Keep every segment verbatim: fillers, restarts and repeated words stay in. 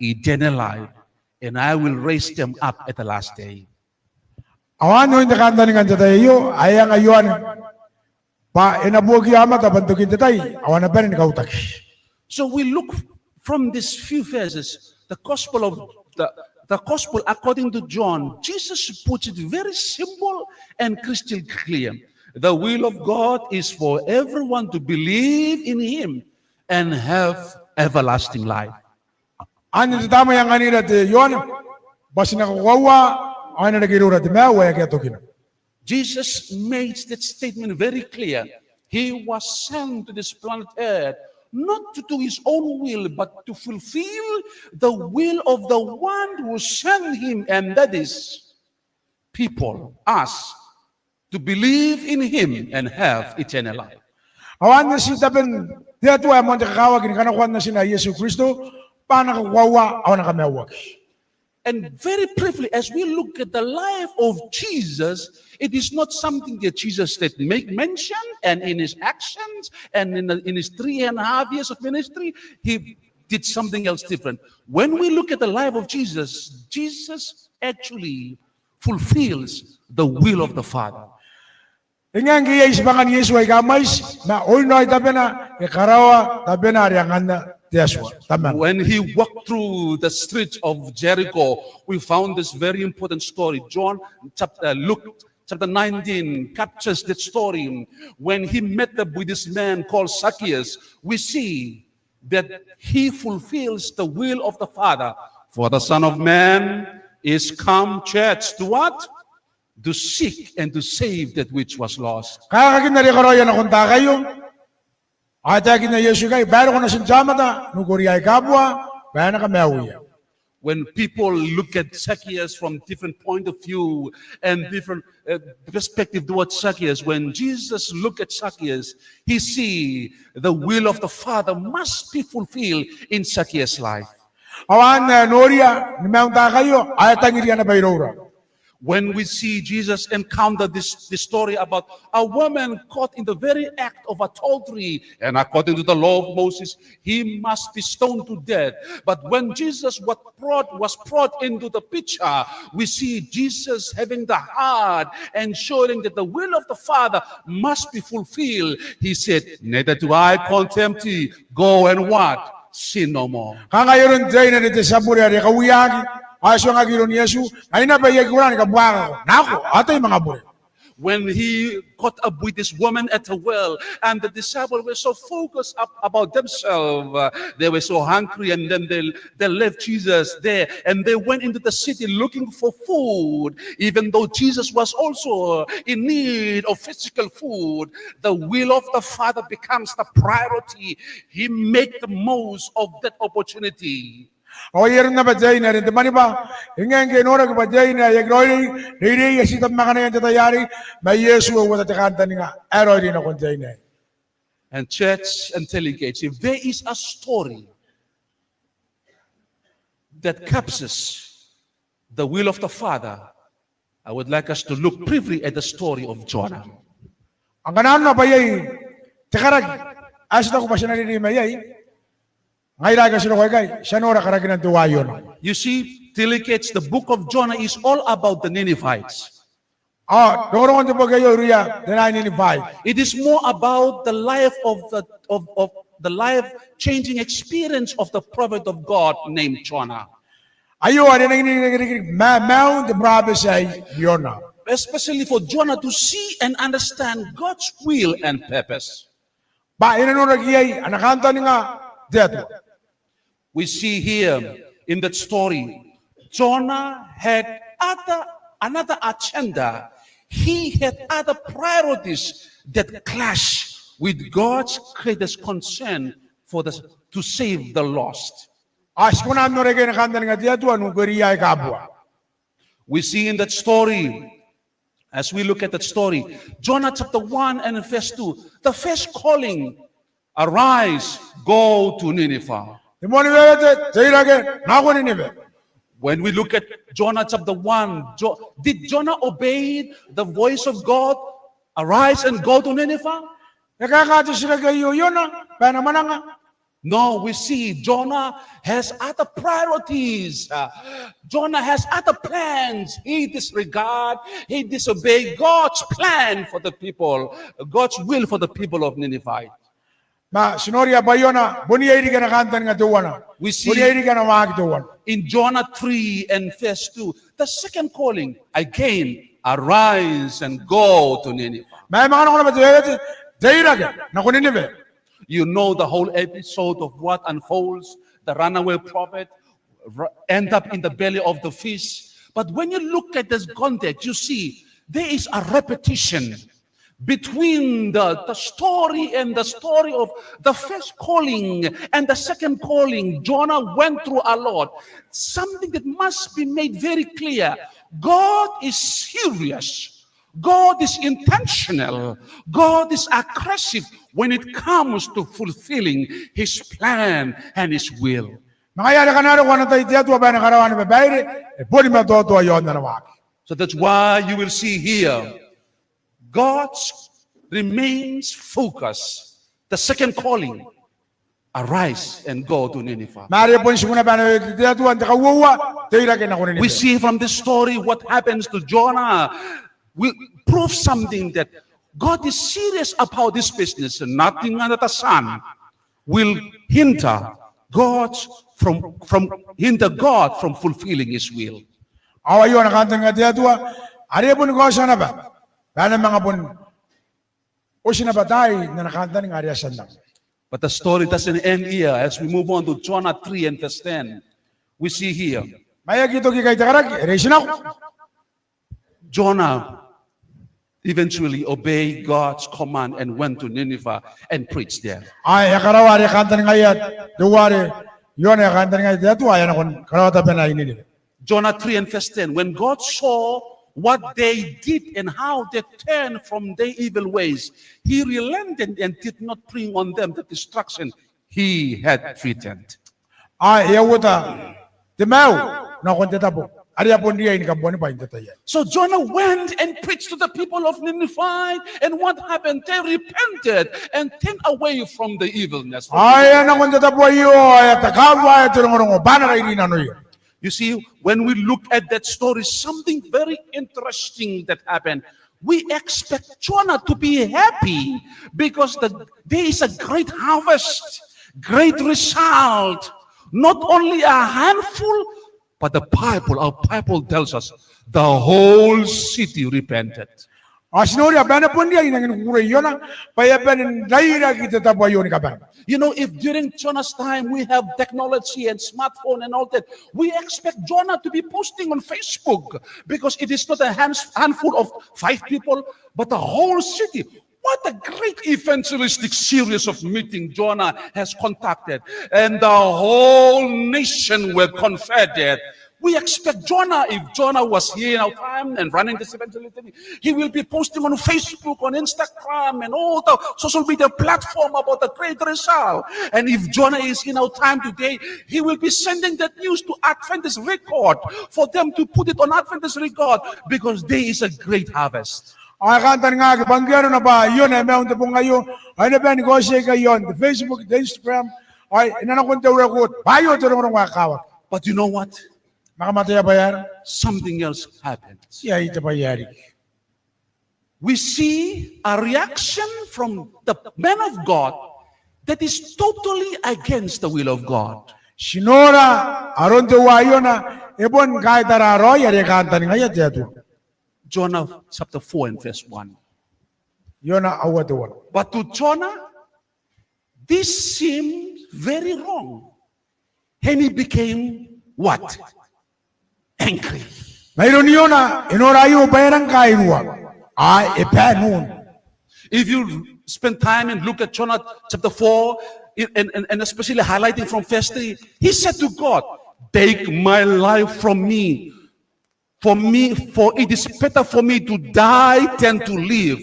eternal life, and I will raise them up at the last day. Ao anne oin te kantaninga n te tai aio ae e anga Ioane bwa e na buokia aomata bwa n tokin te tai ao a na bane ni kautaki. So we look from these few verses, the gospel of the, the gospel according to John, Jesus puts it very simple and crystal clear. The will of God is for everyone to believe in him and have everlasting life. Anne te tamnei ae e anganira te Ioane bwa ti na kakoaua ao e na reke iroura te maiu ae akea tokina. Jesus made that statement very clear. He was sent to this planet Earth not to do his own will, but to fulfill the will of the one who sent him, and that is people, us, to believe in him and have eternal life. Ao anne ti taben te Atua ae moan te kakawaki ni kanakoan Natina ae Iesu Kristo bwa a na kakoaua ao a na kamaiuaki. And very briefly, as we look at the life of Jesus, it is not something that Jesus did make mention, and in his actions, and in, in his three and a half years of ministry, he did something else different. When we look at the life of Jesus, Jesus actually fulfills the will of the Father. E ngae ngke iai tibwangan Iesu aika mwaiti, ma oin raoi tabena e karaoa tabena are anganna te Atua Tamana. When he walked through the streets of Jericho, we found this very important story. John chapter, uh, Luke chapter nineteen captures that story. When he met up with this man called Zacchaeus, we see that he fulfills the will of the Father. For the Son of Man is come, church, to what? To seek and to save that which was lost. Kaekakin are e karaoia nakon taakaio, ao e taekinna Iesu ikai bwa e roko natin te aomata n ukoria aika bua bwa e na kamaiuia. When people look at Zacchaeus from different point of view and different, uh, perspective towards Zacchaeus, when Jesus look at Zacchaeus, he see the will of the Father must be fulfilled in Zacchaeus' life. Ao anne ae e noria ni maiun taakaio ao e tangiria naba iroura. When we see Jesus encounter this, this story about a woman caught in the very act of adultery, and according to the law of Moses, he must be stoned to death. But when Jesus was brought, was brought into the picture, we see Jesus having the heart, ensuring that the will of the Father must be fulfilled. He said, "Neither do I condemn thee. Go and what? Sin no more." Kanga aron te aine are te tia bure are e kauaki, ao e tuangaki iroun Iesu, ngai naba I aki kona ni kabuakako, nako, ao tai manga bure. When he caught up with this woman at a well, and the disciples were so focused up about themselves, uh, they were so hungry, and then they, they left Jesus there, and they went into the city looking for food, even though Jesus was also in need of physical food. The will of the Father becomes the priority. He make the most of that opportunity. Ao ai aron naba te aine are n te mwaneaba, e ngae ngke e noraki bwa te aine ae aki raoiroi, reirei, e ti tabemakanaia n te tai arei, ma Iesu e uota te kantaninga ae raoiroi nakon te aine. And church and delegates, if there is a story that captures the will of the Father, I would like us to look briefly at the story of Jonah. Ao ngkana arona bwa iai te karaki ae ti taku bwa ti na reirei mai iai, ngaira aika ti roko ikai, ti a nora karakinan teuae Iona. You see, delegates, the book of Jonah is all about the Ninevites. Ao rongorongon te boki aio irouia te naai Ninevites. It is more about the life of the, of, of the life-changing experience of the prophet of God named Jonah. Aio are e nangi rikirake ma-, maiun te burabeti ae Iona. Especially for Jonah to see and understand God's will and purpose. Bwa e na noraki iai ana kantaninga te Atua. We see here in that story, Jonah had other, another agenda. He had other priorities that clash with God's greatest concern for the, to save the lost. Ao ti kona n noora ikai ana kantaninga te Atua n ukoria aika bua. We see in that story, as we look at that story, Jonah chapter one and verse two, the first calling, "Arise, go to Nineveh." Te moan wewete, teirake, nako Nineveh. When we look at Jonah chapter one, Jo-, did Jonah obey the voice of God? "Arise and go to Nineveh." E kaeka te titiraki aio Iona bwa e na mwananga? No, we see Jonah has other priorities. Uh, Jonah has other plans. He disregard, he disobey God's plan for the people, God's will for the people of Nineveh. Ma ti noria bwa Iona bon iai riki ana kantaninga teuana. We see Bon iai riki ana waaki teuana. In Jonah three and verse two, the second calling, again, arise and go to Nineveh. Ma e manga nako naba te wewete, teirake nako Nineveh. You know the whole episode of what unfolds. The runaway prophet r- end up in the belly of the fish. But when you look at this context, you see there is a repetition between the, the story and the story of the first calling and the second calling. Jonah went through a lot. Something that must be made very clear. God is serious. God is intentional. God is aggressive when it comes to fulfilling his plan and his will. Ma ngaia are kanga are ko na ataia te Atua bwa e na karaoa ana babaire, e boni matoatoa iaon ana waaki. So that's why you will see here, God remains focused. The second calling, arise and go to Nineveh. Ma are bon tiku naba ana wewete te Atua n te kauoua, teirake nako Nineveh. We see from this story what happens to Jonah. We prove something that God is serious about this business. Nothing under the sun will hinder God from, from hinder God from fulfilling his will. Ao aio ana kantaninga te Atua are e boni kaotia naba bwa e na manga bon oti naba taai n ana kantaninga are e a tia n nako. But the story doesn't end here. As we move on to Jonah three and verse ten, we see here Ma e aki toki kaitekaraki, e reitinako. Jonah eventually obeyed God's command and went to Nineveh and preached there. Ao e a karaoa are e kantaningaia teuare Iona e kantaningaia te Atua, ao e a nako ni karaoa tabena i Nineveh. Jonah three and verse ten, when God saw what they did and how they turned from their evil ways, he relented and did not bring on them the destruction he had threatened. Ao e a uota te maiu nakon te tabo are e a bon riai ni kabuanibwai n te tai aei. So Jonah went and preached to the people of Nineveh, and what happened? They repented and turned away from the evilness. Ao e a nako n te tabo aio, ao e a takawaekoa te rongorongo bwa a na rairi nanoia. You see, when we look at that story, something very interesting that happened. We expect Jonah to be happy because the, there is a great harvest, great result. Not only a handful, but the Bible, our Bible tells us the whole city repented. Ao ti noria bwa e na bon riai n rangi ni kukurei Iona bwa e a bane n rairaki te tabo aio ni kabane. You know, if during Jonah's time we have technology and smartphone and all that, we expect Jonah to be posting on Facebook because it is not a hands- handful of five people, but a whole city. What a great evangelistic series of meeting Jonah has conducted, and the whole nation were converted. We expect Jonah, if Jonah was here in our time and running this evangelism, he will be posting on Facebook, on Instagram, and all the social media platform about the great result. And if Jonah is in our time today, he will be sending that news to Adventist Record for them to put it on Adventist Record because there is a great harvest. Ao e kantaningaaki bwa ngke arona bwa Iona e maiu n te bong aio, ao e na bane ni kaotia ikai iaon te Facebook, te Instagram, ao e na nakon te record bwa aio te rongorongo ae kakawaki. But you know what? Ma kam ataia bwa e aera? Something else happened. Iai te bwai ae riki. We see a reaction from the man of God that is totally against the will of God. Ti nora aron teuaei Iona e bon kaitara raoi are e kantaningaia te Atua. Jonah chapter four and verse one. Iona aua teuana. But to Jonah, this seemed very wrong. And he became what? Angry. Mairoun Iona, e nora aio bwa e rang kairua. Ao e bane n un. If you spend time and look at Jonah chapter four, and, and, and especially highlighting from verse three, he said to God, "Take my life from me. For me, for it is better for me to die than to live."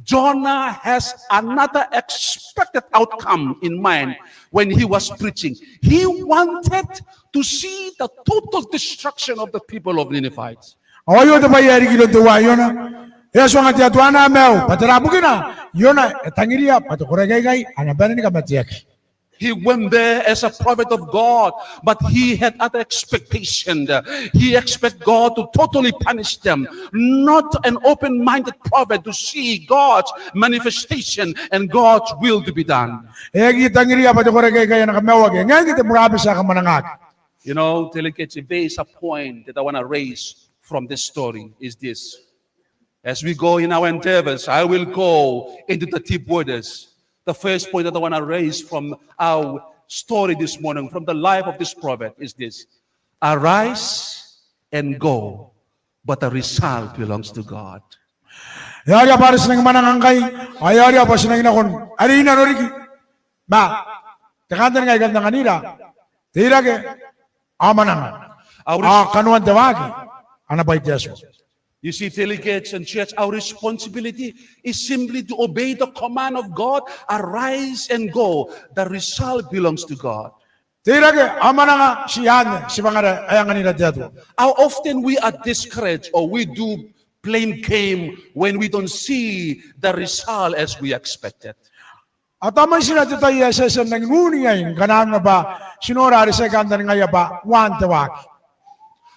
Jonah has another expected outcome in mind when he was preaching. He wanted to see the total destruction of the people of Nineveh. Ao aio te bwai ae riki iroun teuaei Iona. E a tuanga te Atua ana maiu bwa tera bukina? Iona e tangiria bwa te koraki aikai a na bane ni kamateaki. He went there as a prophet of God, but he had other expectation. He expect God to totally punish them, not an open-minded prophet to see God's manifestation and God's will to be done. E aki tangiria bwa te koraki aikai a na kamaiuaki, e ngae ngke te burabeti ae kamwanangaki. You know, delegates, if there is a point that I want to raise from this story is this. As we go in our endeavors, I will go into the deep waters. The first point that I want to raise from our story this morning, from the life of this prophet, is this. Arise and go, but the result belongs to God. E aera bwa are ti nangi mwananga ngkai, ao e aera bwa ti nangi nakon are e na roriki. Ma te kantaninga ae I kan anganira, teirake, ao mwananga. Our Ao kanoan te waaki ana bwai te Atua. You see, delegates and church, our responsibility is simply to obey the command of God, arise and go. The result belongs to God. Teirake, ao mwananga, ti anne tibwangara ae anganira te Atua. How often we are discouraged or we do blame game when we don't see the result as we expected. Ao tao mwaitira te tai ae ti a tia n nangi n un iai ngkana arona bwa ti nora are ti aki kantaningaia bwa uaan te waaki.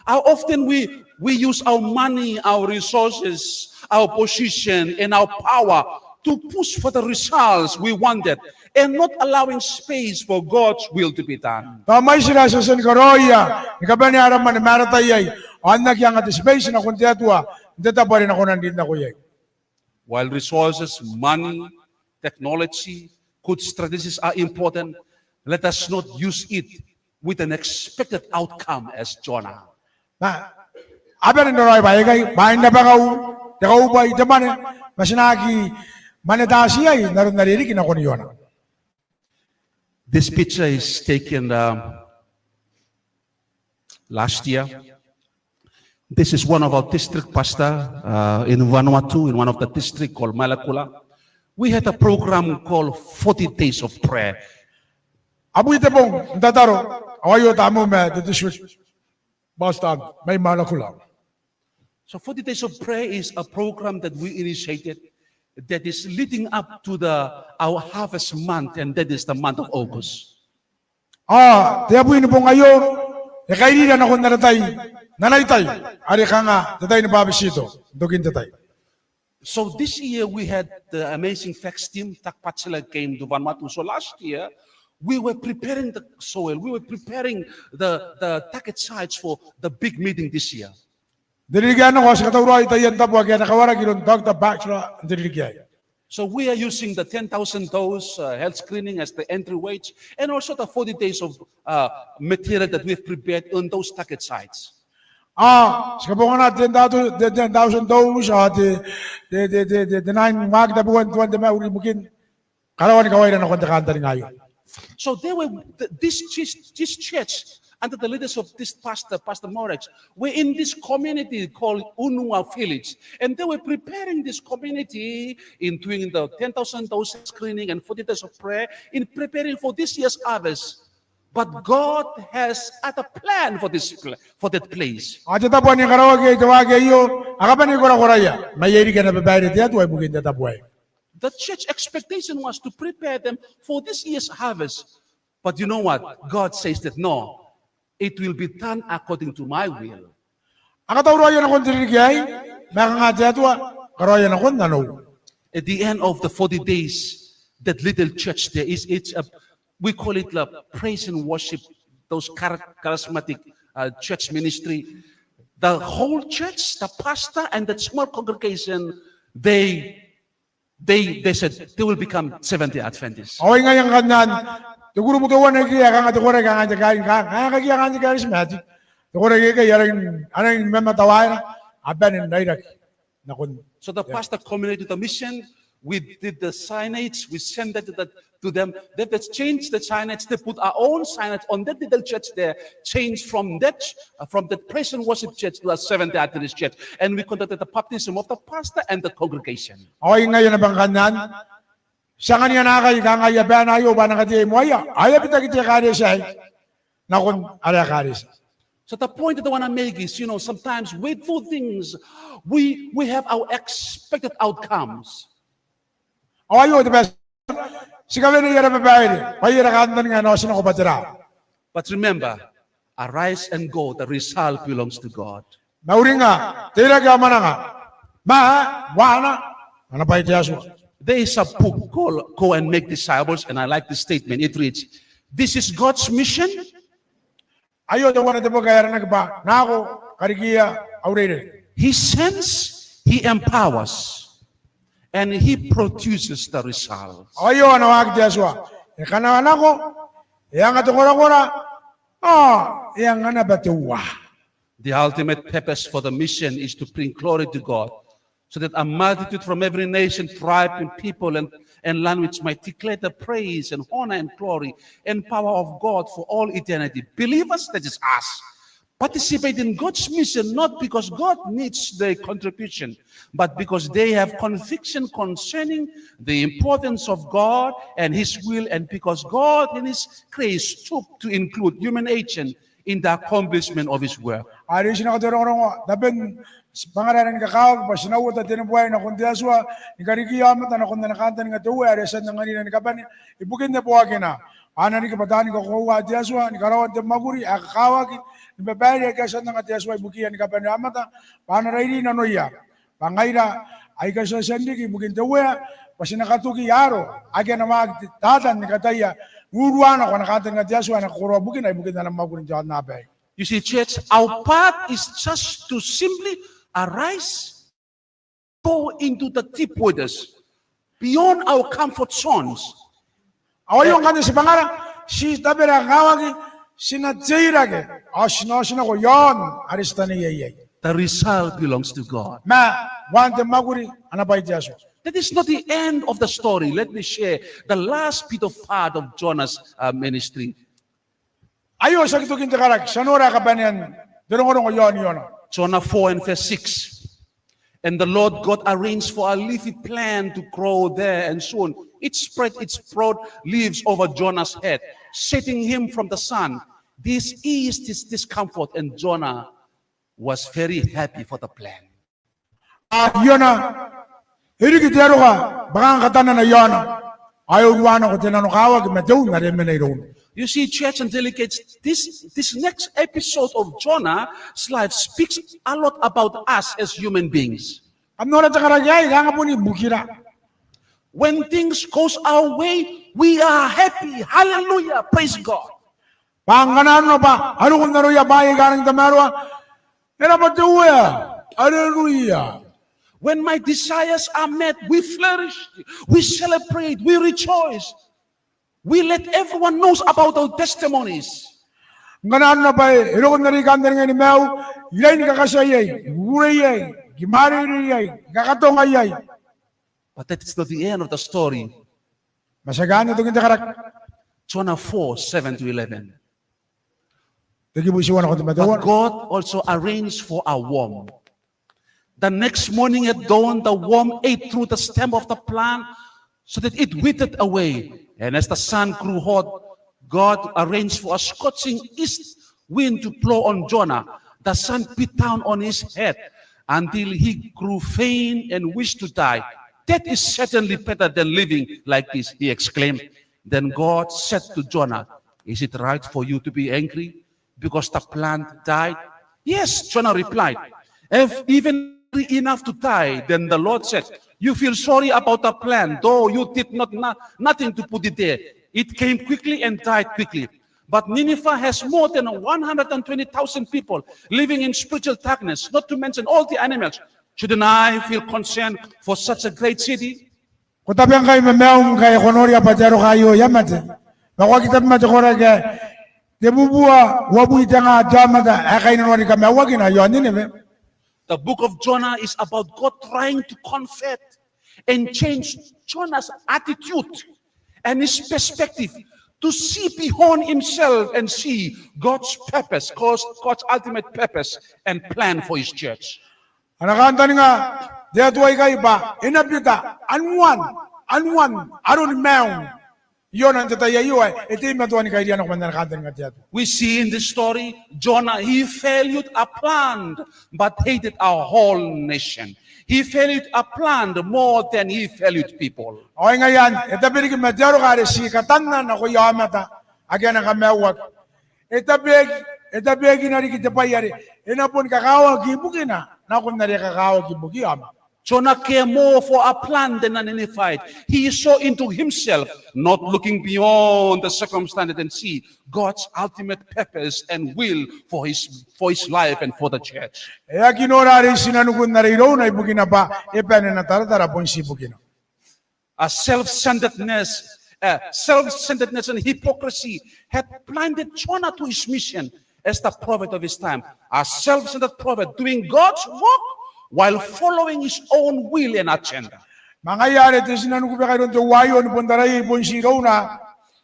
How often we, we use our money, our resources, our position, and our power to push for the results we wanted and not allowing space for God's will to be done. Tao mwaitira ae ti a tia ni karaoia ni kabanea ara mwane ma ara tai aei ao n aki anga te space nakon te Atua n te tabo are e na kona n rin nako iai. While resources, money, technology, good strategies are important, let us not use it with an expected outcome as Jonah. Ma a bane n raraoi bwaai aikai, bwaai n rabakau, te kaubwai, te mwane, ma ti na aki mwanetaati iai n aron are e riki nakon Iona. This picture is taken, um, last year. This is one of our district pastor, uh, in Vanuatu, in one of the district called Malakula. We had a program called forty Days of Prayer. Abwi te bong n tataro, ao aio tamnein te district pastor mai Malakula. So forty Days of Prayer is a program that we initiated that is leading up to the, our harvest month, and that is the month of August. Ao te abwi ni bong aio e kairira nakon ara tai, n ara tai are kanga te tai ni bwabetito n tokin te tai. So this year we had the amazing FACTS team, Doug Batchelor, came to Vanuatu. So last year we were preparing the soil, we were preparing the, the target sites for the big meeting this year. N te ririki ae nako ao ti katauraoi taian tabo ake a na kawaraki iroun Doctor Batchelor n te ririki aei. So we are using the ten thousand dollars, uh, health screening as the entry wage, and also the forty days of, uh, material that we have prepared on those target sites. Ao ti kabongana ten thousand, te, ten thousand dollars, ao te, te, te, te, te, te nine mark, te buan, tuan te mauri ibukin karaoan kawaira nakon te kantaninga aio. So they were, th-, this, this, this church, under the leaders of this pastor, Pastor Morex, were in this community called Unua Village. And they were preparing this community in doing the ten thousand dollars screening and forty days of prayer, in preparing for this year's harvest. But God has other plan for this pla-, for that place. Ao te tabo ane e karaoaki iai te waaki aio, a kabanei korakoraia, ma iai riki ana babaire te Atua ibukin te tabo aei. The church expectation was to prepare them for this year's harvest. But you know what? God says that, "No, it will be done according to my will." A katauraoia nakon te ririki aei, ma e kanga te Atua, karaoia nakon nanou. At the end of the forty days, that little church there is, it's a, we call it the praise and worship, those char-, charismatic, uh, church ministry. The whole church, the pastor and the small congregation, they, they, they said they will become Seventh-day Adventists. Ao ai ngaia ngkanne te kurubu teuana aikai ae kanga te koraki ae kanga te kari-, kanga, kanga aikai ae kanga te charismatic. Te koraki aikai a rangi n, a rangi ni mamatawaera, a bane n rairaki nakon. So the pastor communicated the mission. We did the signage. We sent that to the, to them. They, they changed the signage. They put our own signage on that little church there. Changed from that, uh, from that praise and worship church to a Seventh-day Adventist church. And we conducted the baptism of the pastor and the congregation. Ao ai ngaia naba ngkanne, ti angania naakai kanga aia bana aio bwa a na kateai moaia, ao e a bitaki te ekaretia aei nakon ara ekaretia. So the point that I wanna make is, you know, sometimes with good things, we, we have our expected outcomes. Ao aio te bwai ae Ti kawenei ara babaire bwa e a kantaninga e na otinako bwa tera. But remember, arise and go, the result belongs to God. Mauringa, teirake ao mwananga, ma uaana ana bwai te Atua. There is a book called Go and Make Disciples, and I like this statement. It reads, "This is God's mission." Aio teuana te boki ae aranaki bwa Nako, Karikiia, Au Reirei. He sends, he empowers, and he produces the results. Aio ana waaki te Atua. E kanakoa nako, e anga te korakora, ao e anga naba te uaa. The ultimate purpose for the mission is to bring glory to God, so that a multitude from every nation, tribe, and people, and, and language might declare the praise and honor and glory and power of God for all eternity. Believers, that is us, participate in God's mission not because God needs their contribution, but because they have conviction concerning the importance of God and His will, and because God in His grace stooped to include human agent in the accomplishment of His work. Are ti na karongorongo taben tibwangara ae rangi ni kakawaki bwa ti na uota te neboaai nakon te Atua, ni karikiia aomata nakon ana kantaninga te Uea are e a tia n anganira ni kabane ibukin neboakina. A na riki bwa taani kakoaua te Atua ni karaoan te mwakuri ae kakawaki ni babaire ake a tia n anga te Atua ibukiia ni kabane aomata, bwa a na rairi nanoia. Bwa ngaira aika ti a tia n riki ibukin te Uea, bwa ti na katuki aaro ake a na waaki Tatan ni kataia n urua nako ana kantaninga te Atua ae e na kakoroa bukina ibukin ana mwakuri n te aonnaba aei. You see, church, our part is just to simply arise, go into the deep waters, beyond our comfort zones. Ao aio ngkanne tibwangara, ti tabera ae kakawaki, ti na teirake, ao ti na otinako iaon are ti taneiai iai. The result belongs to God. Ma uaan te mwakuri ana bwai te Atua. That is not the end of the story. Let me share the last bit of part of Jonah's, uh, ministry. Aio tiaki tokin te karaki, ti a nora kabanean te rongorongo iaon Iona. Jonah four and verse six. And the Lord God arranged for a leafy plant to grow there, and soon it spread its broad leaves over Jonah's head, shading him from the sun. This eased his discomfort, and Jonah was very happy for the plant. A Iona, e riki te aroka bwa kanga katanana Iona, ao e urua nako te nanokawaki ma te un are e mena irouna. You see, church and delegates, this, this next episode of Jonah's life speaks a lot about us as human beings. Kam nora te karaki aei, kanga bon ibukira. When things goes our way, we are happy. Hallelujah. Praise God. Bwa ngkana arona bwa a roko n aroia bwaai aika a rangi n tamaroa, e rabwa te Uea. Aleluia. When my desires are met, we flourish, we celebrate, we rejoice. We let everyone knows about our testimonies. Ngkana arona bwa e roko n arei kantaningaia ni maiu, I rairi ni kakatia iai, I kukurei iai, I kimwareirei iai, I kakatonga iai. But that is not the end of the story. Ma tiaki anne tokin te karaki. Jonah four, seven to eleven. Te kibu teuana nakon te mwakoro. But God also arranged for a worm. The next morning at dawn, the worm ate through the stem of the plant so that it withered away. And as the sun grew hot, God arranged for a scorching east wind to blow on Jonah. The sun beat down on his head until he grew faint and wished to die. "Death is certainly better than living like this," he exclaimed. Then God said to Jonah, "Is it right for you to be angry because the plant died?" "Yes," Jonah replied, "if even enough to die." Then the Lord said, "You feel sorry about the plant, though you did not, no-, nothing to put it there. It came quickly and died quickly. But Nineveh has more than one hundred and twenty thousand people living in spiritual darkness, not to mention all the animals. Shouldn't I feel concern for such a great city?" Ko tabe ngkai ma maium ngkai ko noria bwa te aroka aio e a mate, ma ko aki tabe ma te koraki ae tebubua uabwi te nga te aomata ae kainnanoa ni kamaiuakina iaon Nineveh. The book of Jonah is about God trying to convert and change Jonah's attitude and his perspective to see beyond himself and see God's purpose, God's, God's ultimate purpose and plan for his church. Ana kantaninga te Atua ikai bwa e na bita anuan, anuan aroni maium. Iona n te tai aio ae e teimatoa ni kairiia nako man ana kantaninga te Atua. We see in this story, Jonah, he valued a plant, but hated a whole nation. He valued a plant more than he valued people. Ao ngaia anne, e tabe riki ma te aroka are ti katanna nakoia aomata ake a na kamaiuaki. E tabeaki, e tabeakina riki te bwai are e na boni kakawaki ibukina nakon are e kakawaki ibukiia aomata. Jonah cared more for a plant than a Ninevite. He is so into himself, not looking beyond the circumstances and see God's ultimate purpose and will for his, for his life and for the church. E aki nora are i tinanikun are irouna ibukina bwa e bane n taratara bon ti ibukina. A self-centeredness, uh, self-centeredness and hypocrisy had blinded Jonah to his mission as the prophet of his time. A self-centered prophet doing God's work while following his own will and agenda. Ma ngaia are te tinanikubeka iroun teuaio ni bon taraia bon ti irouna,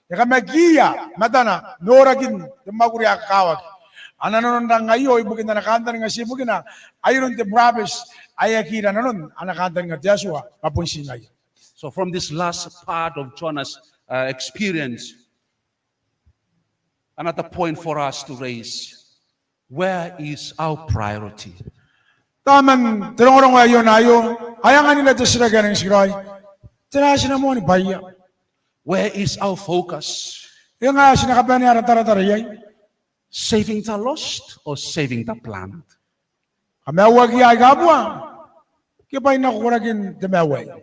e kamakiia matana norakin te mwakuri ae kakawaki. A na nanonrang aio ibukin ana kantaninga ti ibukina, ai aron te burabeti ae aki ira nanon ana kantaninga te Atua ma bon ti ngaia. So from this last part of Jonah's, uh, experience, another point for us to raise. Where is our priority? Taman te rongorongo ae Iona aio, ae anganira te titiraki ae nang tikiraoi. Tera ae ti na moanibwaia? Where is our focus? Eng ae ti na kabanea ara taratara iai? Saving the lost or saving the plant? Kamaiuakiia aika bua, ke bwain nako korakin te maiu aei?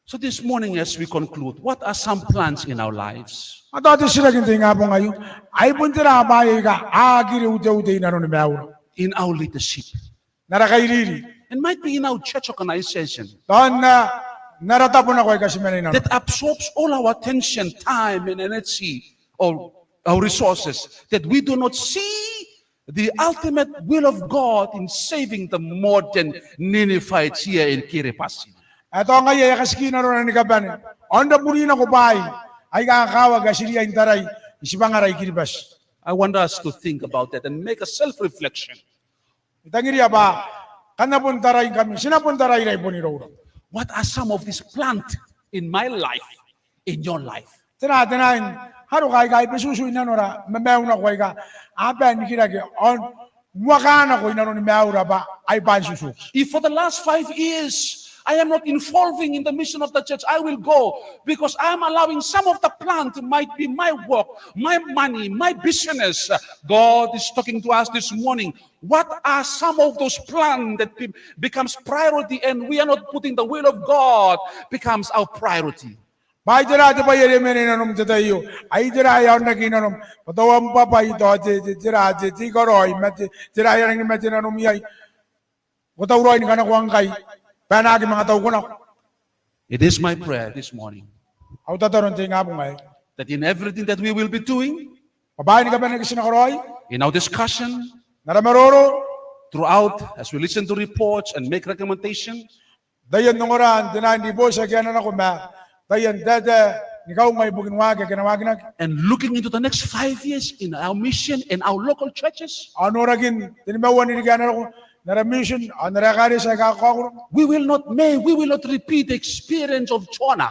So this morning, as we conclude, what are some plants in our lives? Ao tao te titiraki n te ingabong aio, ai bon tera bwaai aika a aki uteute i nanoni maiura? In our leadership. N ara kairiri. It might be in our church organization. Tao n ara tabo nako aika ti mena i nanona. That absorbs all our attention, time and energy, or our resources, that we do not see the ultimate will of God in saving the modern Ninevites here in Kiribati. Ae tao ngaia e a katiki nanona ni kabane ao n raburi nako bwaai aika kakawaki ae ti riai n tarai n tibwangara i Kiribati. I want us to think about that and make a self-reflection. I tangiria bwa kam na bon taraingkami, ti na bon taraira i bon iroura. What are some of these plant in my life, in your life? Tera, tera aroka aika a betutu i nanora ma maiu nako aika a bae n rikirake ao n uakanako i nanoni maiura bwa ai bwa n tutuki. If for the last five years I am not involving in the mission of the church, I will go because I am allowing some of the plant, might be my work, my money, my business. God is talking to us this morning. What are some of those plans that be-, becomes priority and we are not putting the will of God becomes our priority? Bwa ai tera te bwai are e mena i nanom n te tai aio? Ai tera ae aonaki i nanom? Bwa tao am bwabwai, tao te, te, tera, te, te ikaraoi, ma te, tera ae rangi ni mate nanom iai? Ko tauraoi ni kanakoa ngkai bwa e na aki manga tau ko nako. It is my prayer this morning. Au tataro n te ingabong aei. That in everything that we will be doing, bwa bwaai ni kabane aika ti na karaoi, in our discussion, n ara maroro, throughout, as we listen to reports and make recommendation, taian ongora n te naan ribooti ake a na nako ma taian taetae ni kaunga ibukin waaki ake a na waakinaki. And looking into the next five years in our mission and our local churches, ao norakin te nimaua n ririki ae na roko n ara mission ao n ara ekaretia aika kakaokoro. We will not make, we will not repeat the experience of Jonah.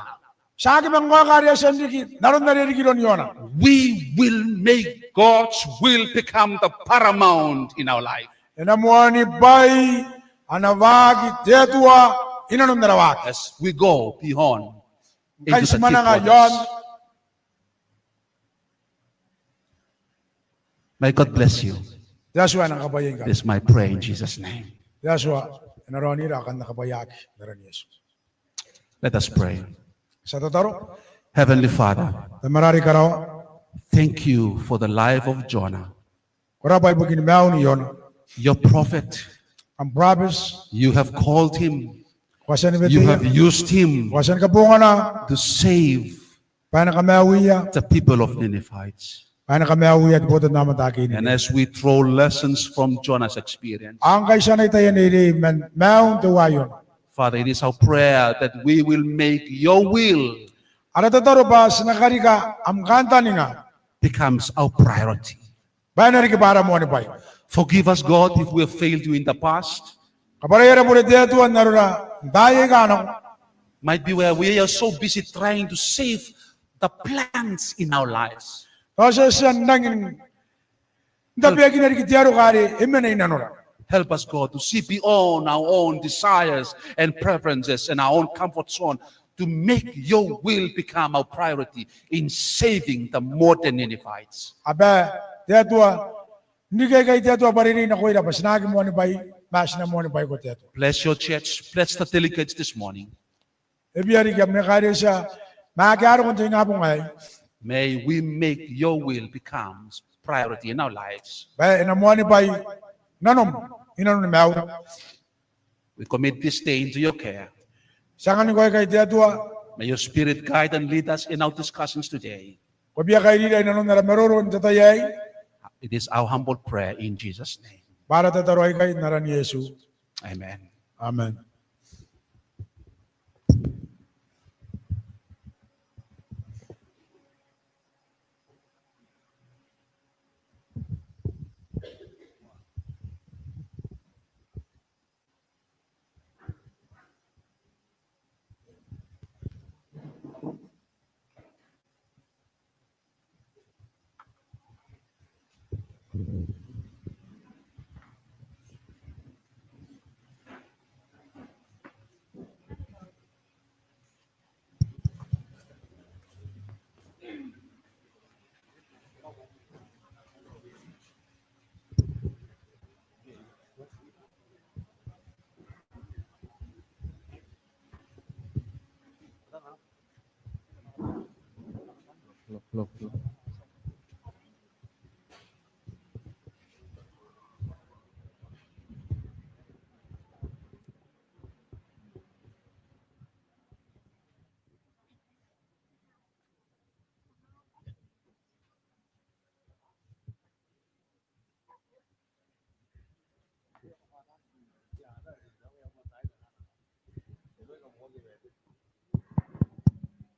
Ti aki manga oka are e a tia n riki n aron are e riki iroun Iona. We will make God's will become the paramount in our life. E na moanibwai ana waaki te Atua i nanon ara waaki. As we go beyond into the deep waters. Ngkai ti mwananga i aon. May God bless you. Te Atua e nang kabwaia ngkai. This is my prayer in Jesus' name. Te Atua e na raonira ao kam na kabwaiaki n aran Iesu. Let us pray. Ti a tataro. Heavenly Father, Tamara are i karawa, thank you for the life of Jonah. Ko rabwa ibukin maiun Iona. Your prophet, am burabeti, you have called him, ko a tia ni weteia, you have used him, ko a tia ni kabongana, to save, bwa e na kamaiuia, the people of Ninevites, bwa e na kamaiuia te botannaomata ake i Nineve. And as we draw lessons from Jonah's experience, ao ngkai ti a anai taian reirei man maiun teuae Iona. Father, it is our prayer that we will make your will, ara tataro bwa ti na karika am kantaninga, becomes our priority. Bwa e na riki bwa ara moanibwai. Forgive us, God, if we have failed you in the past. Kabwarai ara bure te Atua n arora n taai aika a nako. Might be where we are so busy trying to save the plans in our lives. Tao ti a tia n rangi n tabeakina riki te aroka are e mena i nanora. Help us, God, to see beyond our own desires and preferences and our own comfort zone, to make your will become our priority in saving the modern Ninevites. Aba te Atua, n riki aikai te Atua bwa reirei nakoira bwa ti na aki moanibwai, ma ti na moanibwaiko te Atua. Bless your church, bless the delegates this morning. Ebia riki am ekaretia ma ake a roko n te ingabong aei. May we make your will becomes priority in our lives. Bwa e na moanibwai nanom i nanoni maiura. We commit this day into your care. Ti anganiko aikai te Atua. May your spirit guide and lead us in our discussions today. Ko bia kairira i nanon ara maroro n te tai aei. It is our humble prayer in Jesus' name. Bwa ara tataro aikai n aran Iesu. Amen. Amen.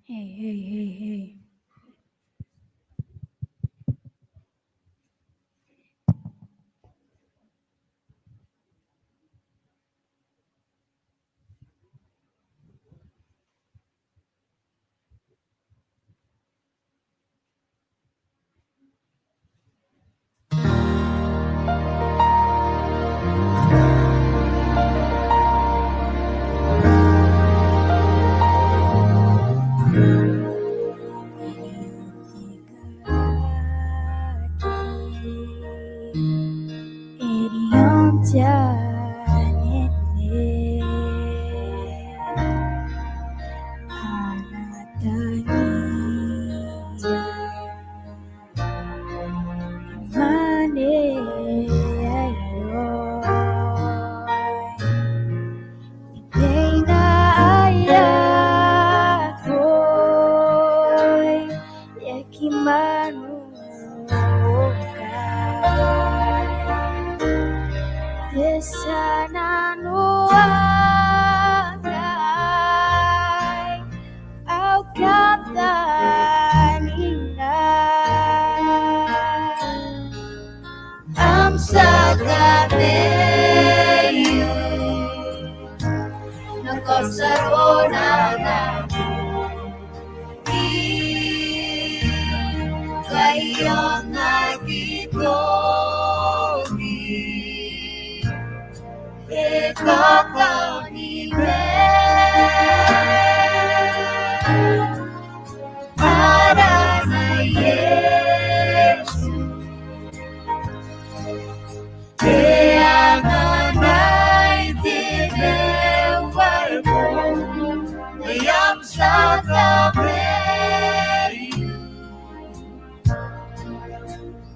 Hey, hey, hey, hey. Am satabeyu na kasaronana kaianga kitoki e kakami me arana Iesu. E anganai te neu ae boou, e am satabeyu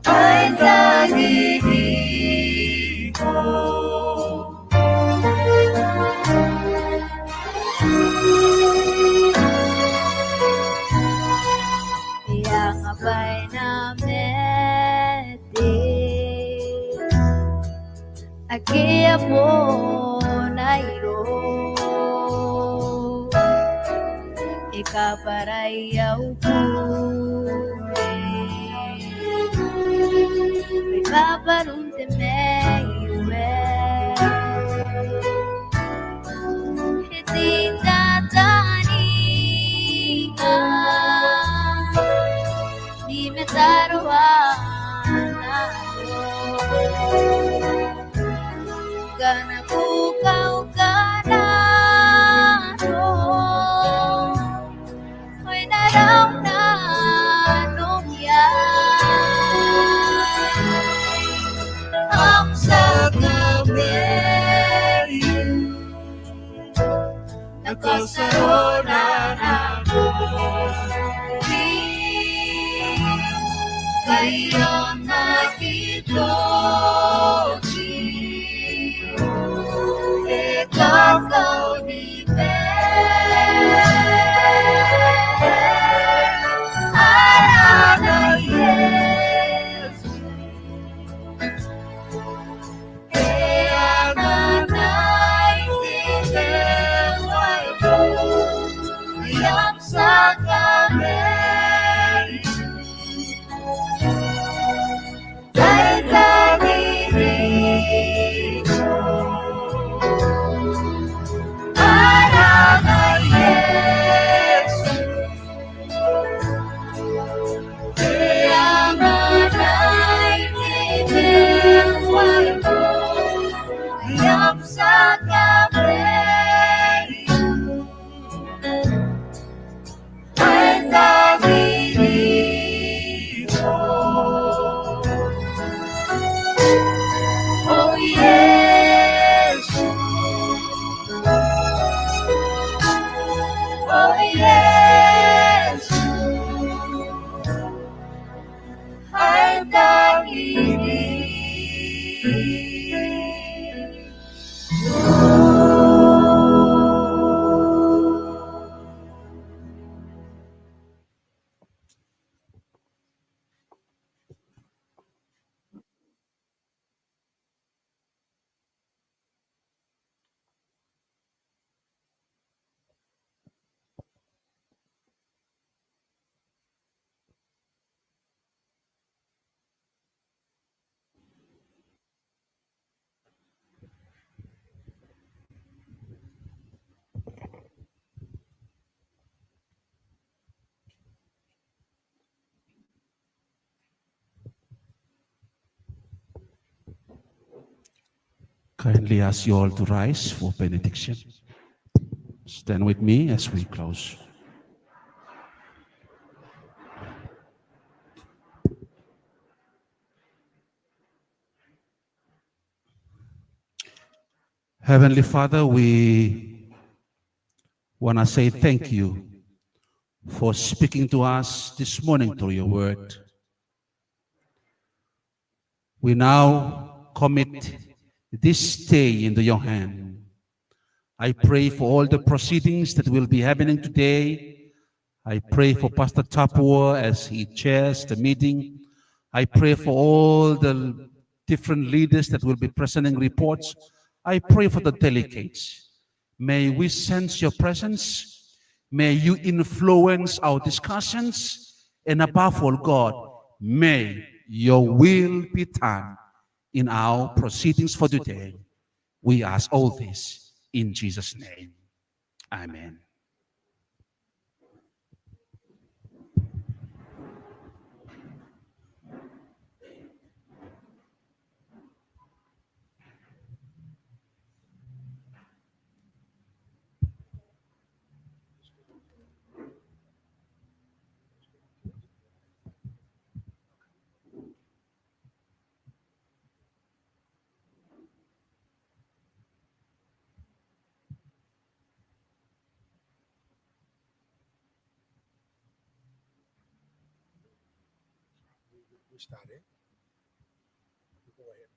ae tangiriko. E anga bwaina ma te ake a bon airo, e kabwarai au bure, e kabwarai te maiu ae e titata Ngkana ko kauka nano, ao e na rau nanom iai. Am Sakamerio, Kindly ask you all to rise for benediction. Stand with me as we close. Heavenly Father, we want to say thank you for speaking to us this morning through your word. We now commit this day into your hand. I pray for all the proceedings that will be happening today. I pray for Pastor Tapua as he chairs the meeting. I pray for all the different leaders that will be presenting reports. I pray for the delegates. May we sense your presence. May you influence our discussions. And above all, God, may your will be done in our proceedings for today. We ask all this in Jesus' name. Amen. We start, eh? We go ahead.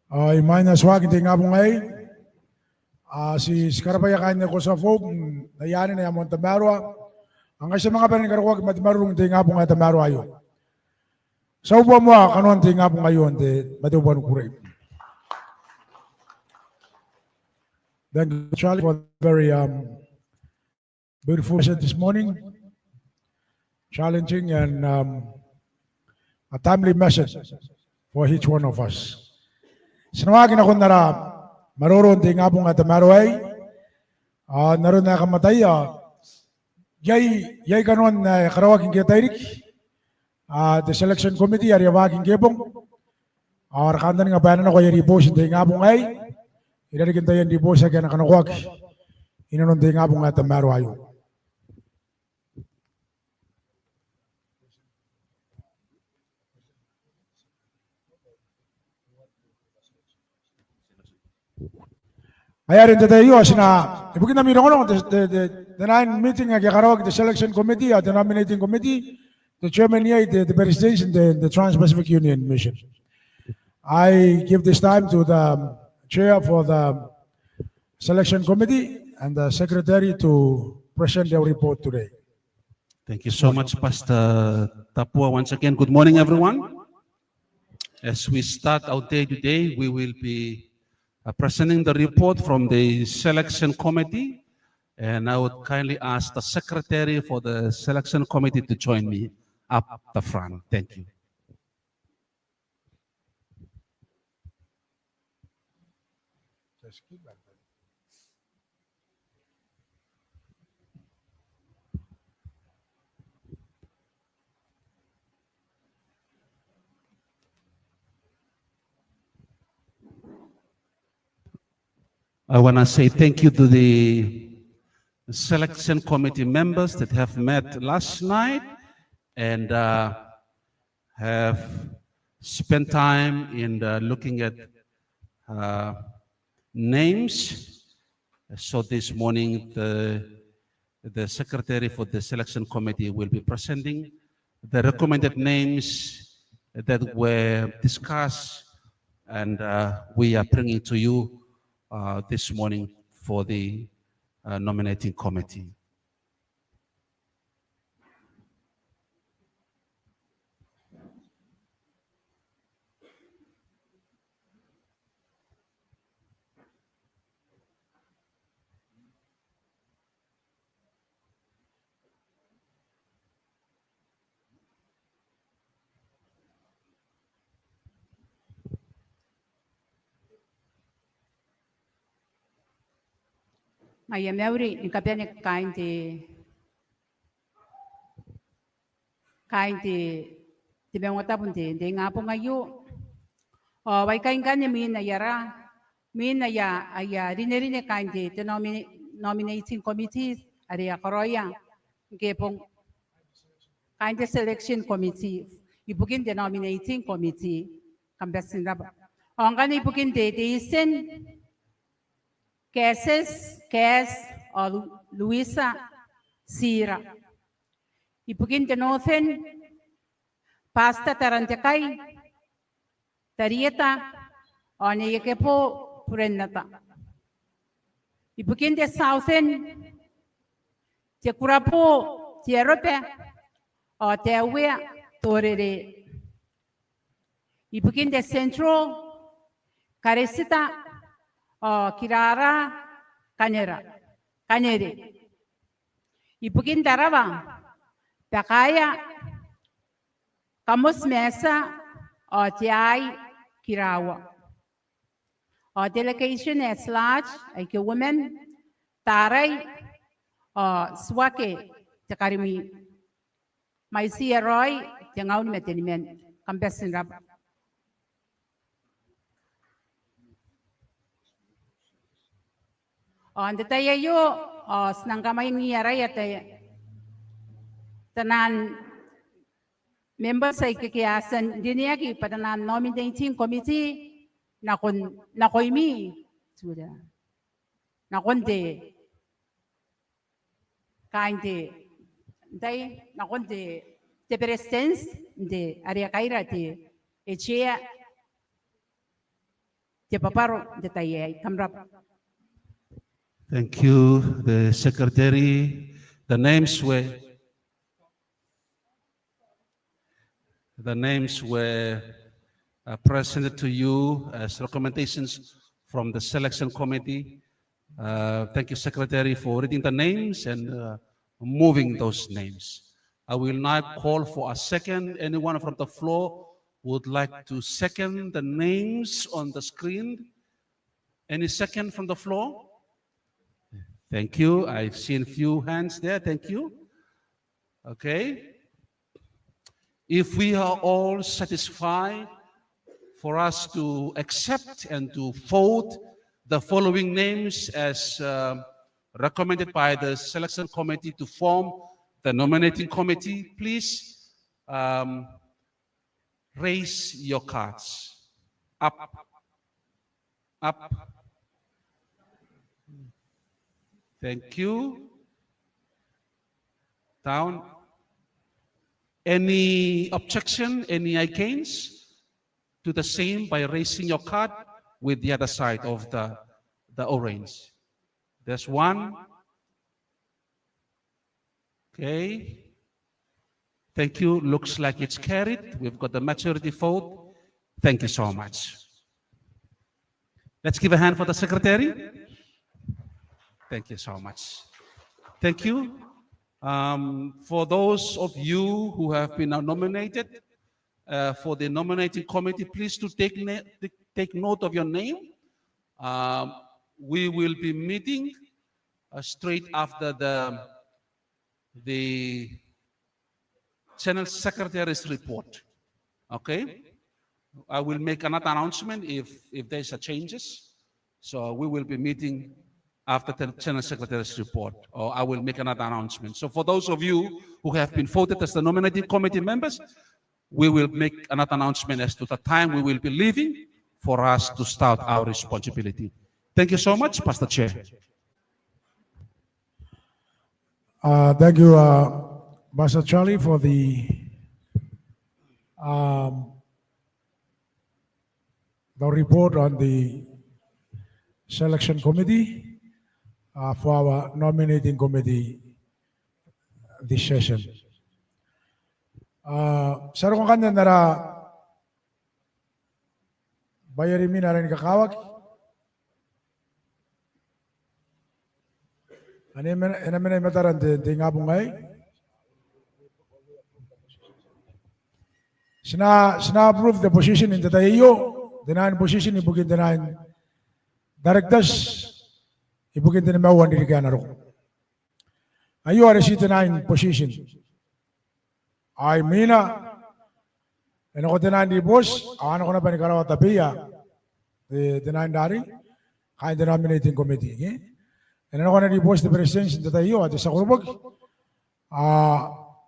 Ao imwain ae ti waaki n te ingabong aei, Ao ti, ti karabwaia kaain te Kosovo, mm, n aia anene ae moan tamaroa. Ao ngkai ti a manga bane ni karokoaki ma te marurung n te ingabong ae tamaroa aio. Ti a bua moa kanoan te ingabong aio n te, ma te bubua ni kukurei. Thank you, Charlie, for the very, um, beautiful message this morning. Challenging and, um, a timely message for each one of us. Ti na waaki nakon ara maroro n te ingabong ae tamaroa aei. Ao n aron ae kam ataia, iai, iai kanoan ae karaoaki ngke tairiki. Ao te selection committee are e a waaki ngke bong. Ao ara kantaninga bwa e na nako aia ribooti n te ingabong aei. I rarikin taian ribooti ake a na kanakoaki inanon te ingabong ae tamaroa aio. Ai are n te tai aio ti na, ibukin ami rongorongo, te, te, te, te nine meeting ake a karaoaki te selection committee ao te nominating committee, te chairman iai te, te beretitenti n te, te Trans-Pacific Union Mission. I give this time to the chair for the selection committee and the secretary to present their report today. Thank you so much, Pastor Tapua. Once again, good morning, everyone. As we start our day today, we will be, uh, presenting the report from the selection committee, and I would kindly ask the secretary for the selection committee to join me up the front. Thank you. I wanna say thank you to the selection committee members that have met last night and, uh, have spent time in, uh, looking at, uh, names. So this morning, the, the secretary for the selection committee will be presenting the recommended names that were discussed and, uh, we are bringing to you, uh, this morning for the, uh, nominating committee. Ngaia mauri ni kabane kaain te, kaain te, te maungatabu n te, n te ingabong aio. Ao aikai ngkanne mwin aia ra, mwin aia, aia rinerine kaain te, te nomina-, nominating committee are a karaoia ngke bong, kaain te selection committee ibukin te nominating committee. Kam bati n rabwa. Ao ngkanne ibukin te, te iten, Keses, Kes, ao Lu-, Luisa Sira. Ibukin te Northern, Pastor Tarantekai, Tarieta, ao Neiekebo Burennata. Ibukin te Southern, Tekurabo Teroba, ao Teuea Torere. Ibukin te Central, Karesita, ao Kirara Kanera, Kanere. Ibukin Tarawa, Bakaea Kamos Mesa, ao Teai Kirawa. Ao delegation at large, aike women, Tarai, ao Tiwake Tekarimi. Mwaitiia raoi tengaun ma teniman. Kam bati n rabwa. Ao n te tai aio, ao ti nang kamwaingia raoi ataei, taian members aike a tia n rineaki bwa taian nominating committee nakon, nakoimi, nakon te, kaain te, n tai, nakon te, te beretitenti, n te, are a kaira te, e chair te bwabwaro n te tai aei. Kam rabwa. Thank you, the secretary. The names were, the names were, uh, presented to you as recommendations from the selection committee. Uh, thank you, secretary, for reading the names and, uh, moving those names. I will now call for a second. Anyone from the floor would like to second the names on the screen? Any second from the floor? Thank you. I've seen few hands there. Thank you. Okay. If we are all satisfied for us to accept and to vote the following names as, uh, recommended by the selection committee to form the nominating committee, please, um, raise your cards. Up. Up. Thank you. Down. Any objection? Any against? Do the same by raising your card with the other side of the, the orange. There's one. Okay. Thank you. Looks like it's carried. We've got the majority vote. Thank you so much. Let's give a hand for the secretary. Thank you so much. Thank you. Um, for those of you who have been nominated, uh, for the nominating committee, please to take na-, take note of your name. Um, we will be meeting, uh, straight after the, the General Secretary's report. Okay? I will make another announcement if, if there's a changes. So we will be meeting after the General Secretary's report, or I will make another announcement. So for those of you who have been voted as the nominating committee members, we will make another announcement as to the time we will be leaving for us to start our responsibility. Thank you so much, Pastor Chair. Uh, thank you, uh, Pastor Charlie, for the, um, the report on the selection committee, uh, for our nominating committee this session. Uh, ti a roko ngkanne n ara bwai are imwina are ni kakawaki. Ane e na mena, e na mena i matara n te, te ingabong aei. Ti na, ti na approve te position n te tai aio, te nine position ibukin te nine directors, ibukin te nimaua n ririki ae na roko. Aio are ti te nine position. Ao imwina e nako te nine ribooti, ao a nako naba ni karaoa tabeia te, te nine rarei, kaain te nominating committee, ke? E na nako ana ribooti te beretitenti n te tai aio, ao te tia koroboki. Ao,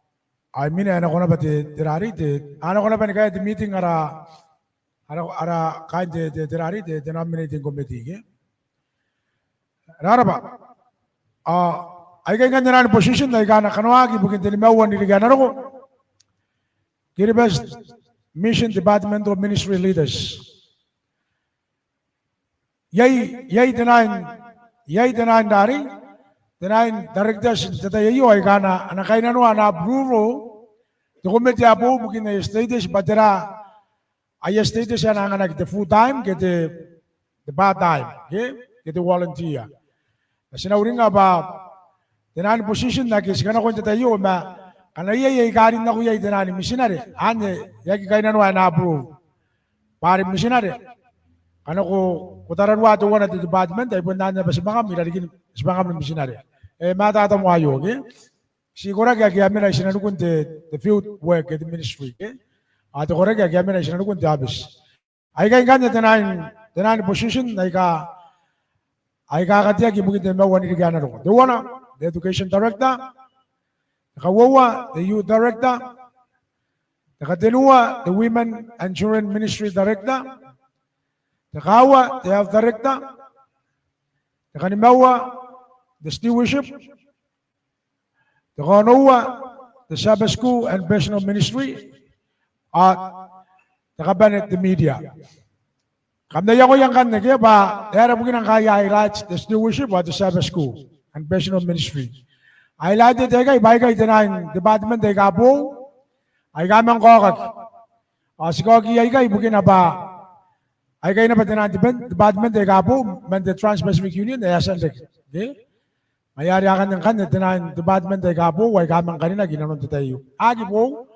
ao imwina e nako naba te, te rarei, te, a nako naba ni kaea te meeting ara, ara, ara kaain te, te, te rarei, te, te nominating committee, ke? Raraba. Ao aikai ngkanne nine position aika a na kanoaki ibukin te nimaua n ririki ae na roko. Kiribati Mission Departmental Ministry Leaders. Iai, iai te nine, iai te nine rarei, te nine directors n te tai aio aika a na, a na kainnanoa ana approval te komete ae boou ibukin aia status bwa tera aia status ae a na anganaki, te full time ke te, te part time, ke, ke te volunteer. Ma ti na uringnga bwa te nine position ake ti kanakoi n te tai aio, ma ngkana iai aika a rin nako iai te nine mitinare, anne e aki kainnanoa ae na approve bwa are mitinare. Ngkana ko, ko tararua teuana te department, ai bon anne naba tibwangam i rarikin tibwangam ni mitinare. E matata moa aio, ke? Ti koraki ake a mena i tinanikun te, te field work ke te ministry, ke? Ao te koraki ake a mena i tinanikun te aobiti. Aikai ngkanne te nine, te nine position aika, aika a kateaki ibukin te nimaua n ririki ae na roko. Teuana, te education director. Te kauoua, te youth director. Te katenua, te women and children ministry director. Te kaaua, te health director. Te kanimaua, te stewardship. Te kaonoua, te Sabbath School and Personal Ministry, ao te kabane, te media. Kam na iangoia ngkanne ke bwa e aera bukina ngkai ae highlight te stewardship ao te Sabbath School and personal ministry. Ae highlighted aikai bwa aikai tenaan department aika boou aika manga okaki. Ao ti kaoki aikai bukina bwa aikai naba tenaan department aika boou man te Trans-Pacific Union ae a tia n reke. Okay? Ngaia are akanne ngkanne tenaan department aika boou aika manga karinaki inanon te tai aio. A aki boou,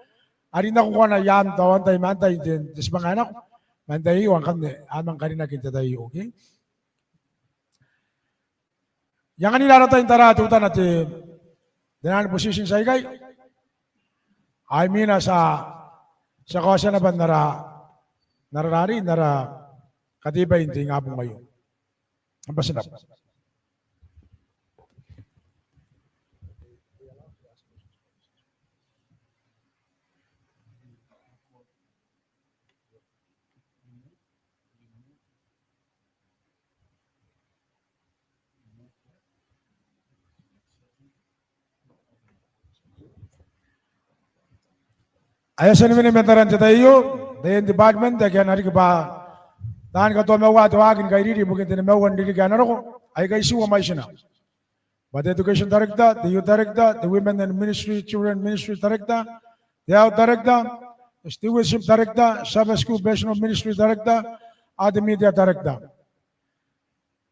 a rin nako ngkoa n aia am tao antai ma antai n te, te tibwanga ae nako. Man te tai aio ngkanne a manga karinaki n te tai aio. Okay? I anganira ara tai n tara teutana te, tenaan positions aikai. Ao imwina ti a, ti a kaotia naba n ara, n ara rari, n ara katei bwai n te ingabong aio. Ambassador. Ae a tia ni mena man taran te tai aio, taian department ake a na riki bwa taan katoa maua te waaki ni kairiri ibukin te nimaua n ririki ae na roko, aikai itiua mwaitina. Bwa te Education Director, te Youth Director, te Women and Ministry, Children Ministry Director, te Health Director, Stewardship Director, Sabbath School Personal Ministry Director, ao te Media Director.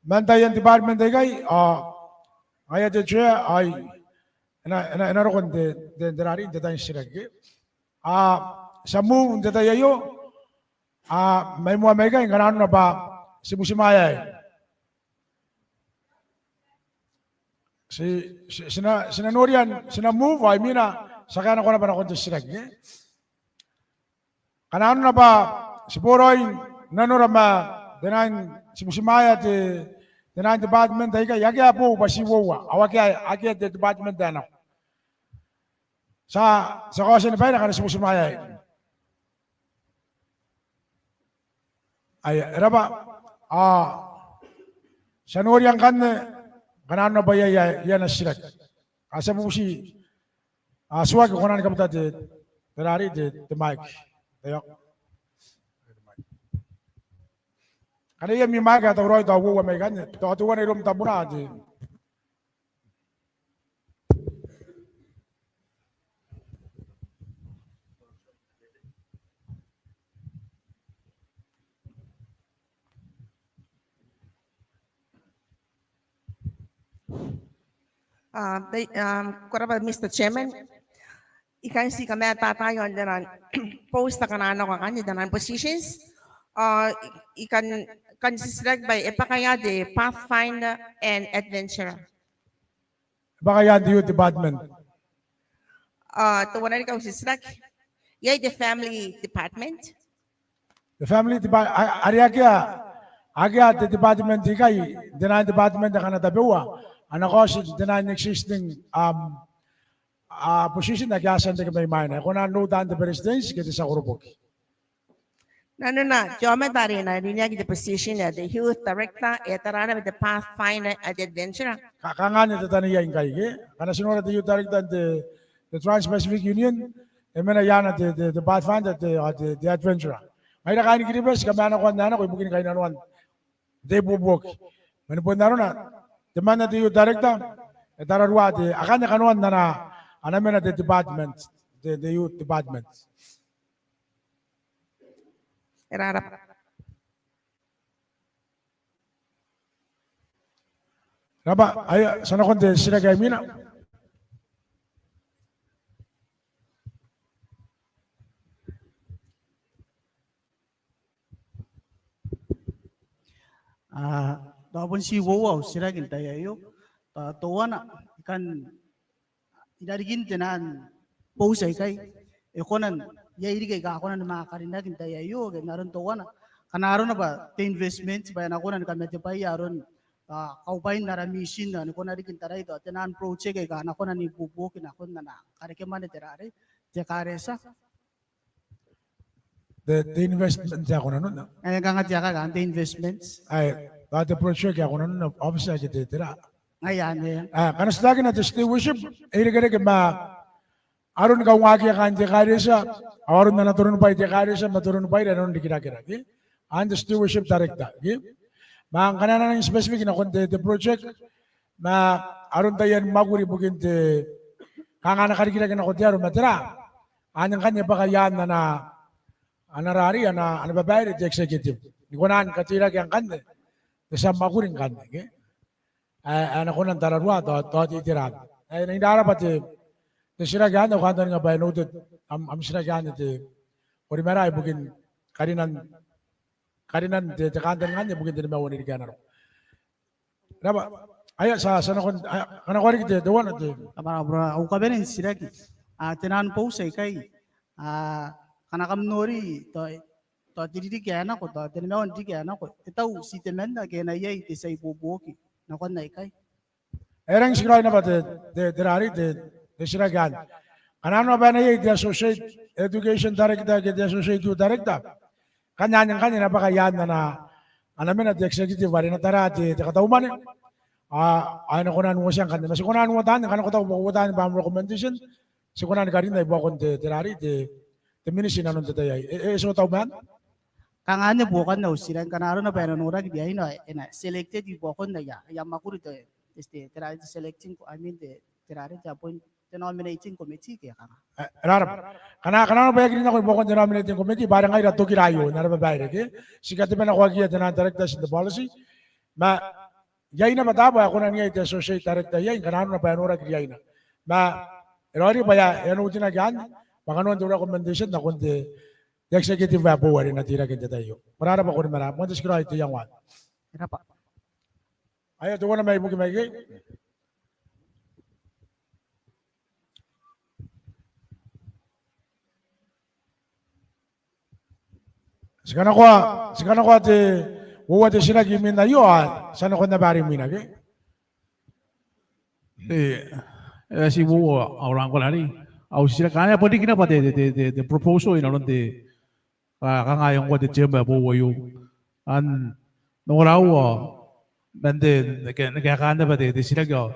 Man taian department aikai, ao ngaia te chair, ao e na, e na, e na roko n te, te, te rari, n te tai n titiraki. Ao ti a move n te tai aio, ao mai moa maikai, ngkana arona bwa ti butimwaea. Ti, ti, ti na, ti na noria, ti na move, ao imwina ti a kaea nako naba nakon te titiraki, e. Ngkana arona bwa ti boraoi n nanora ma tenaan, ti butimwaea te, tenaan department aikai, akea boou bwa ti uoua, ao akea, akea te department ae nako. Ti a, ti a kaotia ni baira ngkana ti butimwaea. Aia, e raba, ao ti a noria ngkanne, ngkana arona bwa iai, iai, iai ana titiraki. Ao ti a bubuti, ao tuaki ko kona ni kabuta te, te rari, te, te mic. Aio. Ngkana iai ami mic ae tauraoi, tao uoua mai ikanne, tao teuana iroum tabuna, te Um, they, um, ko rabwa, Mister Chairman. I kan ti kamatataa iaon tenaan post akana nako akanne, tenaan positions. Uh, I, I kan, kan titiraki bwa e bwaka ia te Pathfinder and Adventurer. E bwaka ia te Youth Department. Uh, teuana riki au titiraki. Iai te Family Department. Te Family Department, a, are akea, akea te department ikai, tenaan department akana tabeua a na kaoti tenaan existing, um, uh, position ake a tia n reke mai mwaina. E kona n rou taan te Beretitenti ke te tia koroboki. Nanona, te aomata are e na rineaki te position ae te Youth Director, e tara naba te Pathfinder and Adventurer. Ka, kanga anne te taneiai ngkai, ke? Ngkana ti nora te Youth Director n te, te Trans-Pacific Union, e mena iai ana te, te, te Pathfinder, te, ao te, te Adventurer. Ngaira kaain Kiribati, kam a nako, kam a nako ibukin kainnanoan te ibuobuoki. Man bon arona, temanna te Youth Director, e tararua te, akanne kanoan ana, ana mena te department, te, te Youth Department. E raba. Raba, aia, ti a nakon te titiraki ae imwina. A, tao bon ti uoua au titiraki n te tai aio. Tao teuana, I kan irarikin tenaan post aikai, e kona n, iai riki aika a kona ni manga karinaki n te tai aio, ke n aron teuana. Ngkana arona bwa te investment, bwa e na kona ni kamatebwaia aron, a, kaubwain ara mission, ni kona riki n tarai tao tenaan project aika a na kona n ibuobuoki nakon ana karekemwane te rarei, te ekaretia. Te, te investment ae ko nanonna. E, kanga te aka, kanga te investment. Ae, tao te project ae ko nanonna, office ake te, tera. Ae, anne. A, ngkana ti taekina te stewardship, e irekereke ma aron kaungaakia kaain te ekaretia, ao aron ana toronibwai te ekaretia, ma toronibwaira inanon rikirakera, ke? Anne te stewardship director, okay? Ma ngkana e nang specific nakon te, te project, ma aron taian mwakuri ibukin te, kanga ana karikirake nako te aro ma tera, anne ngkanne bwa kaian ana, ana rari, ana, ana babaire te executive. Ni kona ni kateirakean ngkanne te tia mwakuri ngkanne, okay? Ae, ae na kona n tararua tao, tao te iteraan. Ae, e na raraba te, te titiraki anne, au kantaninga bwa e noted am, am titiraki anne te, Uorimara, ibukin karinan, karinan te, te kantaninga anne ibukin te nimaua n ririki ae na roko. Raba, aia, ti a, ti a nakon, aia, kanakoa riki te, teuana te. Kabwarabwara, au kabanea n titiraki. A, te naan bouti aikai. A, ngkana kam nori, tao, tao te ririki ae nako, tao te nimaua n ririki ae nako, e tau ti temanna ke e na iai te tia ibuobuoki nakon aikai? E rangi n tikiraoi naba te, te, te rari, te, te titiraki anne. Ngkana nanona bwa e na iai te associate education director ke te associate youth director, ngkanne anne ngkanne e na bwa kaian ana, ana mena te executive are e na tara te, te kataumwane. A, ae e na kona n uotia ngkanne. Ma ti kona n uota anne, ngkana ko taku bwa ko uota anne bwa am recommendation, ti kona ni karinna ibuakon te, te rari, te, te miniti inanon te tai aei. E, e, e, ti otau man? Kanga anne buokan au titiraki, ngkana arona bwa e na noraki riaina, e na selected ibuakon aia, aia mwakuri te, te, te rari, te selecting, I mean, te, te rari, te appoint, te nominating committee ke kanga. E, e raraba. Ngkana, ngkana nanona bwa e aki rin nako ibuakon te nominating committee, bwa are ngaira tokira aio, n ara babaire, ke? Ti katebenakoakiia te naan directors n te policy. Ma iai naba taabo ae kona n iai te associate director iai, ngkana nanona bwa e noraki riaina. Ma e raoiroi bwa e a, e a noutinaki anne, bwa kanoan te recommendation nakon te, te executive ae boou are e na teirake n te tai aio. Ko raraba, ko rimara, moan te tikiraoi te iango anne. E raba. Aia, teuana mai buki mai ikei. Ti kanakoa, ti kanakoa te, uoua te titiraki imwin aio, ao ti a nakon naba are imwina, ke? E, e, ti uoua au rang kona ni. Au titiraki anne, e a bon riki naba te, te, te, te, te proposal inanon te, ka, kanga ngkoa te term ae boou aio. Ao n nora au, ao man te, n kaekaan naba te, te titiraki, ao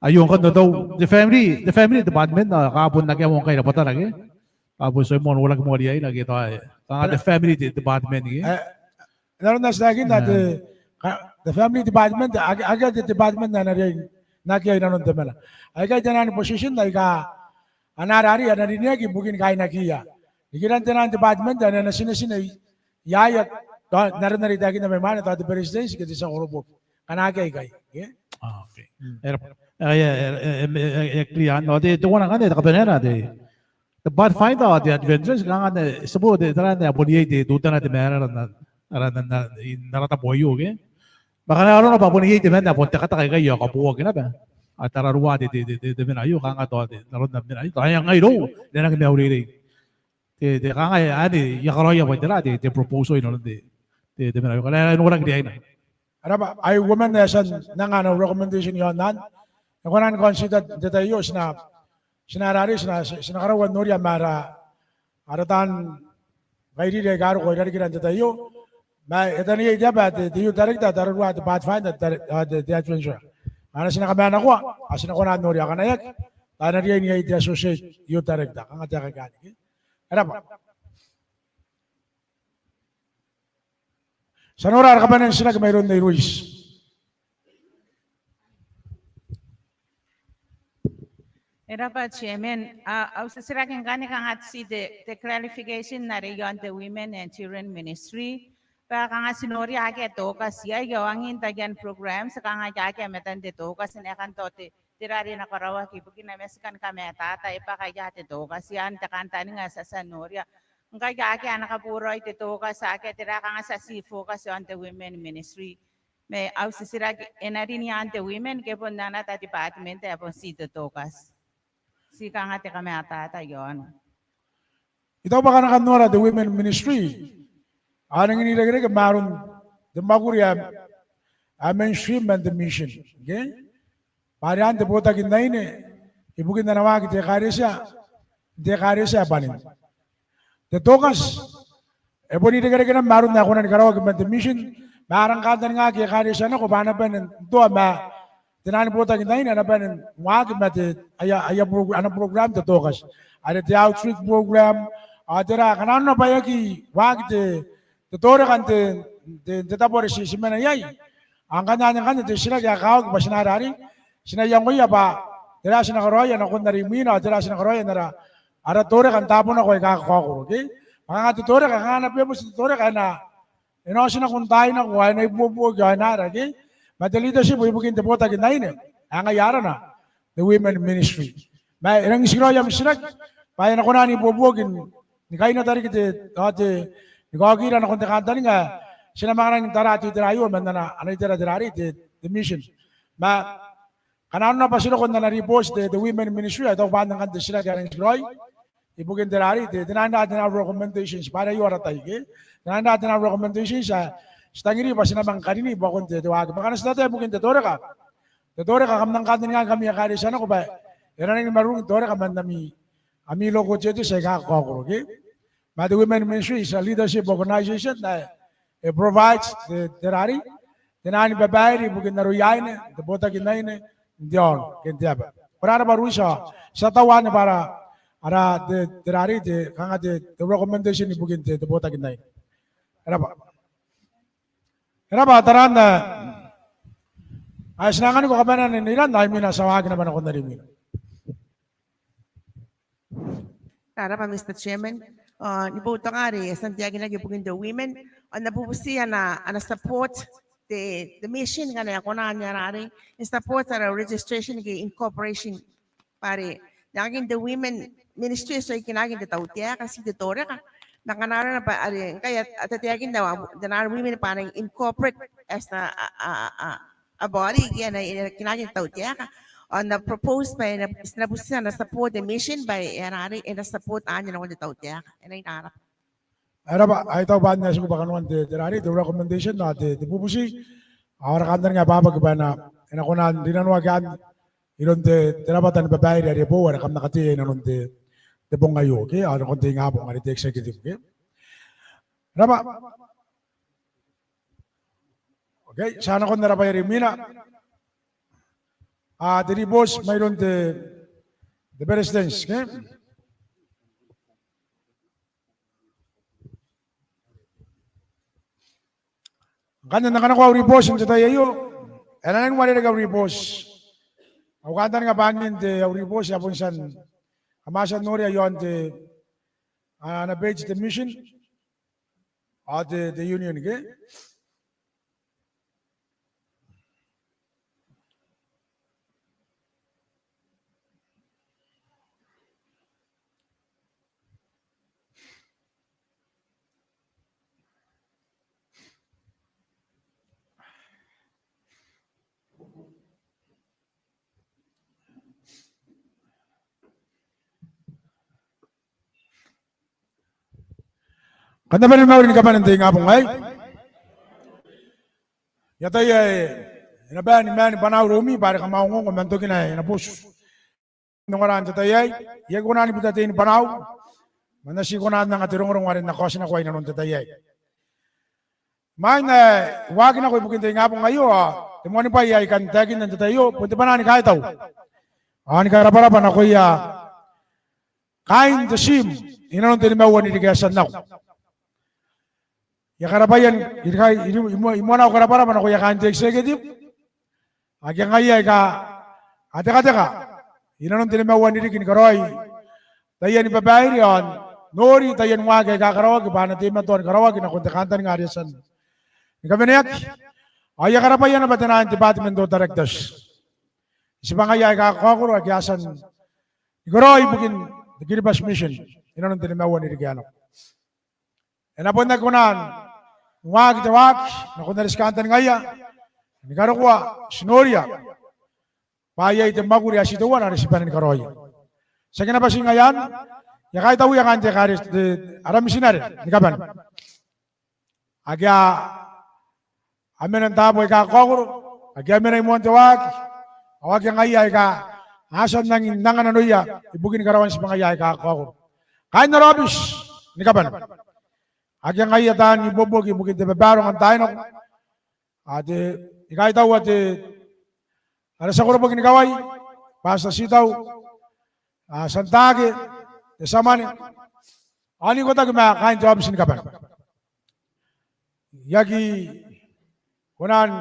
aio ngkanne tao te family, te family department, a, ka bon akea moa ngkai rabwatana ke? Ka bon ti a moa noraki moa riaina ke tao, e, kanga te family de-, department ke? E, n aron ae ti taekinna te, ka, te family department, ake, akea te department ae na riai n akea inanon te mena. Aikai te naan position aika a na rari, a na rineaki ibukin kaainakiia. Nikiran te naan department ae na, na tinetine i, iaia, tao, n aron are I taekinna mai mwaina, tao te beretitenti ke te tia koroboki. Ngkana akea ikai, ke? A, okay. Mm. E raba, e, e clear. Ao te, teuana ngkanne, te kabaneana, te, te Pathfinder ao te Adventurers, kanga anne, ti a bon, te, tera anne, a bon iai te, teutana te maera n, n ara, n, n, n ara tabo aio, ke? Ma ngkana arona bwa bon iai temanna ae bon tekateka ikai ao kaboaki naba. A tararua te, te, te, te, te mena aio, kanga tao te, n aron te mena aio. Tao e ngai irou, n na aki maiureirei. Te, te kanga anne, I a karaoia bwa tera, te, te proposal inanon te, te, te mena aio. Ngkana e noraki riaina. E raba, ai uoman ae e a tia n anga ana recommendation iaon anne. E kona ni consider n te tai aio, ti na, ti na rari, ti na, ti na karaua n noria ma ara, ara taan kairiri aika a roko irarikira n te tai aio. Ma e taneiai te aba ae te, te youth director, tararua te Pathfinder, te, te, te Adventurer. Ngkana ti na kamanakoa, ao ti na kona n noria, ngkana e aki, ao e na riai n iai te associate youth director. Kanga te aeka akanne. E raba. Ti a nora ara kabanea n titiraki mairoun Nei Ruiti. E raba Chairman, a, au titiraki ngkanne kanga ti te, te clarification are iaon te Women and Children Ministry. Bwa kanga ti noria akea te Tokati iai, ao angin taian programs kanga akea matan te Tokati, n aekan tao te, tera are e na karaoaki ibukina ma ti kan kamatata, e bwa kaia te Tokati, anne te kantaninga ae ti a tia n noria. Ngkai akea ana kaboraoi te Tokati, akea tera, kanga ti a ti focus iaon te Women Ministry. Ma au titiraki, e na rin i aan te women ke bon ana ata department ae bon ti te Tokati? Ti kanga te kamatata iaona. I taku bwa ngkana kam nora te Women Ministry, a nangi n irekereke ma aron te mwakuri ae, ae mainstream man te mission. Okay? Bwa are anne te botaki n aine ibukin ana waaki te ekaretia, te ekaretia ae bwanin. Te Tokati e bon irekereke naba ma aron ae kona ni karaoaki man te mission, ma a rang kantaningaaki ekaretia nako bwa a na bane n toa ma te naan botaki n aine, a na bane n waaki ma te, aia, aia pro-, ana program te Tokati. Are te outreach program, ao tera, ngkana nanona bwa e aki waaki te, te Toreka n te, te, te tabo are ti, ti mena iai. Ao ngkanne anne ngkanne te titiraki ae kakawaki bwa ti na rarei, ti na iangoia bwa tera ae ti na karaoia nakon are imwina, ao tera ae ti na karaoia n ara, ara Toreka n taabo nako aika kakaokoro, ke? Bwa kanga te Toreka, kanga ana purpose te Toreka e na, e na otinako n taai nako, e na ibuobuoki, e na rake. Ma te leadership ibukin te botaki n aine ae ngaia arana te women ministry. Ma e rangi n tikiraoi am titiraki bwa e na kona n ibuobuoki ni kaineta riki te, ao te, ni kaokira nakon te kantaninga ae ti na manga rangi n tara te itera aio man ana, ana itera te rarei te, te mission. Ma ngkana nanona bwa ti roko n ana ribooti te, te women ministry, ao I taku bwa anne ngkanne te titiraki ae rangi n tikiraoi ibukin te rarei te, te naan ra te naan recommendations, bwa are aio ara tai, ke? Te naan ra te naan recommendations ae ti tangiri bwa ti na manga karini buakon te, te waaki. Ma ngkana ti taetae ibukin te Toreka, te Toreka kam na kantaninga ngkami ake a reitia nako bwa e na rangi ni marurung te Toreka man ami, ami local churches aika kakaokoro, ke? Ma te women ministry is a leadership organization ae e provides te, te rarei, te naan babaire ibukin aroia aine, te botaki n aine, n te aono ke n te aba. Ko rabwa Ruisa, ti a taua anne bwa ara, ara te, te rarei te, kanga te, te recommendation ibukin te, te botaki n aine. E rabwa. E rabwa, taraan ae ti na anganiko kabanean iran, ao imwina ti a waaki naba nakon are imwina. Ko rabwa, Mister Chairman. Ao ni boutoka are e a tia n taekinaki ibukin te women, ao N na bubuti ana, ana support te, te mission ngkana e kona n rarei n support ara registration ke incorporation. Bwa are n aekakin te women ministry e tuai kinaaki n te tautaeka, ti te Toreka. Ma ngkana arona bwa are ngkai a, a taetaekinna te naan women bwa a na incorporate as a, a, a, a, a body ke e na, e na kinaaki n te tautaeka. Ao N na propose bwa e na, ti na bubuti ana support te mission bwa e na, e na support anne nakon te tautaeka. E na, e na. E rabwa, ao I taku bwa anne ae tiku bwa kanoan te, te rarei, te recommendation, ao te, te bubuti. Ao ara kantaninga ae bwabwaki bwa e na, e na kona n rinanoaki anne iroun te, te rabwata ni babaire are boou are kam na kateia inanon te, te bong aio, ke? Ao nakon te ingabong are te executive, ke? E rabwa. Okay, ti a nakon ara bwai are imwina. A, te ribooti mairoun te, te Beretitenti, ke? Ngkanne N na kanakoa au ribooti n te tai aio. E na nang uarereke au ribooti. Au kantaninga bwa angiin te, au ribooti a bon tia n, kam a tia n noria iaon te, a, ana page te mission ao te, te union, ke? Kam na bane ni mauri ni kabane n te ingabong aei. I ataia ae e na bae ni maan banau iroumi bwa are kam a ongoongo man tokina ae e na botu n ongora n te tai aei. I aki kona ni bita tein banau, ma N na ti kona n anga te rongorongo are N na kaotinakoa inanon te tai aei. Imwain ae I waaki nako ibukin te ingabong aio, ao te moanibwai ae I kan taekinna n te tai aio bon te bwanaa ni kaitau ao ni karabwarabwa nakoia kaain te tiim inanon te nimaua n ririki ae e a tia n nako. I a karabwaia n, i, i, i, i moa, i moa nako karabwarabwa nakoia kaain te executive ake ngaia aika a tekateka inanon te nimaua n ririki ni karaoi taiani babaire ao n nori taiani waaki aika karaoaki bwa a na teimatoa ni karaoaki nakon te kantaninga are e a tia ni kaweneaki. Ao I a karabwaia naba te naan departmental directors, tibwangaia aika kakaokoro ake a tia ni karaoi ibukin te Kiribati Mission inanon te nimaua n ririki ae nako. E na bon aki kona n waaki te waaki nakon are ti kantaningaia ni karokoa, ti noria bwa iai te mwakuri ae ti teuana are ti bane ni karaoia. Tiaki naba ti ngaia anne, I a kaitauia kaain te ekaretia, te, ara mitinare ni kabane ake a a mena n taabo aika kakaokoro, ake a mena i moan te waaki, ao ake ngaia aika a tia n nangi n anga nanoia ibukin karaoan tibwangaia aika kakaokoro. Kaain ara aobiti ni kabane ake ngaia taan ibuobuoki ibukin te babaronga n taai nako. Ao te, I kaitaua te, ara tia koroboki ni kawai, Pastor Titau, a, Tia Ntaake, te tia mwane, ao n ikotaki ma kaain te aobiti ni kabane. I aki kona n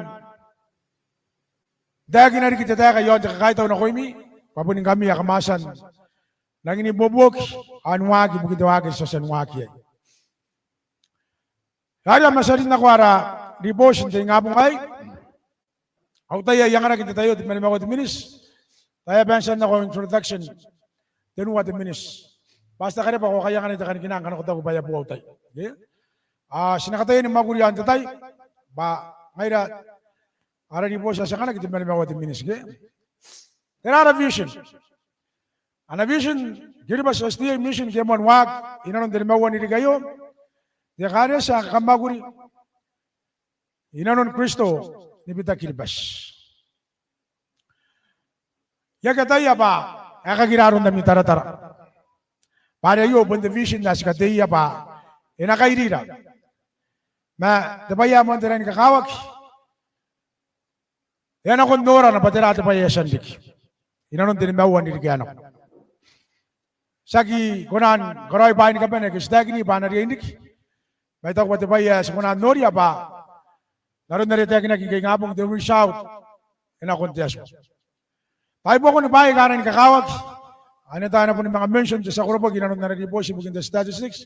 taekina riki te taeka iaon te kakaitau nakoimi bwa bon ngkami aika kam a tia n rangi n ibuobuoki ao n waaki ibukin te waaki ae ti a tia n waaki iai. Ngaia are ma ti a rin nako ara ribooti n te ingabong aei. Ao tao I anganaki n te tai aio te nimaua te miniti. Tao e a bane n tia n nako introduction tenua te miniti. Bwa ti a kareba ko a kai anganai te kanikina ngkana ko taku bwa e a boou au tai. Okay? Ao ti na kataia ni mwakuri n te tai bwa ngaira ara ribooti ae ti anganaki te nimaua te miniti. Okay? Tera ara vision? Ana vision, Kiribati S D A mission ke moan waaki inanon te nimaua n ririki aio, te ekaretia ae kamwakuri inanon Kristo ni bita Kiribati. I aki ataia bwa e kakira aron ami taratara bwa are aio bon te vision ae ti kateia bwa e na kairira. Ma te bwai ae moan te rangi ni kakawaki, e a nako n nora naba tera te bwai ae e a tia n riki inanon te nimaua n ririki ae nako. Ti aki kona ni karaoi bwaai ni kabane ake ti taekini bwa a na riai n riki. Ma I taku bwa te bwai ae ti kona n noria bwa n aron are e taekinaki ngke ingabong, te result e nako n te Atua. Bwa i buakon bwaai aika a rangi ni kakawaki ane tao e na boni manga mention te tia koroboki inanon ana ribooti ibukin te statistics.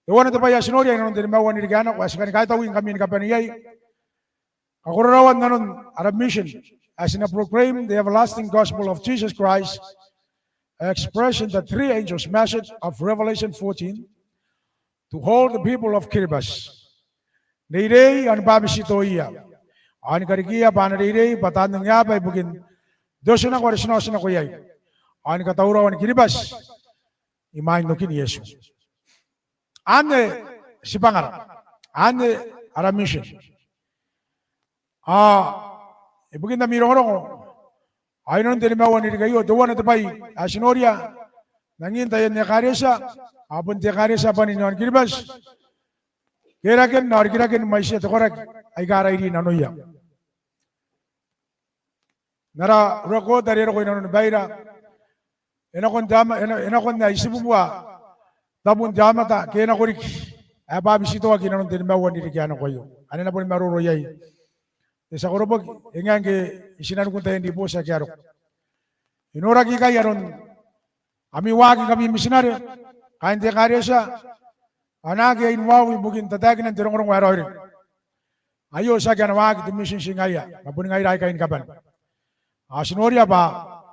Teuana te bwai ae ti noria inanon te nimaua n ririki ae nako ae ti kani kaitaui ngkami ni kabane iai, kakororaoan nanon ara mission ae ti na proclaim the everlasting gospel of Jesus Christ expressed in the three angels' message of Revelation fourteen to all the people of Kiribati. N reirei ao ni bwabetitoia ao ni karikiia bwa a na reirei bwa taan ongeaba ibukin te otinako are ti na otinako iai ao ni katauraoan Kiribati imwain okin Iesu. Anne tibwangara, anne ara mission. Ao ibukin ami rongorongo, ao inanon te nimaua n ririki aio, teuana te bwai ae ti noria n angin taian ekaretia, ao bon te ekaretia bwanin aon Kiribati, ke raken ao rikiraken mwaitiia te koraki aika rairi nanoia. N ara record are e roko inanoni baira, e nakon te aoma, e na, e nakon ae itibubua tabun te aomata ke e nako riki ae bwabetitoaki inanon te nimaua n ririki ae nako aio. Ane e na boni maroro iai te tia koroboki, e ngae ngke I tinanikun taian ribooti ake a roko. I noraki ikai aron ami waaki ngkami mitinare, kaain te ekaretia, ao naake aine wau ibukin tataekinan te rongorongo ae raoiroi. Aio tiaki ana waaki te mission ti ngaia, ma boni ngaira aikai ni kabane. Ao ti noria bwa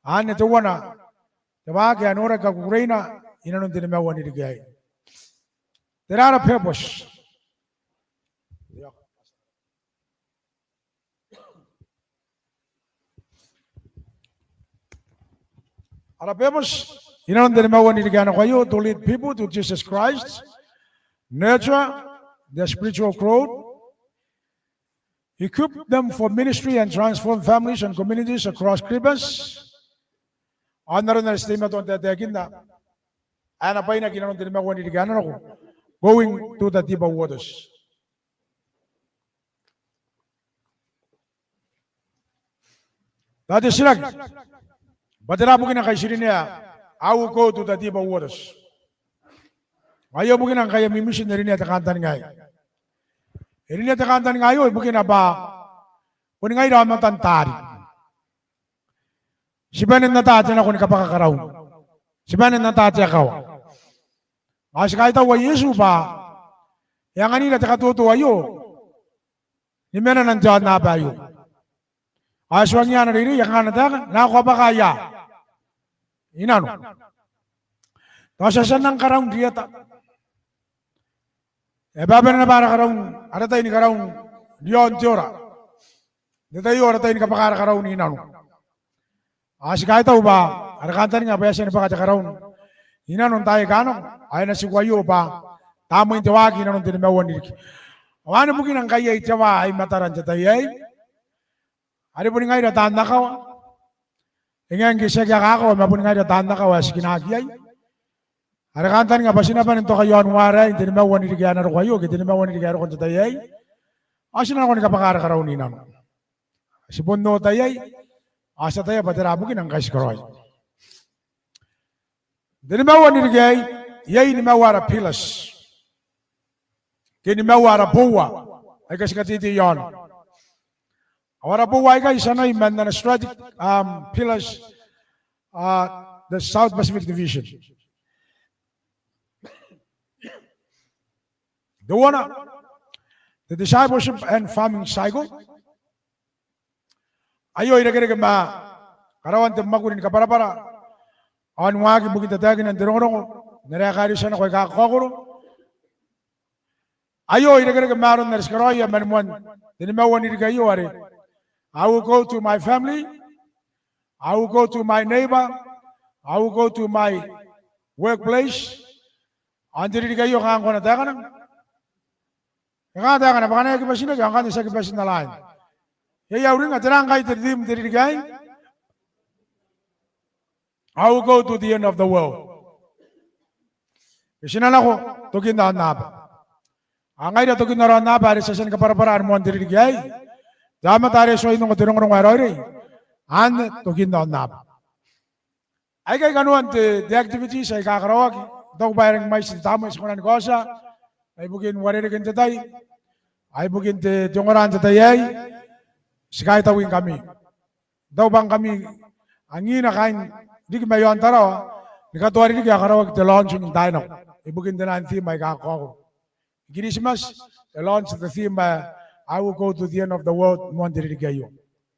anne teuana te waaki ae noraki kakukureina inanon te nimaua n ririki aei. Tera ara purpose? Ara purpose inanon te nimaua n ririki ae nako aio, to lead people to Jesus Christ, nurture their spiritual growth, equip them for ministry and transform families and communities across Kiribati. Ao n aron are ti teimatoa n taetaekinna, ae e na bwainaki inanon te nimaua n ririki ae na nako, going to the deeper waters. Tao te titiraki bwa tera bukina ngkai ti rinea, how we go to the deeper waters. Ao aio bukina ngkai ami mission e rinea te kantaninga aei. E rinea te kantaninga aio ibukina bwa boni ngaira aomatan taari. Ti bane n ata te nako ni kabwaka karaun. Ti bane n ata te akawa. Ao ti kaitaua Iesu bwa e anganira te katoto aio ni mena n te aonnaba aio. Ao e tuangia ana reirei, e kangaa ana taeka? Nako kabwaka ia i nano. Tao ti a tia n nang karaun rietata. E a bane naba ara karaun, ara tai ni karaun riaon te ora. N te tai aio ara tai ni kabwaka ara karaun i nano. Ao ti kaitau bwa are kantaninga bwa e a tia ni bwaka te karaun i nano n taai aika a nako, ao e na tiku aio bwa tamnein te waaki inanon te nimaua n ririki. Ao anne bukina ngkai iai te waa ae i matara n te tai aei, are boni ngaira taan akawa. E ngae ngke tiaki a kaakawa, ma boni ngaira taan akawa ae ti kinaaki iai. Are kantaninga bwa ti na bane n toka i aon waara aei n te nimaua n ririki ae na roko aio, ke te nimaua n ririki ae roko n te tai aei. Ao ti na nako ni kabwaka ara karaun i nano. Ti bon oota iai, ao ti ataia bwa tera bukina ngkai ti karaoi. N te nimaua n ririki aei, iai nimaua ara pillars. ke nimaua ara boua aika ti kateitei iaona. Ao ara boua aikai a tia naba man ana strategic, um, pillars, uh, the South Pacific Division. Teuana, the discipleship and farming cycle. Aio e irekereke ma karaoan te mwakuri ni kabwarabwara ao ni waaki ibukin tataekinan te rongorongo n ara ekaretia nako aika kakaokoro. Aio e irekereke ma aron are ti karaoia man moan te nimaua n ririki aio are, I will go to my family, I will go to my neighbor, I will go to my workplace. Ao n te ririki aio kanga ko na taekana? E kanga taekana bwa kanga e aki bati n reke, ao ngkanne ti aki bati n align. Iai ae uringnga, tera ngkai te theme n te ririki aei? I will go to the end of the world. E, ti na nako tokin aonnaba. Ao ngaira tokin ara aonnaba are ti a tia ni kabwarabwara ni moan te ririki aei, te aomata are e tuai n ongo te rongorongo ae raoiroi, anne tokin aonnaba. Aikai kanoan te, te activities aika karaoaki. I taku bwa e rangi mwaiti te tamnei ti kona ni kaotia, ibukin uarereken te tai ao ibukin te, te ongora n te tai aei. Ti kaitau ngkami. I taku bwa ngkami angina kaain riki mai aon Tarawa ni katoa ririki ae karaoaki te launching n taai nako ibukin te naan theme aika kakaokoro. I Kiritimati e launch te theme ae, I will go to the end of the world, moan te ririki aio.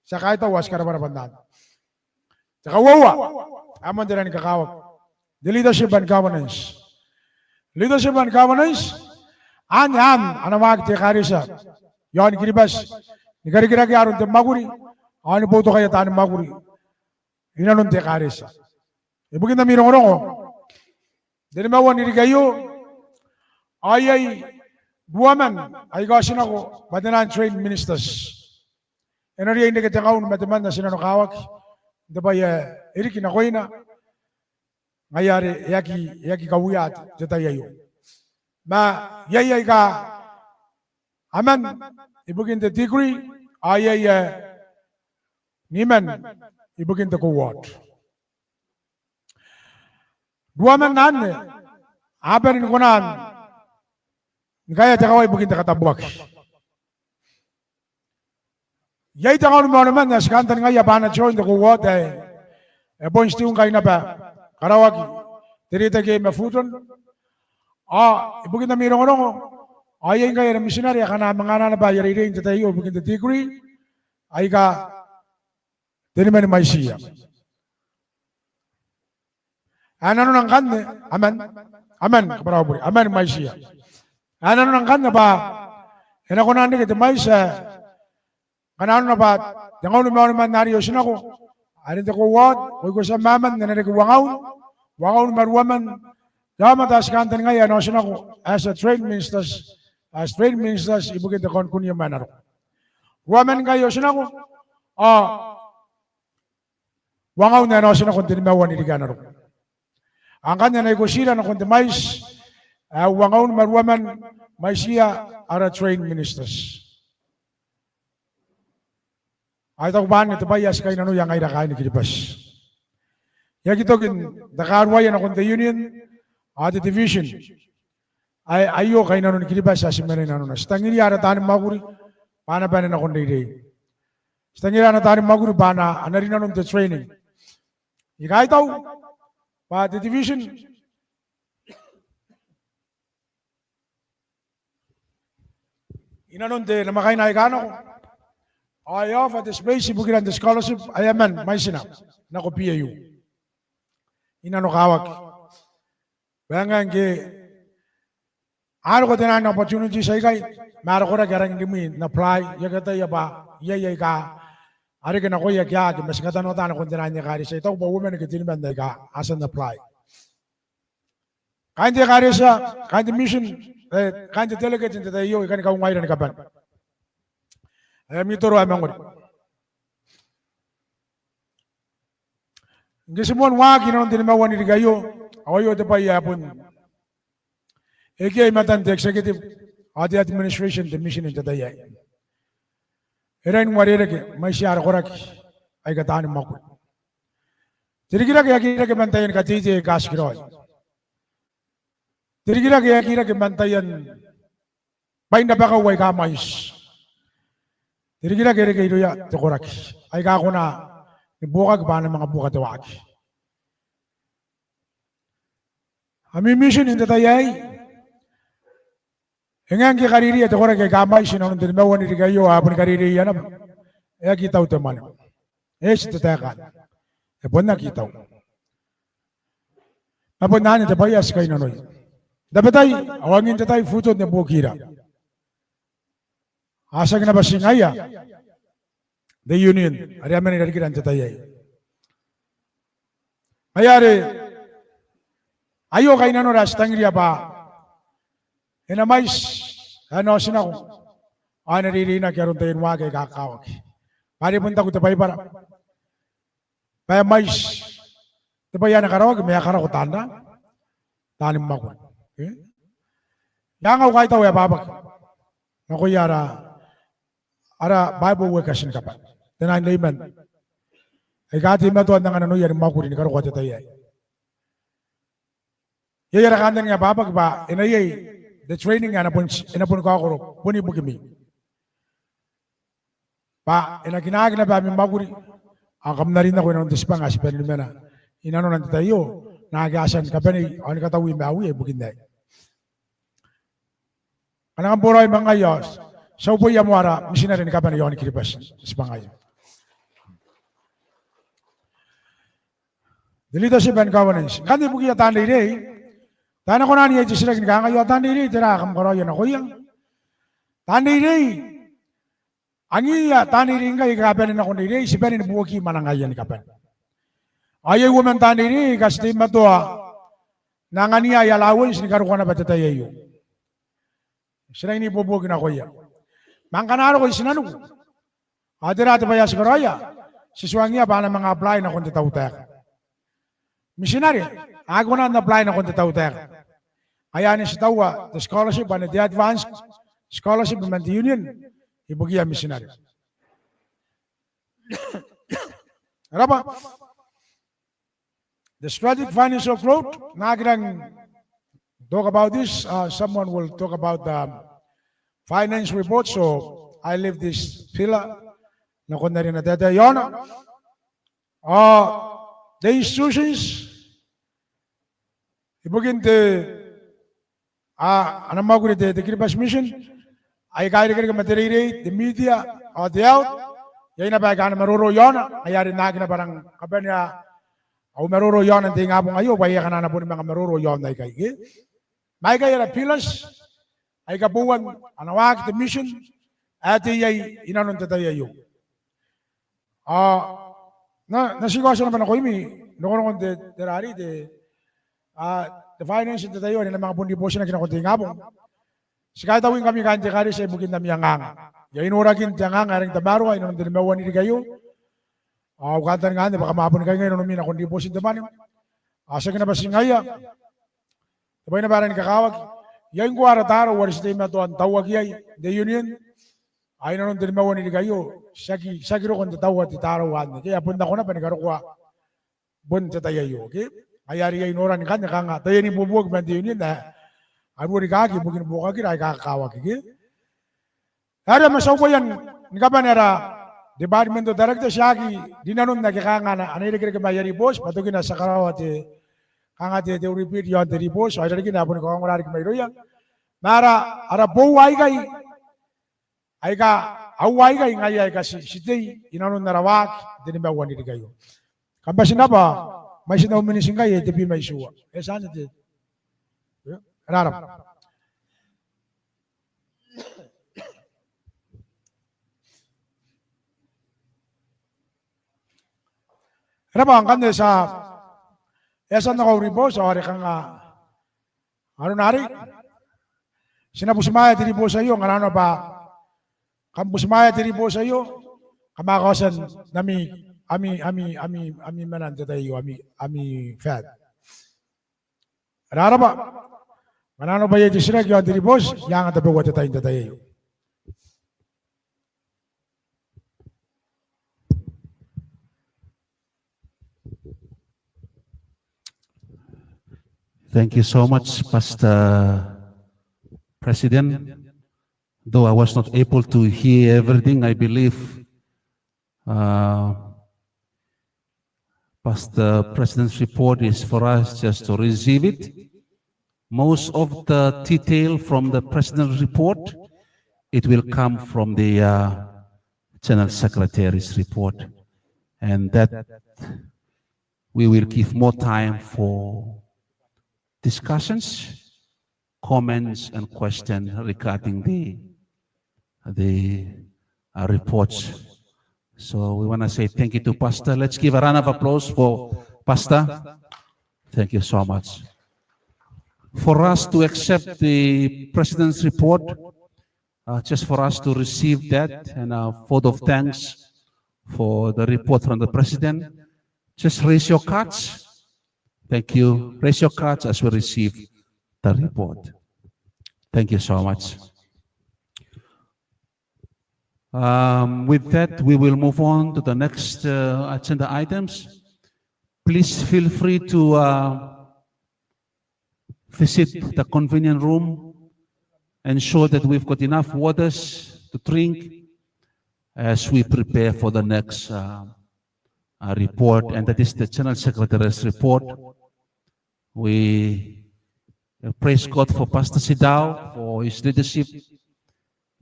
Ti a kaitau ao ti karabwarabwa n anne. Te kauoua ae moan te naan kakawaki, the leadership and governance. Leadership and governance, anne ana waaki te ekaretia iaon Kiribati ni karikirakea aron te mwakuri ao ni boutokaia taani mwakuri inanon te ekaretia. Ibukin ami rongorongo n te nimaua n ririki aio ao iai ruaman aika otinako bwa te naan trained ministers. E na riai n reke tengaun ma temanna ti nanokawaki n te bwai ae e riki nakoina, ngaia are e aki, e aki kauia te tai aio. Ma iai aika aman ibukin te degree ao iai ae niman ibukin te co-ord. Ruaman anne a bane ni kona ni kaea te kawai ibukin te katabuaki. Iai tengaun ma onoman ae ti kantaningaia bwa a na join te co-ord ae e bon still ngkai naba karaoaki te reitaki ma Fulton. Ao ibukin ami rongorongo ao iai ngkai ara mitinare akana a manga anaa naba aia reirei n te tai aio ibukin te degree aika teniman mwaitiia. Ae nanona ngkanne, aman, aman, kabwara au bure, aman mwaitiia. Ae nanona ngkanne bwa e na kona n reke te mwaiti ae ngkana nanona bwa tengaun ma onoman are e otinako are n te co-ord, ko ikotia ma aman, e na reke uangaun, uangaun ma ruaman te aomata ae ti kantaningaia ae na otinako as a trained ministers, as trained ministers ibukin te konkunium ae na roko. Ruaman ngkai e otinako ao uangaun ae na otinako n te nimaua n ririki ae na roko. Ao ngkanne a na ikotira nakon te mwaiti ae uangaun ma ruaman mwaitiia ara trained ministers. Ao I taku bwa anne te bwai ae ti kainnanoia ngaira kaain Kiribati. E aki toki n takaruaia nakon te union ao te division. Ae aio kainnanon Kiribati ae ti mena inanona. Ti tangiria ara taani mwakuri bwa a na bane nakon reirei. Ti tangiria ana taani mwakuri bwa a na, a na rinanon te training. I kaitau bwa te division inanon te namwakaina aika nako ao e offer te space ibukira n te scholarship ae aman mwaitina nako B A U. I nanokawaki bwa e ngae ngke a roko te naan opportunities aikai ma ara koraki a rangi n rimwi n apply. I aki ataia bwa iai aika a reke nakoia ake a aki, ma ti katanoata nakon te naan ekaretia. I taku bwa uoman ke teniman aika a tia n apply. Kaain te ekaretia, kaain te mission, e, kaain te delegate n te tai aio, I kani kaungaira ni kabane. Ae ami toro ae mangori. Ngke ti moan waaki inanon te nimaua n ririki aio ao aio te bwai ae bon eke i matan te executive ao te administration te mission n te tai aei. E rangi n uarereke mwaitiia ara koraki aika taani mwakuri. Te rikirake e aki rake man taian kateitei aika tikiraoi. Te rikirake e aki rake man taian bwain rabakau aika mwaiti. Te rikirake e reke irouia te koraki aika kona ni buokaki bwa a na manga buoka te waaki. Ami mission n te tai aei, e ngae ngke e kaririia te koraki aika mwaiti inanon te nimaua n ririki aio, a boni kariria naba. E aki tau te mwane. E eti te taeka. E bon aki tau. Ma bon anne te bwai ae ti kainnanoi. Tabetai, ao angin te tai, futon te buokira. A tiaki naba ti ngaia te union are a mena i rarikira n te tai aei. Ngaia are aio kainnanora ae ti tangiria bwa e na mwaiti ae e na otinako ao e na reireinaki aron taiani waaki aika kakawaki. Bwa are bon taku te Baibara bwa e mwaiti te bwai ae na karaoaki ma e a karako taan ra, taani mwakuri. E? I anga au kaitau ae bwabwaka nakoia ara, ara Bible workers ni kabane, te nine laymen aika teimatoa n anga nanoia ni mwakuri ni karokoa te tai aei. Iai ara kantaninga ae bwabwaka bwa e na iai te training ae e na boni, e na boni kaokoro boni ibukimi. Bwa e na kinaaki naba ami mwakuri ao kam na rin nako inanon te tibwanga ae ti bane ni mena inanona n te tai aio, naake a tia ni kabanei ao ni kataui maiuia ibukin aei. Ngkana kam boraoi ma ngaia ao ti a uboia moa ara mitinare ni kabane iaoni Kiribati n tibwangaia. The leadership and governance. Ngkanne ibukiia taan reirei, tao e na kona n iai te titiraki ni kangai, ao taan reirei tera ae kam karaoia nakoia? Taan reirei, angiia taan reirei ngkai aika a bane nakon reirei, ti bane ni buoki mwanangaia ni kabane. Ao iai uoman taan reirei aika ti teimatoa n anganiia aia allowance ni karokoa naba te tai aio. Ti rangi n ibuobuoki nakoia. Ma ngkana a roko i tinaniku, ao tera te bwai ae ti karaoia? Ti tuangiia bwa a na manga apply nakon te tautaeka. Mitinare a aki kona n apply nakon te tautaeka. Ngaia anne ti taua te scholarship, anne te advance scholarship man te union ibukiia mitinare. E rabwa. The strategic financial growth, I can talk about this. Uh, someone will talk about the finance report, so I leave this pillar nakon are e na taetae iaona. Uh, the institutions, ibukin te, a, ana mwakuri te, te Kiribati Mission aika irekereke ma te reirei, te media ao te health. Iai naba aika a na maroro iaona, ngaia are N na aki naba rang kabanea au maroro iaona n te ingabong aio, bwa iai akana a na boni manga maroro iaon aikai, ke? Ma aikai ara pillars aika bouan ana waaki te mission ae e tei iai inanon te tai aio. Ao N na, N na ti kaotia naba nakoimi rongorongon te, te rari, te, a, te finance n te tai aio are e na manga bon ribotinaki nakon te ingabong. Ti kaitaua ngkami kaain te ekaretia ibukin ami anganga. Iai norakin te anganga ae rangi n tamaroa inanon te nimaua n ririki aio. Ao au kantaninga anne bwa kam a boni kaingai nanomi nakon ribotin te mwane. Ao tiaki naba ti ngaia, te bwai naba ae rangi ni kakawaki, iai ngkoa ara tarou are ti teimatoa n tauaki iai n te union. Ao inanon te nimaua n ririki aio ti aki, ti aki roko n te taua te tarou anne, ke? E a bon nako naba ni karokoa bon te tai aio, ke? Ngaia are iai noran ngkanne kanga taian ibuobuoki man te union ae a ruo rikaaki ibukin buokakira aika kakawaki, ke? Are ma ti a uboia ni kabane ara departmental director, ti aki rinanon ake kanga a na, a na irekereke ma aia ribooti, bwa tokina ti a karaoa te, kanga te, te repeat iaon te ribooti, ao irarikina a boni kaongora riki mairouia. Ma ara, ara boua aikai, aika, aua aikai ngaia aika ti, ti tei inanon ara waaki n te nimaua n ririki aio. Kam bati naba, mwaitin au miniti ngkai, e tebwi ma itiua. E tia n te, e, e raraba. E raba, ngkanne ti a, e a tia n nako au ribooti, ao are kanga arona arei ti na butimwaea te ribooti aio, ngkana nanona bwa kam butimwaea te ribooti aio, kam a kaotia n ami, ami, ami, ami, ami mena n te tai aio, ami, ami fan. E raraba, ngkana nanona bwa iai te titiraki iaon te ribooti, I anga tabeua te tai n te tai aio. Thank you so much, Pastor President. Though I was not able to hear everything, I believe, uh, Pastor President's report is for us just to receive it. Most of the detail from the President's report, it will come from the, uh, General Secretary's report. And that we will give more time for discussions, comments and questions regarding the, the, uh, reports. So we wanna say thank you to Pastor. Let's give a round of applause for Pastor. Thank you so much. For us to accept the President's report, uh, just for us to receive that and a vote of thanks for the report from the President, just raise your cards. Thank you. Raise your cards as we receive the report. Thank you so much. Um, with that, we will move on to the next, uh, agenda items. Please feel free to, uh, visit the convenient room, ensure that we've got enough waters to drink as we prepare for the next, uh, uh, report, and that is the General Secretary's report. We, uh, praise God for Pastor Sidao, for his leadership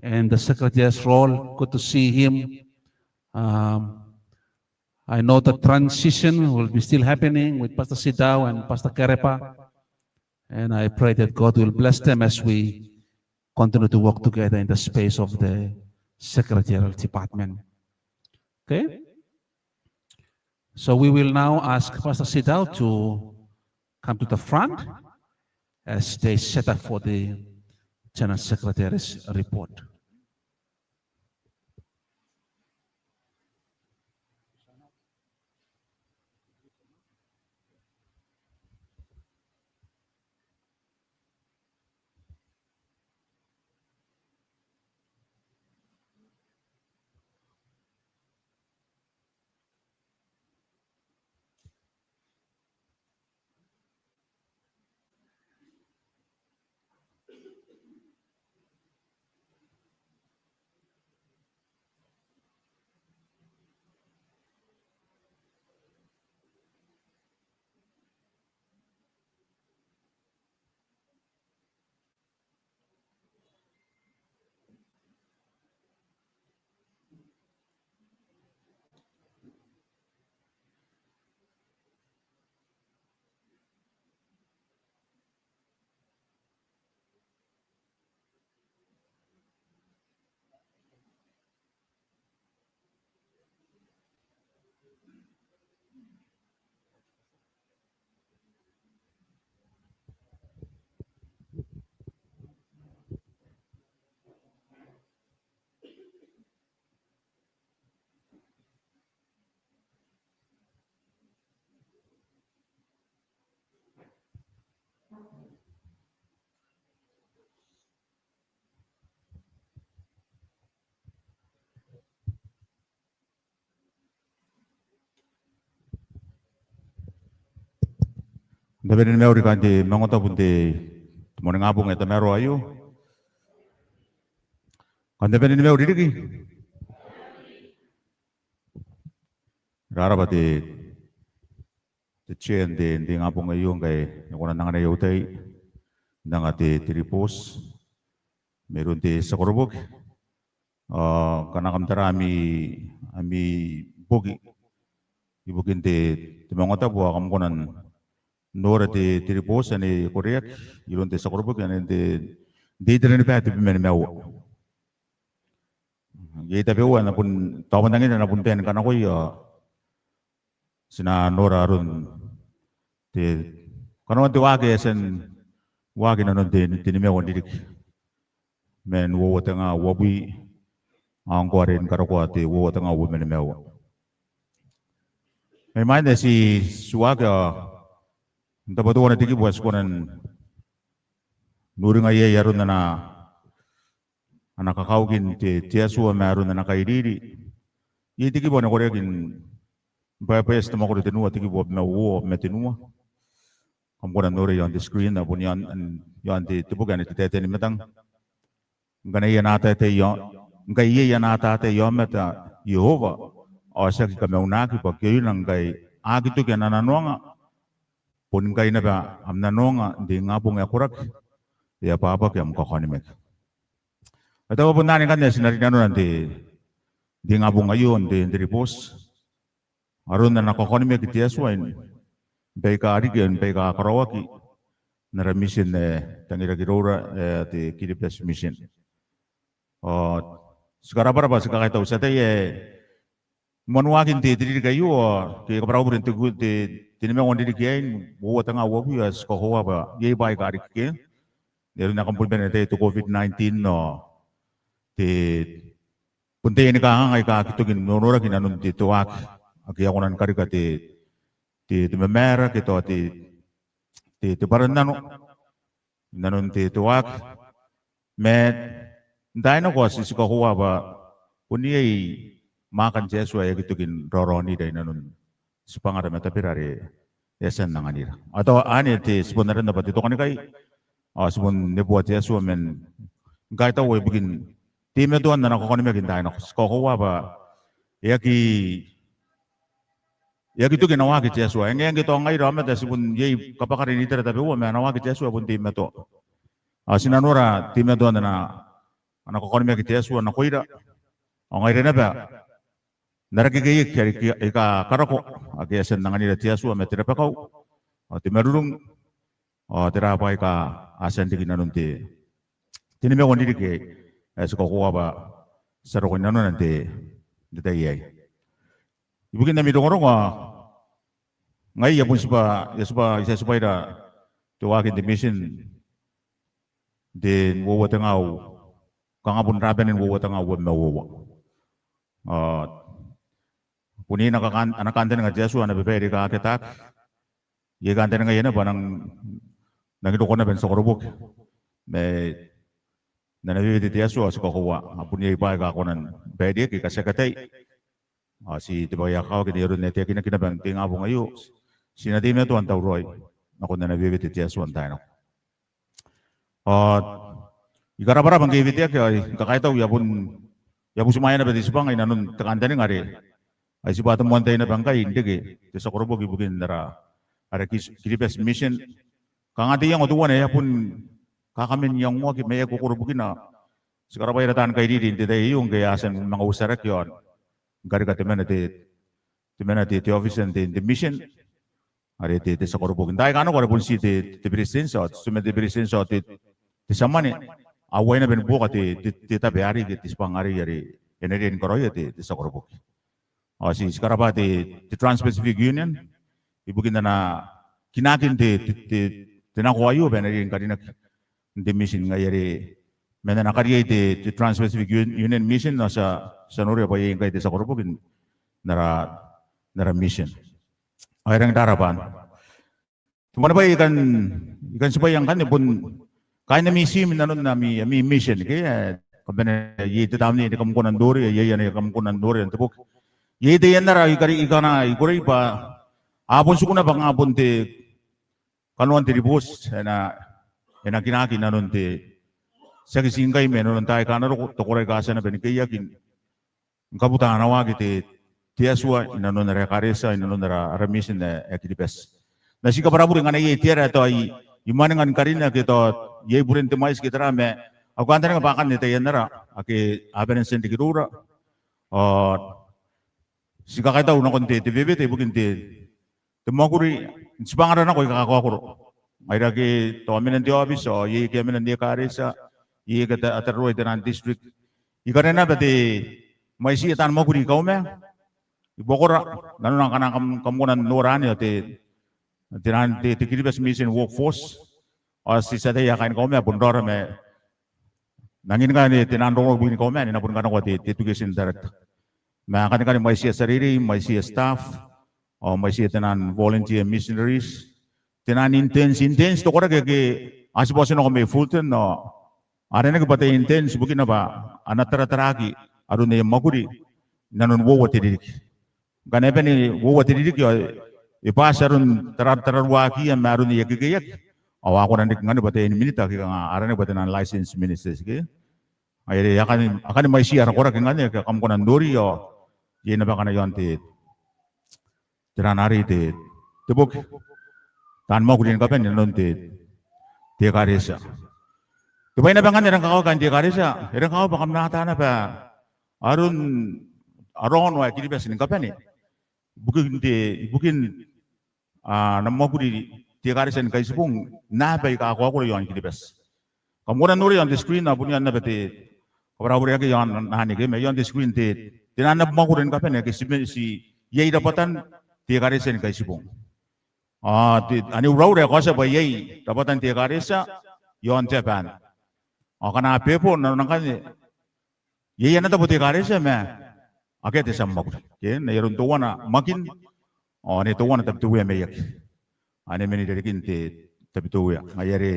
and the Secretary's role. Good to see him. Um, I know the transition will be still happening with Pastor Sidao and Pastor Kerepa. And I pray that God will bless them as we continue to work together in the space of the secretarial department. Okay? So we will now ask Pastor Sidao to come to the front as they set up for the General Secretary's report. Kam na bane ni mauri kaain te Maungatabu n te, te moaningabong ae tamaroa aio. Kam na bane ni mauri riki. Rarabwa te, te chair n te, n te ingabong aio ngkai e kona n anganai au tai n anga te, te ribooti mairoun te tia koroboki. Ao ngkana kam tara ami, ami boki ibukin te, te Maungatabu ao kam kona n nora te, te ribooti ane koreaki iroun te tia koroboki ane n te, n te itera ni bwai tebwi ma nimaua. Iai tabeua ae na bon, tao bon angin ae na bon bae ni kanakoi ao ti na nora aron te, kanoan te waaki ae e a tia n waaki inanon te, te nimaua n ririki. Man uoua tenga uabwi, ao ngkoa are ni karokoa te uoua tenga uabwi ma nimaua. Mai mwain ae ti, ti waaki ao n taabo teuana te kibu ae ti kona n uringa iai aron ana, ana kakaukin te, te Atua ma aron ana kairiri. Iai te kibu ae na koreaki n Baebati te mwakoro tenua, te kibu uabwi ma uoua, uabwi ma tenua. Kam kona n noria iaon te screen, ao bon iaon, iaon te, te boki ane Te Taetae ni Matang. ngkana iai ana atatai i ao, ngkai iai ana atatai i aomata Iehova, ao tiaki kamaunaki bwa kioina ngkai a aki toki ana nanoanga, boni ngkai naba am nanoanga n te ingabong ae koraki, e abwabwaki am kakaonimaki. Ao tao bon anne ngkanne ae ti na rinanona n te, n te ingabong aio, n te, n te ribooti. Aron ana kakaonimaki te Atua n baika a riki, n baika a karaoaki n ara mition ae tangiraki iroura, ae te Kiribati Mission. Ao ti karabwarabwa, ti kakaitau, ti ataia ae moan waakin te, te ririki aio, ao ke kabwarabure n te, te, te nimaua n ririki aei, uoua tenga uabwi, ao ti kakoaua bwa iai bwaai aika a riki ke n aron ae kam boni bane n ataia, te COVID nineteen, ao te, bon taiani kanganga aika aki toki n nonoraki inanon te, te waaki, ake a kona ni karika te, te, te mamaara ke tao te, te, te bwarannano inanon te, te waaki. Ma n taai nako ao ti, ti kakoaua bwa bon iai mwaakan te Atua ae aki toki n raoraonira inanon tibwangara ma tabera are e a tia n anganira. Ao tao anne te, ti bon aranna bwa te tokanikai, ao ti bon neboa te Atua man kaitaua ibukin teimatoan ana kakaonimaki n taai nako. Ti kakoaua bwa e aki, e aki toki ana waaki te Atua. E ngae ngke tao ngaira aomata ti bon iai kabwakara n itera tabeua, ma ana waaki te Atua e bon teimatoa. Ao ti na nora teimatoan ana, ana kakaonimaki te Atua nakoira. Ao ngaira naba n ara kekeiaki aika, aika karako, ake a tia n anganira te Atua ma te rabakau, ao te marurung, ao tera bwaai aika a tia n riki inanon te, te nimaua n ririki aei, ae ti kakoaua bwa ti a roko inanona n te, n te tai aei. Ibukin ami rongorongo, ao ngai I a bon tibwa, I a tibwa, I a tibwaira te waaki n te mission n te uoua tenga, kanga bon rabane n uoua tenga uabwi ma uoua. Ao bon iai ana kan, ana kantaninga te Atua, ana babaire aika a aki ataaki. Iai kantaningaia naba bwa N nang, N nangi roko naba n tia koroboki. Ma n ana wewete te Atua ao ti kakoaua, a bon iai bwaai aika a kona ni baireaki aika ti aki atai. Ao ti te bwai ae kakawaki n aron ae taekinaki naba n te ingabong aio, ti na teimatoa n tauraoi nakon ana wewete te Atua n taai nako. Ao I karabwarabwa ngke I weteaki, ao I kakaitau, I a bon, I a butimwaea naba te tibwanga inanon te kantaninga are ai tibwa te moan tai naba ngkai n reke te tia koroboki ibukin ara, ara Ki-, Kiribati Mission. Kanga te iango teuana ae a bon kakaman iangoaki ma e a kokorobukina. Ti karabwaira taan kairiri n te tai aio ngke a tia ni manga uotaraki ao ni karika temanna te, temanna te, te officer n te, te mission are te, te tia koroboki. N taai aika nako are bon ti te, te beretitenti ao, temanna te beretitenti ao te, te tia mwane, a uaia naba ni buoka te, te, te tabe arei ke te tibwanga arei are e na riai ni karaoia te, te tia koroboki. Ao ti, ti karabwa te, te Trans-Pacific Union ibukin ana kinakin te, te, te, te nako aio bwa e na riai ni karinaki n te mission. Ngaia are man ana kariaia te, te Trans-Pacific Un-, Union Mission ao ti a, ti a noria bwa iai ngkai te tia koroboki n ara, n ara mission. Ao e rangi n rabwa. Te moan bwai I kan, I kan tibwaia ngkanne bon kaain ami team inanon ami, ami mission ke, e, kam bane, iai te tamnei ae kam kona n noria, iai anne ae kam kona n noria n te boki. Iai taian ara, I kari, I kana, I kukurei bwa a bon tiku naba kanga bon te kanoan te ribooti ae e na, e na kinaaki inanon te, tiaki ti ngkai ma inanon taai aika a na roko, te koraki aika a tia naba ni keiaki ni kabuta ana waaki te, te Atua inanon ara ekaretia, inanon ara, ara mission ae, ae Kiribati. Ma ti kabwarabure ngkana iai te ara ae tao I, I mwaninga ni karina ke tao iai buren te mwaiti ke tera, ma au kantaninga bwa akanne taian ara ake a bane n tia n riki iroura. Ao ti kakaitau nakon te, te wewete ibukin te, te mwakuri n tibwangara nako aika kakaokoro. Ngaira ake tao a mena n te aobiti, ao iai ake a mena n te ekaretia, iai ake a ta-, a tararuai taian district. I kariaia naba te mwaitiia taan mwakuri i Kauma, i Buakora, nanona ngkana kam, kam kona n nora anne ao te, taian te, te Kiribati Mission Workforce. Ao ti, ti ataia kaain Kauma a bon raora ma nangi ngkanne taian rongorongo ibukin Kauma anne e na bon kanakoa te, te education director. Ma ngkanne, ngkanne mwaitiia tia reirei, mwaitiia staff, ao mwaitiia taian volunteer missionaries, taian interns, interns te koraki ake a tibwa otinako mai Fulton, ao a aranaki bwa te interns ibukina bwa a na tarataraaki aron aia mwakuri inanon uoua te ririki. Ngkana e bane uoua te ririki ao e bati aron tara-, tararuaakiia ma aron aia kekeiaki, ao a kona n riki ngkanne bwa taian minita ake kanga a aranaki bwa taian licensed ministers ke. Ai are akanne, akanne mwaitiia ara koraki ngkanne ake kam kona n nori ao iai naba ngkanne iaon te, te ran arei te, te boki. Taan mwakuri ni kabane inanon te, te ekaretia. Te bwai naba ngkanne e rang kakawaki kaain te ekaretia, e rang kakawaki bwa kam na ata naba aron, aron ae Kiribati ni kabane ibukin te, ibukin a, ana mwakuri te ekaretia ni Kaitibong n aaba aika a kaokoro iaon Kiribati. Kam kona n noria iaon te screen, a bon iai naba te kabwarabwara ake iaon anne ke, ma iaon te screen te, te naan mwakuri ni kabane ake ti, ti iai rabwatan te ekaretia ni Kaitibong. A, te, anne uraura e kaotia bwa iai rabwatan te ekaretia iaon Tiaban. Ao akana bebo nanona ngkanne iai ana tabo te ekaretia ma akea te tia mwakuri. Ke, n ai aron teuana Makin, ao anne teuana Tabiteuea Maiaki. Anne man irarikin te Tabiteuea. Ngaia are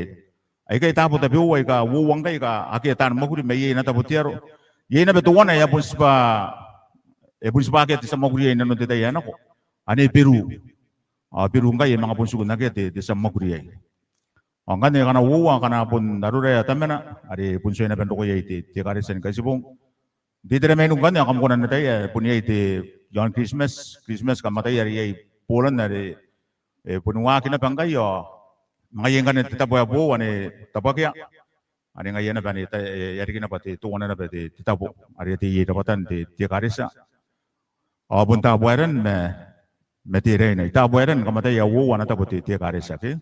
aikai taabo tabeua aika uoua ngkai aika akea taan mwakuri ma iai ana tabo te aro. Iai naba teuana ae a bon tibwa, e bon tibwa akea te tia mwakuri iai inanon te tai ae nako. Anne Beru. Ao Beru ngkai e manga bon tiku n akea te, te tia mwakuri iai. Ao ngkanne akana uoua, akana bon aroraea tamana, are bon tuai naba n roko iai te, te ekaretia ni Kaitibong. N te itera mainiku ngkanne, ao kam kona n ataia, e bon iai te, iaon Kiritimati, Kiritimati kam ataia are iai Poland are, e bon waaki naba ngkai, ao ngaia ngkanne te tabo ae boou, anne Tabwakea, anne ngaia naba anne, e, e a riki naba te, teuana naba te, te tabo, are e a tei iai rabwatan te, te ekaretia. Ao bon Tabuaeran ma, ma Teraina. I Tabuaeran kam ataia uoua ana tabo te, te ekaretia ke.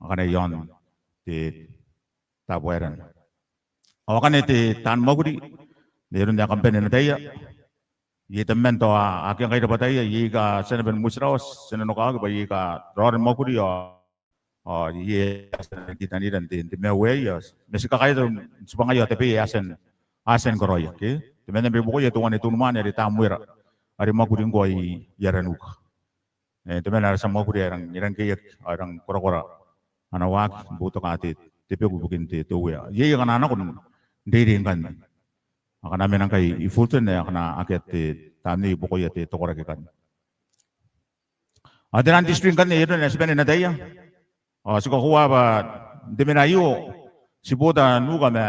Akana iaon te Tabuaeran. Ao akanne te taan mwakuri, n aron ae kam bane n ataia. Iai tabeman tao a akea ngkai rabwataia, iai aika a tia naba ni motirawa, ti a nanokawaki bwa iai aika raora ni mwakuri, ao, ao iai aika a tia n kitanira n te, n te maiu aei, ao ma ti kakaitau n tibwangaia ao tabeia ae a tia n, a tia ni karaoia ke. Temanna mai buakoia teuana Tonumane are Tamuera, are mwakuri ngkoa i, i Aranuka. E, temanna ara tia mwakuri ae e rang, e rang keiaki, ae e rang korakora ana waaki, boutokaa te, te beku ibukin te, te Uea. Iai akana nako n reirei ngkanne. Akana mena ngkai i Fulton, e, akana akea te, tamnei i buakoia te, te koraki ngkanne. Ao te naan district ngkanne, e, n aron ae ti bane n ataia. Ao ti kakoaua bwa n te mena aio, ti bota Nuka ma,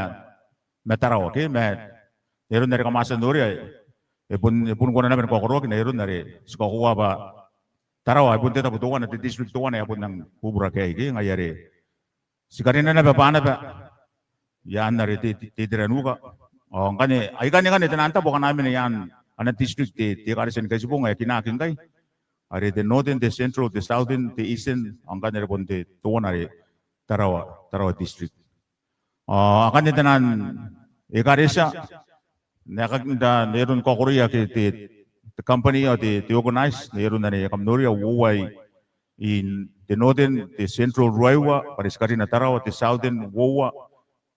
ma Tarawa ke, ma n aron are kam a tia n noria, e bon, e bon kona naba ni kaokoroaki n aron are ti kakoaua bwa Tarawa, e bon te tabo teuana, te district teuana, e bon nang bubura ke aike, ngaia are ti karina naba bwa naba i aan are te, te, te itera Nuka. Ao ngkanne, aikanne ngkanne te naan tabo akana mena i aan ana district te, te ekaretia ni Kaitibong ae kinaaki ngkai. Are te Northern, te Central, te Southern, te Eastern, ao ngkanne are bon te, teuana are Tarawa, Tarawa District. Ao akanne te naan ekaretia, n aron kaokoroia ake te, te company ao te, te organize, n aron anne kam noria uoua i, n te Northern, te Central ruaiwa, are ti karina Tarawa, te Southern uoua,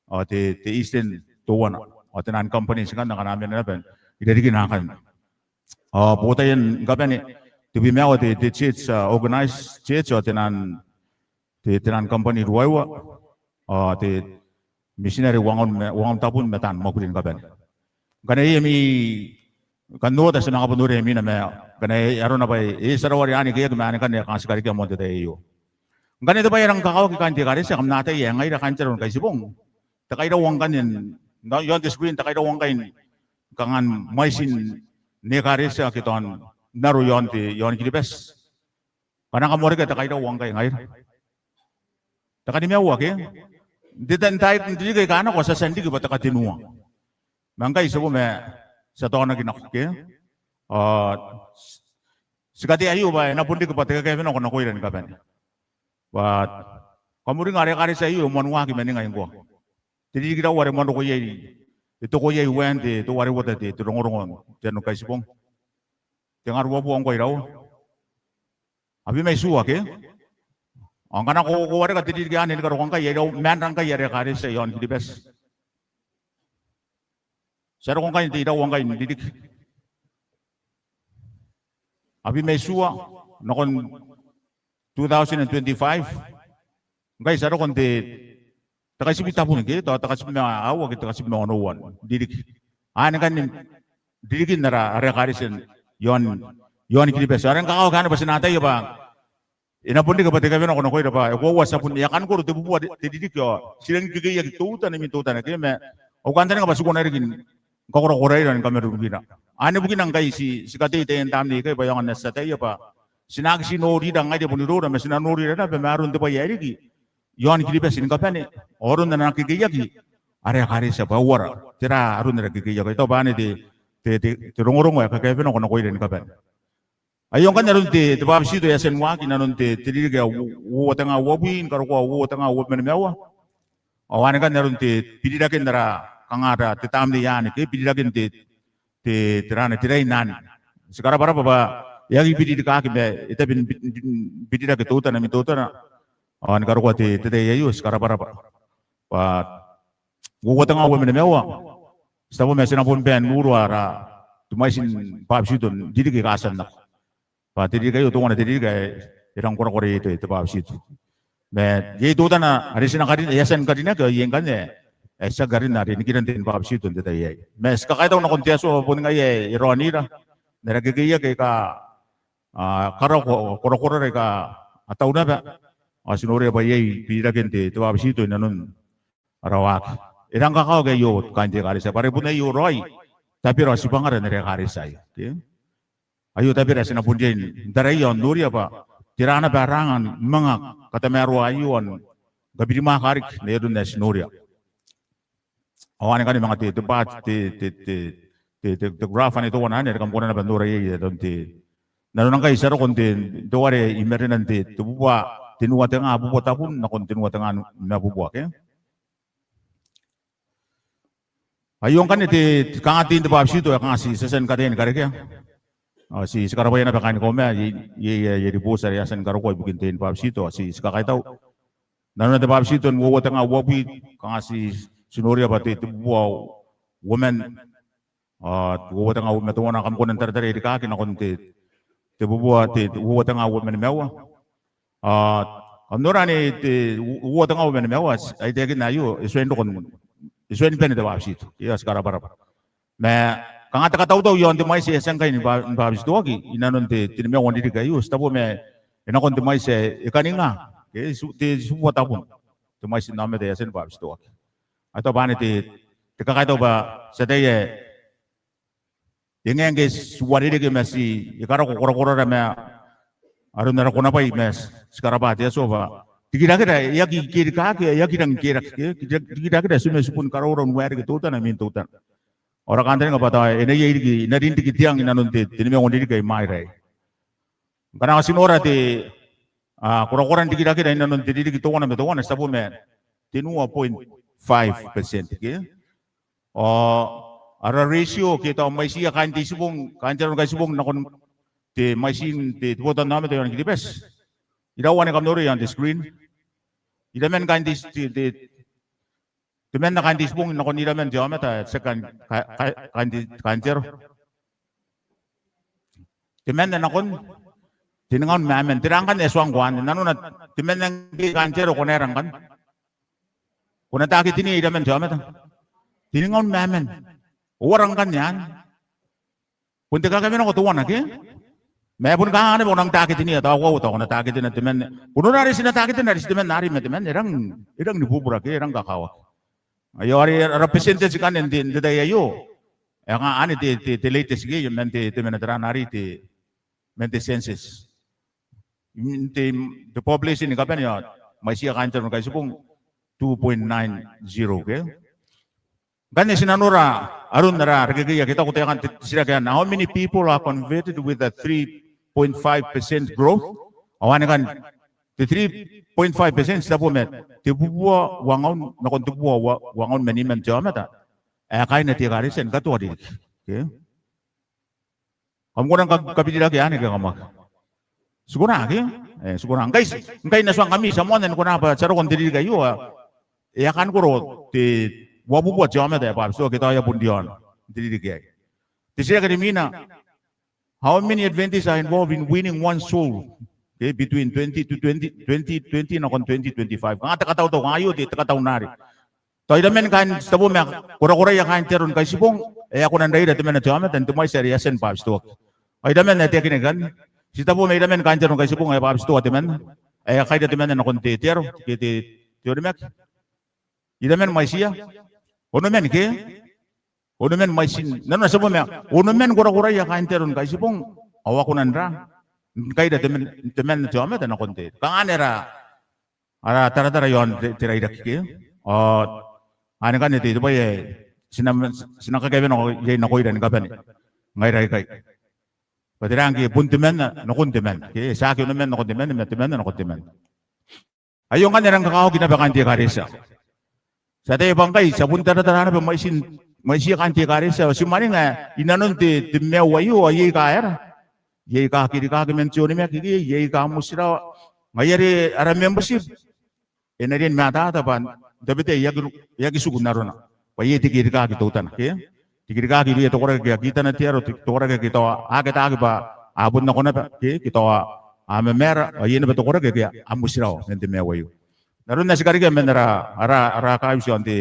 ao te, te Eastern teuana. Ao te naan company ngkanne akana mena naba i rarikin akanne. Ao botaian ni kabane, te bwi ma aua te, te church, a, organized church, ao te naan, te, te naan company ruaiwa, ao te missionary uangaun ma, uangaun tabun ma taan mwakuri ni kabane. Ngkana iai ami kan nota, ti a manga bon noria imwina ma ngkana arona bwa e, e tia raoi are anne ke e aki maan ngkanne ae kanga ti karekea moan te tai aio. Ngkanne te bwai ae rang kakawaki kaain te ekaretia, kam na ataia ae ngaira kaain te aro ni Kaitibong, te kairaua ngkanne n, iaon te screen, te kairaua ngkai n kangan mwaitin ekaretia ake tao n aro iaon te, iaon Kiribati. Ngkana kam warekia, te kairaua ngkai ngaira. Te kanimaua ke? N te tai, n taai, n ririki aika nako ti a tia n riki bwa te katenua. Ma ngkai ti a bo ma ti a taonaki nako ke? Ao ti katea aio bwa e na bon riki bwa te kakaewenako nakoira ni kabane. Bwa kam uringa are ekaretia aio e moan waaki ma ningai ngkoa. Te ririki raou are moan roko iai, e toko iai uean te, teuare uota te, te rongorongo n te aro ni Kaitibong. Te nga ruabubua ngkoa iraua? Abwi ma itiua ke? Ao ngkana ko, ko wareka te ririki anne ni karokoa ngkai, ai iraua, maanra ngkai are ekaretia iaon Kiribati? Ti a roko ngkai n te iraua ngkai n ririki? Abwi ma itiua nakon two thousand and twenty-five. Ngkai ti a roko n te, te kaitibwi tabun ke, tao te kaitibwi ma aua ke te kaitibwi ma onoua n ririki. Anne ngkanne n ririkin ara, ara ekaretia iaon, iaon Kiribati. Ao e rang kakawaki anne bwa ti na ataia bwa e na bon riki bwa te kaewenako nakoira bwa e koaua ti a bon, e a kanikoro tebubua te, te ririki ao ti rangi ni kekeiaki teutana imwin teutana ke, ma Au kantaninga bwa ti kona riki ni kakorakoraira ni kamarurukuira. Anne bukina ngkai ti, ti katei taian tamnei aikai bwa e aonga n tia ataia bwa ti na aki ti norira ngaira bon iroura, ma ti na norira naba ma aron te bwai ae riki iaon Kiribati ni kabane, ao aron ana kekeiaki ara ekaretia bwa e uara, tera aron ara kekeiaki. I taku bwa anne te, te, te, te rongorongo ae kakaewenako nakoira ni kabane. Aio ngkanne aron te, te bwabetito ae e a tia n waaki inanon te, te ririki ae uoua tenga uabwi ni karokoa uoua tenga uabwi ma nimaua. Ao anne ngkanne aron te biriraken ara, kanga ara te tamnei anne ke biriraken te, te, te rain anne. Ti karabwarabwa bwa e aki biririkaki ma e tabe ni bi-, ni birirake teutana ma teutana. Ao ni karokoa te, te tai aio ti karabwarabwa bwa uoua tenga uabwi ma nimaua, ti taku bwa ti na bon bae n urua ara, te mwaitin bwabetito n ririki aika a tia n nako. Bwa te ririki aio teuana te ririki ae e rang korakora iai te, te bwabetito. Ma iai teutana are ti na karin, e a tia ni karinaki, ao iai ngkanne ae ti aki karin are nikiran te bwabetito n te tai aei. Ma ti kakaitau nakon te Atua bwa boni ngaia ae e raonira n ara kekeiaki aika a, karaoa ko-, korakorara aika a tau naba. Ao ti noria bwa iai biriraken te, te bwabetito inanon ara waaki. E rang kakawaki aio kaain te ekaretia bwa are bon aio raoi tabera ao tibwangara n ara ekaretia aio. Okay? Aio tabera ae ti na bon riai n taraia ao n noria bwa tera naba ara anga ni manga katamaroa aio ao ni kabirimwaaka riki n aron ae ti noria. Ao anne ngkanne manga te, te bwati, te, te graph anne teuana anne are kam kona naba n nora iai aron te, nanona ngkai ti a roko n te, n teuare i marenan te, te bubua tenua tenga bubua tabun nakon tenua tenga nimabubua, okay? Aio ngkanne te, te kanga tein te bwabetito ae kanga ti, ti a tia ni kataia ni karekea. Ao ti, ti karabwaia naba kaain Kauma, iai, iai, iai ribooti are a tia ni karokoa ibukin tein te bwabetito, ao ti, ti kakaitau. Nanona te bwabetito n uoua tenga uabwi, kanga ti, ti noria bwa te, te bubua uoman, a, uoua tenga uabwi ma teuana, kam kona n taratara rikaaki nakon te, te bubua, te, te uoua tenga uabwi ma nimaua. A, kam nora anne te u-, uoua tenga uabwi ma nimaua, ai taekinna aio, e tuai n roko n, e tuai ni bane te bwabetito. Eng, ti karabwarabwa. Ma kanga te katautau iaon te mwaiti ae e a tia ngkai ni bwa-, ni bwabetitoaki inanon te, te nimaua n ririki aio, ti taku bwa e nakon te mwaiti ae e kaninga, okay, ti-, te tibubua tabun te mwaitin aomata ae a tia ni bwabetitoaki. Ao I taku bwa anne te, te kakaitau bwa ti ataia ae e ngae ngke ti uarereke ma ti, e karako korakorara ma aron ara konabwai ma ti, ti karabwa te Atua bwa rikirakera e aki kerikaaki, e aki rangi kerake, ke, rikira-, rikirakera ti mena, ti bon karaurau n waerake teutana imwin teutana. Ao ara kantaninga bwa tao e na iai riki, e na rin riki te ang inanon te, te nimaua n ririki ae i mwaira aei. Ngkana ti nora te, a, korakoran rikirakera inanon te ririki teuana ma teuana, ti taku bwa tenua point five percent, okay? Ao ara ratio ke tao mwaitiia kaain te Itibong, kaain te Aro ni Kaitibong nakon te mwaitin te, te botannaomata iaon Kiribati. Iraua anne kam noria on the screen? Iraman kaain te, te, te, temanna kaain te Itibong nakon iraman te aomata, te kaain, ka-, ka-, kaain te, kaain te Aro? Temanna nakon tengaun ma aman. Tera ngkanne ae tuangko anne? Nanona temanna ngkoe kaain te Aro, ko na aera ngkanne? Ko na takitinia iraman te aomata? Tengaun ma aman. Ao uara ngkanne anne? Bon te kakaewenako teuana, ke? Ma e boni kanga naba ko nang takitinia, tao ko, tao ko na takitina temanna. Ko nora are ti na takitina are ti temanna arei ma temanna, e rang, e rang ni bubura, ke, e rang kakawaki. Aio are ara percentage ngkanne n te, n te tai aio. E kanga anne te, te, te latest, ke, man te, te mena tera arei te, man te census. N te, te population ni kabane ao mwaitiia kaain te Aro ni Kaitibong two point nine zero, ke? Ngkanne ti na nora aron ara rekekeiaki, e taku taekan te titiraki anne, how many people are converted with a three point five percent growth? Ao anne ngkanne te three point five percent, ti taku bwa te bubua uangaun nakon te bubua ua-, uangaun ma niman te aomata ae kaaina te ekaretia ni katoa ririki. Okay? Kam kona ni ka-, kabirirakeia anne ke kam aki? Ti kona, ke? E, ti kona. Ngkai ti, ngkai N na tuangkami, ti a moanna ni kona bwa ti a roko n te ririki aio, e a kani koro te uabubua te aomata ae bwabetitoaki, ke tao e a bon riaon n te ririki aei. Te titiraki are imwina, how many Adventists are involved in winning one soul? Okay, between twenty to twenty, twenty twenty nakon twenty twenty-five. Kanga te katautau, kanga aio te, te katautau arei. Tao iraman kaain, ti taku bwa korakoraia kaain te Aro ni Kaitibong ae a kona n raira temanna te aomata n te mwaiti are e a tia ni bwabetitoaki. Ao iraman ae taekinaki ikanne, ti taku bwa iraman kaain te Aro ni Kaitibong ae bwabetitoa temanna, ae a kaira temanna nakon te, te aro, ke te, te onimaki. Iraman mwaitiia? Onoman ke? Onoman mwaitin. Nanona ti a bon ma onoman korakoraia kaain te Aro ni Kaitibong ao a kona n ra, n kaira temanna te aomata nakon te, kanga anne ara, ara taratara iaon te, te rairaki ke? Ao anne ngkanne te, te bwai ae ti na, ti na kakewe nako iai nakoira ni kabane ngaira aikai bwa tera ngke bon temanna nakon temanna ke? Tiaki onoman nakon temanna ma temanna nakon temanna. Aio ngkanne e rang kakawaki naba kaain te ekaretia. Ti ataia bwa ngkai ti a bon taratara naba mwaitin, mwaitiia kaain te ekaretia, ti mwaninga i nanon te, te maiu aio ao iai aika aera, iai aika kirikaki man te onimaki ke iai aika motirawa. Ngaia are ara membership e na riai ni mataata bwa n tabetai e aki, e aki tiku n arona bwa iai te kirikaki teutana ke? Te kirikaki irouia te koraki ake a kitana te aro, te, te koraki ake tao a aki ataaki bwa a bon nako naba ke, ke tao a mamaara, ao iai naba te koraki ake a motirawa man te maiu aio. N aron ae ti karekea man ara, ara, ara kaibiti iaon te,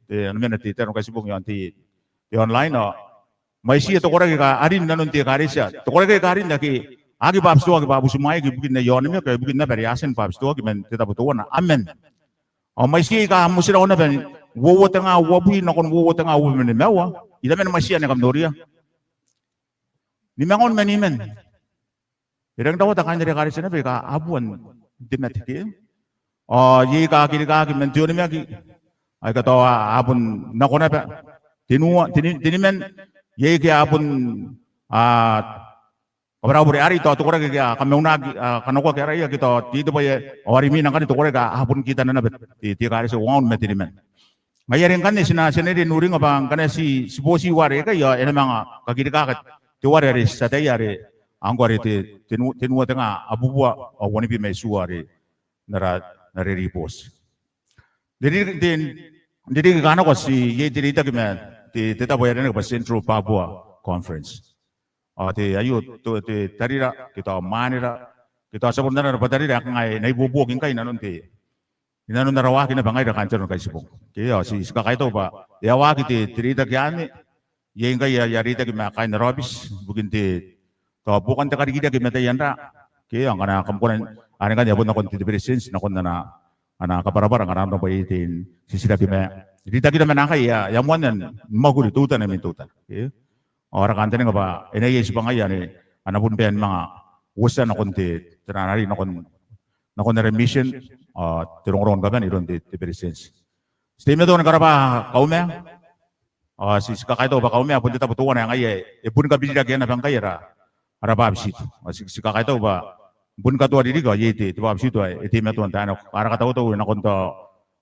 te, ana mena te, te Aro ni Kaitibong iaon te, te online, ao mwaitiia te koraki aika a rin i nanon te ekaretia, te koraki aika a rin ake a aki bwabetitoaki bwa a butimwaeaki ibukin aia onimaki ao ibukin naba are a tia ni bwabetitoaki man te tabo teuana. Amen. Ao mwaitiia aika a motirawa naba n uoua tenga uabwi nakon uoua tenga uabwi ma nimaua. Iraman mwaitiia anne kam noria? Nimangaun ma niman. E rangi n rawata kaain ara ekaretia naba aika a bua n te mate ke? Ao iai aika kirikaki man te onimaki aika tao a bon nako naba. Tenua, teni-, teniman, iai aika a bon, a, kabwarabure arei tao te koraki ake a kamaunaki, a, kanakoaki araia ake tao te, te bwai ae, ao a rimwina ngkanne te koraki ake a bon kitana naba te, te ekaretia, uangaun ma teniman. Ngaia are ngkanne ti na, ti na riai n uringa bwa ngkana ti, ti boti ware aikai ao e na manga kakirikaka teuare are ti ataia are ngkoa are te, tenu-, tenua tenga abubua ao wanibwi ma itiua are n ara, n ara ribooti. N te ririki, n te, n te ririki ae kanakoa ti iai te reitaki ma te, te tabo ae aranaki bwa Central Papua Conference. Ao te, aio te, te tarira ke tao mwanera ke tao ti a bon arana bwa tarira ae kanga e na ibuobuoki ngkai i nanon te, i nanon ara waaki naba ngaira kaain te Aro ni Kaitibong ke? Ao ti, ti kakaitau bwa e a waaki te, te reitaki anne. Iai ngkai aia, aia reitaki ma kaain ara aobiti ibukin te, tao buokan te karikirake ma taian ra ke? Ao ngkana kam kona, anne ngkanne e a bon nakon te, te Beretitenti nakon ana, ana kabwarabwara ngkana arona bwa iai te titiraki ma reitakira ma naakai e a, e a moanna ni mwakuri teutana imwin teutana ke? Ao ara kantaninga bwa e na iai tibwangaia ane a na bon bae ni manga uotia nakon te, te raa arei nakon, nakon ara mission ao te rongorongo ni kabane iroun te, te Beretitenti. Ti teimatoa ni karabwa Kauma. Ao ti, ti kakaitau bwa Kauma, bon te tabo teuana ae ngaia e boni kabirirakeia naba ngkai ara, ara bwabetito. Ao ti, ti kakaitau bwa boni katoa ririki ao iai te, te bwabetito ae e teimatoa n tae nako. Ara katautau e nakon tao,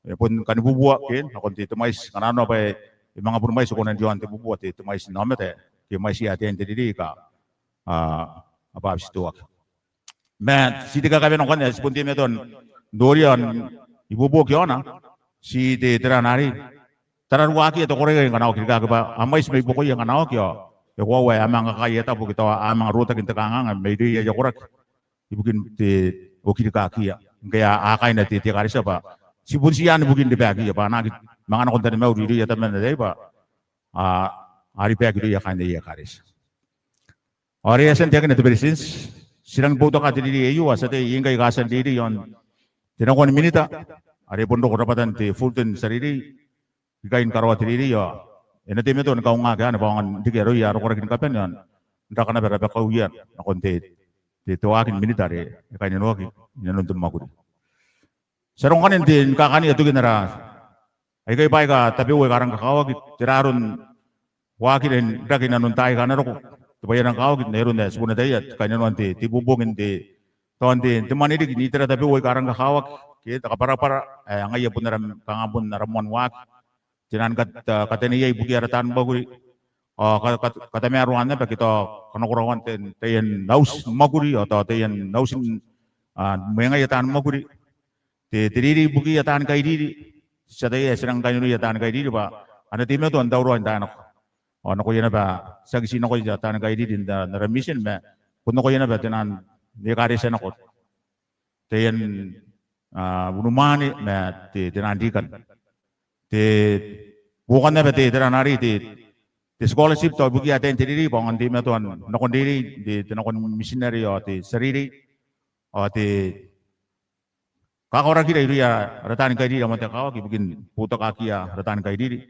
e bon kanibubua ke nakon te, te mwaiti, ngkana arona bwa e manga boni mwaiti, e kona n riaon tebubua te, te mwaiti n aomata ke mwaitiia ataein te reirei aika a, a bwabetitoaki. Ma ti te kakaewenako anne ae ti bon teimatoa n noria ao n ibuobuoki iaona. Ti te, te raa arei, tararuaakiia te koraki ngkana a oki rikaaki bwa a mwaiti mai buakoia ngkana a oki ao e koaua ae a manga kakaea tabo ke tao a manga rotaki n te kanganga mairouia aia koraki ibukin te okirikaakiia ngke a, a kaaina te, te ekaretia bwa ti bon tii anne ibukin rebaakiia bwa a na aki manga nako n taromauri irouia temanna ataei bwa a, a rebaaki irouia kaain aia ekaretia. Ao are e a tia n taekina te Beretitenti, ti rangi ni boutokaa te reirei aio, ao ti ataia iai ngkai aika a tia n reirei iaon te nakoa ni minita are bon roko rabwatan te Fulton, ti a reirei ikai ni karaoa te reirei ao e na teimatoa ni kaungaaki anne bwa aonga n reke aroia ara koraki ni kabane ao n raka naba rabakauia nakon te, te, te waaki ni minita are e kainnanoaki inanon te mwakuri. Ti a roko ngkanne n te, ni kaakaania tokin ara, aikai bwaai aika tabeua aika rang kakawaki, tera aron waakira n rake inanon taai aika a na roko. Te bwai ae rang kakawaki n aron ae ti bon ataia, kainnanoan te, te ibuobuoki n te, tao n te, te mwane riki n itera tabeua aika rang kakawaki ke te kabwarabwara ae ngaia bon ara, kanga bon ara moan waaki. Te nang kat-, kataneiai ibukia ara taan mwakuri ao ka-, kat-, katamaroan naba ke tao kanakoraoan taian, taian auti ni mwakuri ao tao taian auti n, a, mwengaia taan mwakuri. Te, te reirei ibukia taan kairiri. Ti ataia ae ti rang kainnanoia taan kairiri bwa a na teimatoa n tauraoi n taai nako. Ao nakoia naba, tiaki tii nakoia taan kairiri n ara, n ara mission ma bon nakoia naba te nang ekaretia nako. Taian, a, unimwaane ma te, te nang rikan. Te, buokan naba te, te raa arei te, te scholarship tao ibukia ataein te reirei bwa aonga n teimatoa n nakon reirei, te, te nakon mitinare ao te tia reirei. Ao te kakawarakira irouia ara taan kairiri ae moan te kakawaki ibukin boutokaakiia ara taan kairiri.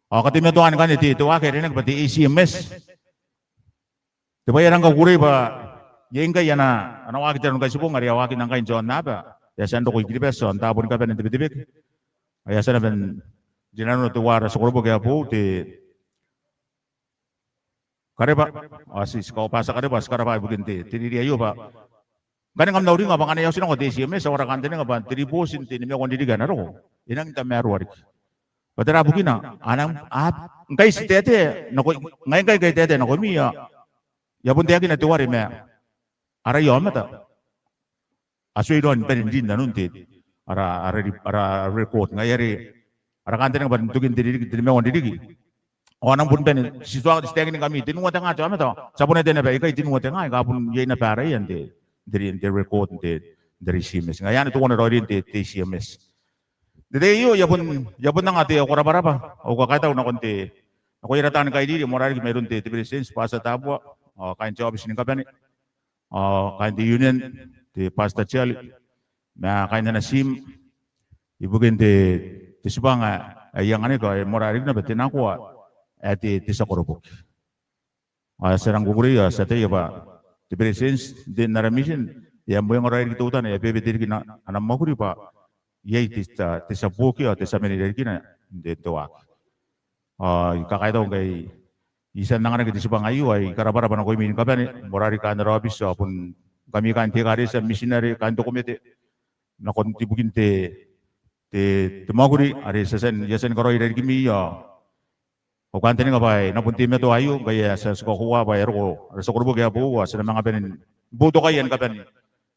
Ao kateimatoan ngkanne te, te waaki ae rineaki bwa te A C M S. Te bwai ae rang kukurei bwa iai ngkai ana, ana waaki te Aro ni Kaitibong are e a waakinna ngkai n te aonnaba. E a tia n roko i Kiribati ao n taabo ni kabane n te Betebeke. Ao e a tia naba n rinanona teuare ara tia koroboki ae boou te Kareba, ao ti, ti kaotia Kareba, ti karabwa ibukin te, te reirei aio bwa ngkanne kam na uringa bwa ngkana e a oti nako te A C M S ao ara kantaninga bwa te ribooti n te nimaua n ririki ae na roko e nangi n tamaroa riki. Bwa tera bukina? A nang, a, ngkai ti taetae nako, ngai ngkai, ngkai I taetae nakoimi ao I a bon taekina teuare ma araia aomata a tuai raon ni bane n rin nanon te, ara, ara, ara record. Ngaia are ara kantaninga bwa n tokin te ririki, te nimaua n ririki ao a nang bon bane, ti tuai, ti taekiningkami tenua tenga te aomata. Ti a bon ataia naba ikai tenua tenga aika bon iai naba araia n te, n te, n te record n te, n te A C M S. Ngaia anne teuana raoiroin te, te A C M S. N te tai aio I a bon, I a bon anga te, au karabwarabwa, au kakaitau nakon te, nakoia ara taan kairiri, moarara riki mairoun te, te Beretitenti, Pastor Tabua, ao kaain te aobiti ni kabane, ao kaain te Union, te Pastor Charlie, ma kaain ana tiim, ibukin te, te tibwanga ae I anganaki, ao moarara riki naba te nakoa ae te, te tia koroboki. Ao ti a rang kukurei, ao ti ataia bwa te Beretitenti n te, n ara mission, e a mwengaraoi riki teutana, e a bebete riki ana, ana mwakuri bwa iai te, te, te tia buokia, te tia mena i rarikina n te, te waaki. Ao I kakaitau ngkai I tia n anganaki te tibwanga aio, ao I karabwarabwa nakoimi ni kabane, moarara riki kaain ara aobiti, ao bon ngkami kaain te ekaretia, mitinare, kaain te komete, nakon ibukin te, te, te mwakuri are ti a tia n, I a tia ni karaoia i rarikimi, ao au kantaninga bwa e na bon teimatoa aio, ngkai e a tia, ti kakoaua bwa e a roko ara tia koroboki ae boou, ao ti na manga bane ni boutokaia ni kabane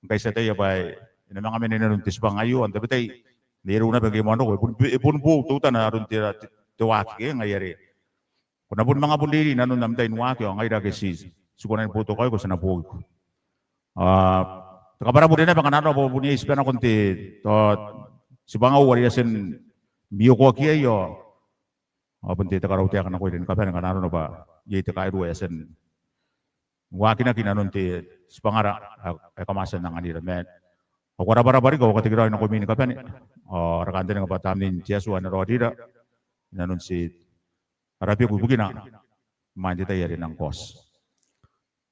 ngkai ti ataia bwa e na manga mena inanon te tibwanga aio. Ao n tabetai n aron naba ngke I moan roko, e bon, e bon boou teutana aron te, te, te waaki, ke ngaia are ko na bon manga bon reirei inanon am tai ni waaki, ao ngaira ake ti, ti kona ni boutokaiko, ti na buokiko. Ao te kabwarabure naba ngkana arona bwa bon iai tibanako n te, tao tibwangau are I a tia n miokoaki iai, ao ao bon te, te karautaeka nakoira ni kabane ngkana arona bwa iai te kairua ae e a tia n waakinaki inanon te tibwangara ae kam a tia n anganira. Ma au karabwarabwa riki, au katekeraoi nakoimi ni kabane, ao ara kantaninga bwa Tamnein te Atua e na raonira inanon te, ara beku ibukina imwain te tai are e nang kaoti.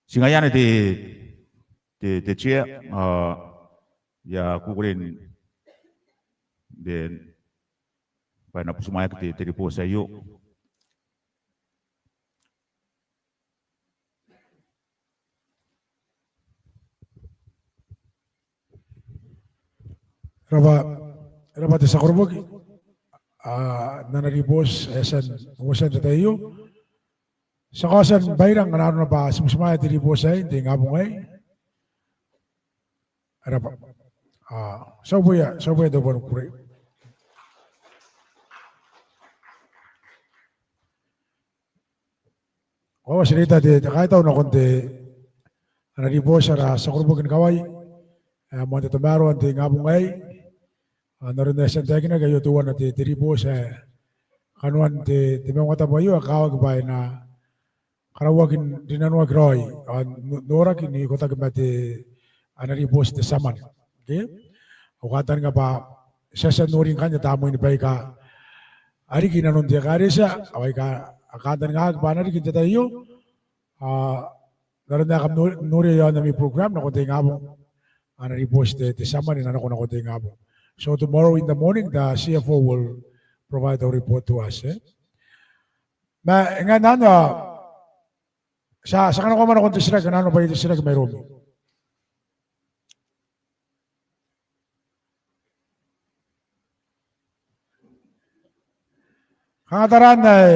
Ti ngaia anne te, te, te chair, ao I a kukurei n te, bwa e na butimwaeaki te, te ribooti aio. E rabwa, e rabwa te tia koroboki, a, n ana ribooti ae e a tia n uotia n te tai aio. Ti a kaotia ni baira ngkana arona bwa ti butimwaea te ribooti aei n te ingabong aei. E rabwa. A, ti a uboia, ti a uboia te bong ni kukurei. Ao ti reita te, te kaitau nakon te, ana ribooti ara tia koroboki ni kawai ae moan te tamaroa n te ingabong aei. Ao n aron ae e a tia n taekinaki aio teuana te, te ribooti ae kanoan te, te maungatabu aio ae kakawaki bwa e na karauaki n rinanoaki raoi ao n, noraki n ikotaki ma te, ana ribooti te tia mwane. Okay? Au kantaninga bwa ti a tia n nori ngkanne tamnein baika a riki inanon te ekaretia ao aika a kantaningaaki bwa a na riki n te tai aio. Ao n aron ae kam no, noria i aon ami program nakon te ingabong, ana ribooti te, te tia mwane e na nako nakon te ingabong. So tomorrow in the morning the C F O will provide a report to us, eh? Ma e ngae n anne ao ti a, ti a kanakoa moa nakon te titiraki, kanga arona bwa iai te titiraki mairoumi. Kanga taraan ae,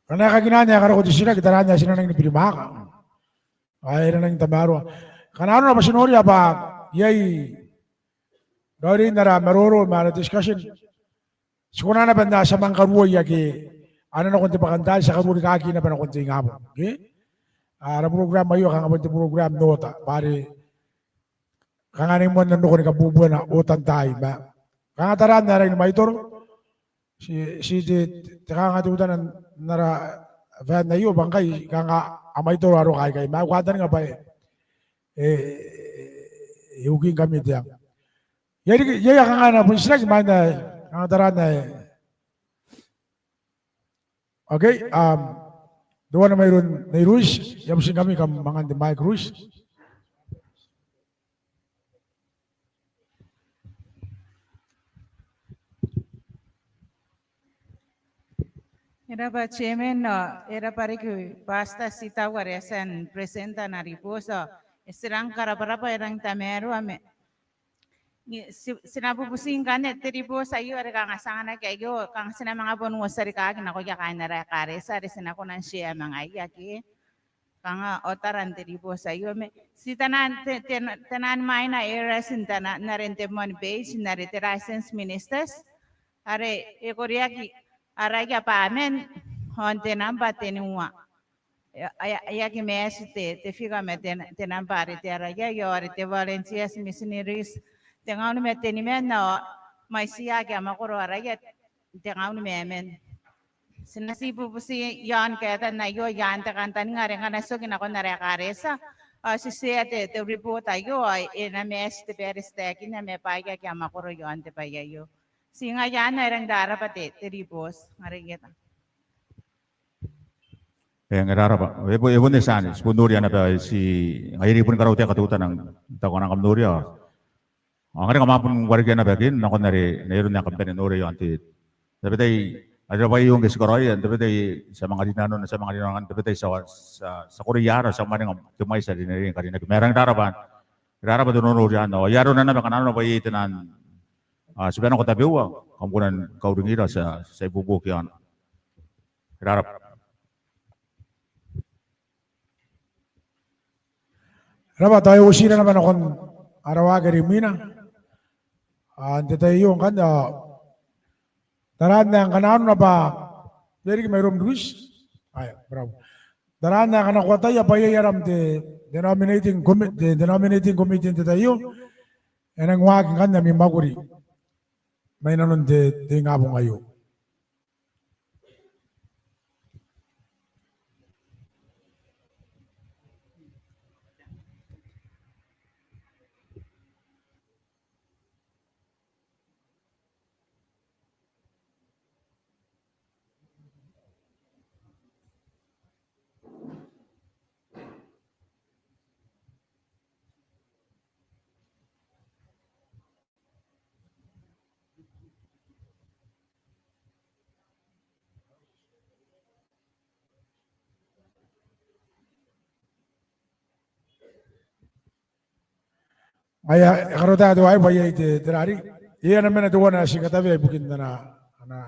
kanga e kakinaki ae e karako te titiraki, taraan ae ti na nangi ni birimwaaka ao e na nangi n tamaroa. Kanga arona bwa ti noria bwa iai raoiroin ara maroro ma ara discussion. Ti kona naba n a tia manga karuoia ake a na nakon te bwakantaai, ti a karuoa rikaaki naba nakon te ingabong. Okay? Ara program aio kanga bon te program n oota bwa are kanga e na moan roko ni kabuebuena ootan taai ma kanga taraan ae rangi ni mwaitoro. Ti, ti te, te kanga teutana n ara fan aio bwa ngkai kanga a mwaitoro aroka aikai ma au kantaninga bwa e, e, e ukingkami te ang. Iai riki, iai kanga ana bon titiraki mai n ae, kanga taraan ae, Okay, um, teuana mairoun Nei Ruis, I a butiingkami kam angan te mic, Ruis. E rab'a Chairman ao e rab'a riki Pastor Titau are e a tia n present ana ribooti ao e a tia n rang karabwarabwa, e rang tamaroa ma Ti, ti na bubuti ngkanne te ribooti aio are kanga ti anganaki aio, kanga ti na manga bon uotia rikaaki nakoia kaain ara ekaretia are ti na kona n share ma ngaia ke. Kanga otara n te ribooti aio ma ti taian, te, te, taian minor errors n taian, n are n te moan page, n are te licensed ministers are e koreaki araia bwa aman, ao n te namba teniua. E, e, e aki match te, te figure ma te, te namba are te araia, ao are te volunteers, missionaries, tengaun ma teniman, ao mwaitiia ake a mwakoro araia, tengaun ma aman. Ti na ti bubuti iaon kaetan aio, i aan te kantaninga are ngkana ti oki nakon ara ekaretia, ao ti share te, te report aio, ao e na match te baere ti taekinna ma bwaai ake a mwakoro iaon te bwai aio. Ti ngaia anne, e rang rarabwa te, te ribooti. Ngaia anne. Eng, e rarabwa. E bo, e bon eti anne, ti bon noria naba, ti, ngaia are I boni karautaeka teutana n taku ngkana kam noria. Ao ngaia are kam a bon warekia naba ke, nakon are, n aron ae kam bane n noria iaon te, tabetai, are bwa aio ngke ti karaoia, tabetai, ti a manga rinanona, ti a manga rinanona, tabetai, ti a, ti a, ti a koroia ara, ti a mwaninga te mwaiti are e na riai ni karinaki. Ma e rang rarabwa, e rarabwa te nonori anne. Ao ai arona naba ngkana arona bwa iai taian, a, ti bane nako tabeua, kam kona ni kauringira, ti a, ti a ibuobuoki iaona. E rarabwa. E rarabwa, tao e otira naba nakon ara waaki are imwina. Ao n te tai aio ngkanne, ao taraan ae ngkana arona bwa, e riki mairoum Ruis. Aia, bravo. Taraan ae ngkana ko ataia bwa iai aram te, te nominating commi-, te, te nominating committee n te tai aio, e nang waaki ngkanne ami mwakuri mai nanon te, te ingabong aio. Ngaia, e karautaeka teuaei bwa iai te, te rari. Iai ana mena teuana ae ti katawea ibukin ana, ana,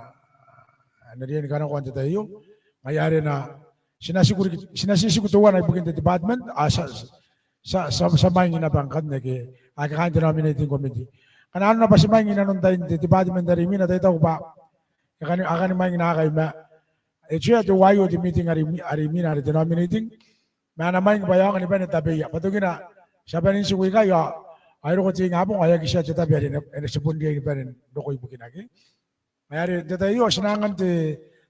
ana riai ni kanakoa n te tai aio. Ngaia are na, ti na tiku riki, ti na ti tiku teuana ibukin te department, a, ti a, ti a, ti a, ti a mwaing naba ngkanne ke, ake kaain te nominating committee. Ngkana arona bwa ti mwaing inanon tain te department are imwina, tai taku bwa e kani, a kani mwaing naakai ma e chair teuaio te meeting are imwi-, are imwina are te nominating. Ma a na mwaing bwa e aonga ni bane tabeia. Bwa tokina ti a bane n tiku ikai ao, ao e roko te ingabong ao e aki tia te tabe are e na, e na, ti bon riai ni bane n roko ibukina ke. Ngaia are n te tai aio ti na angan te,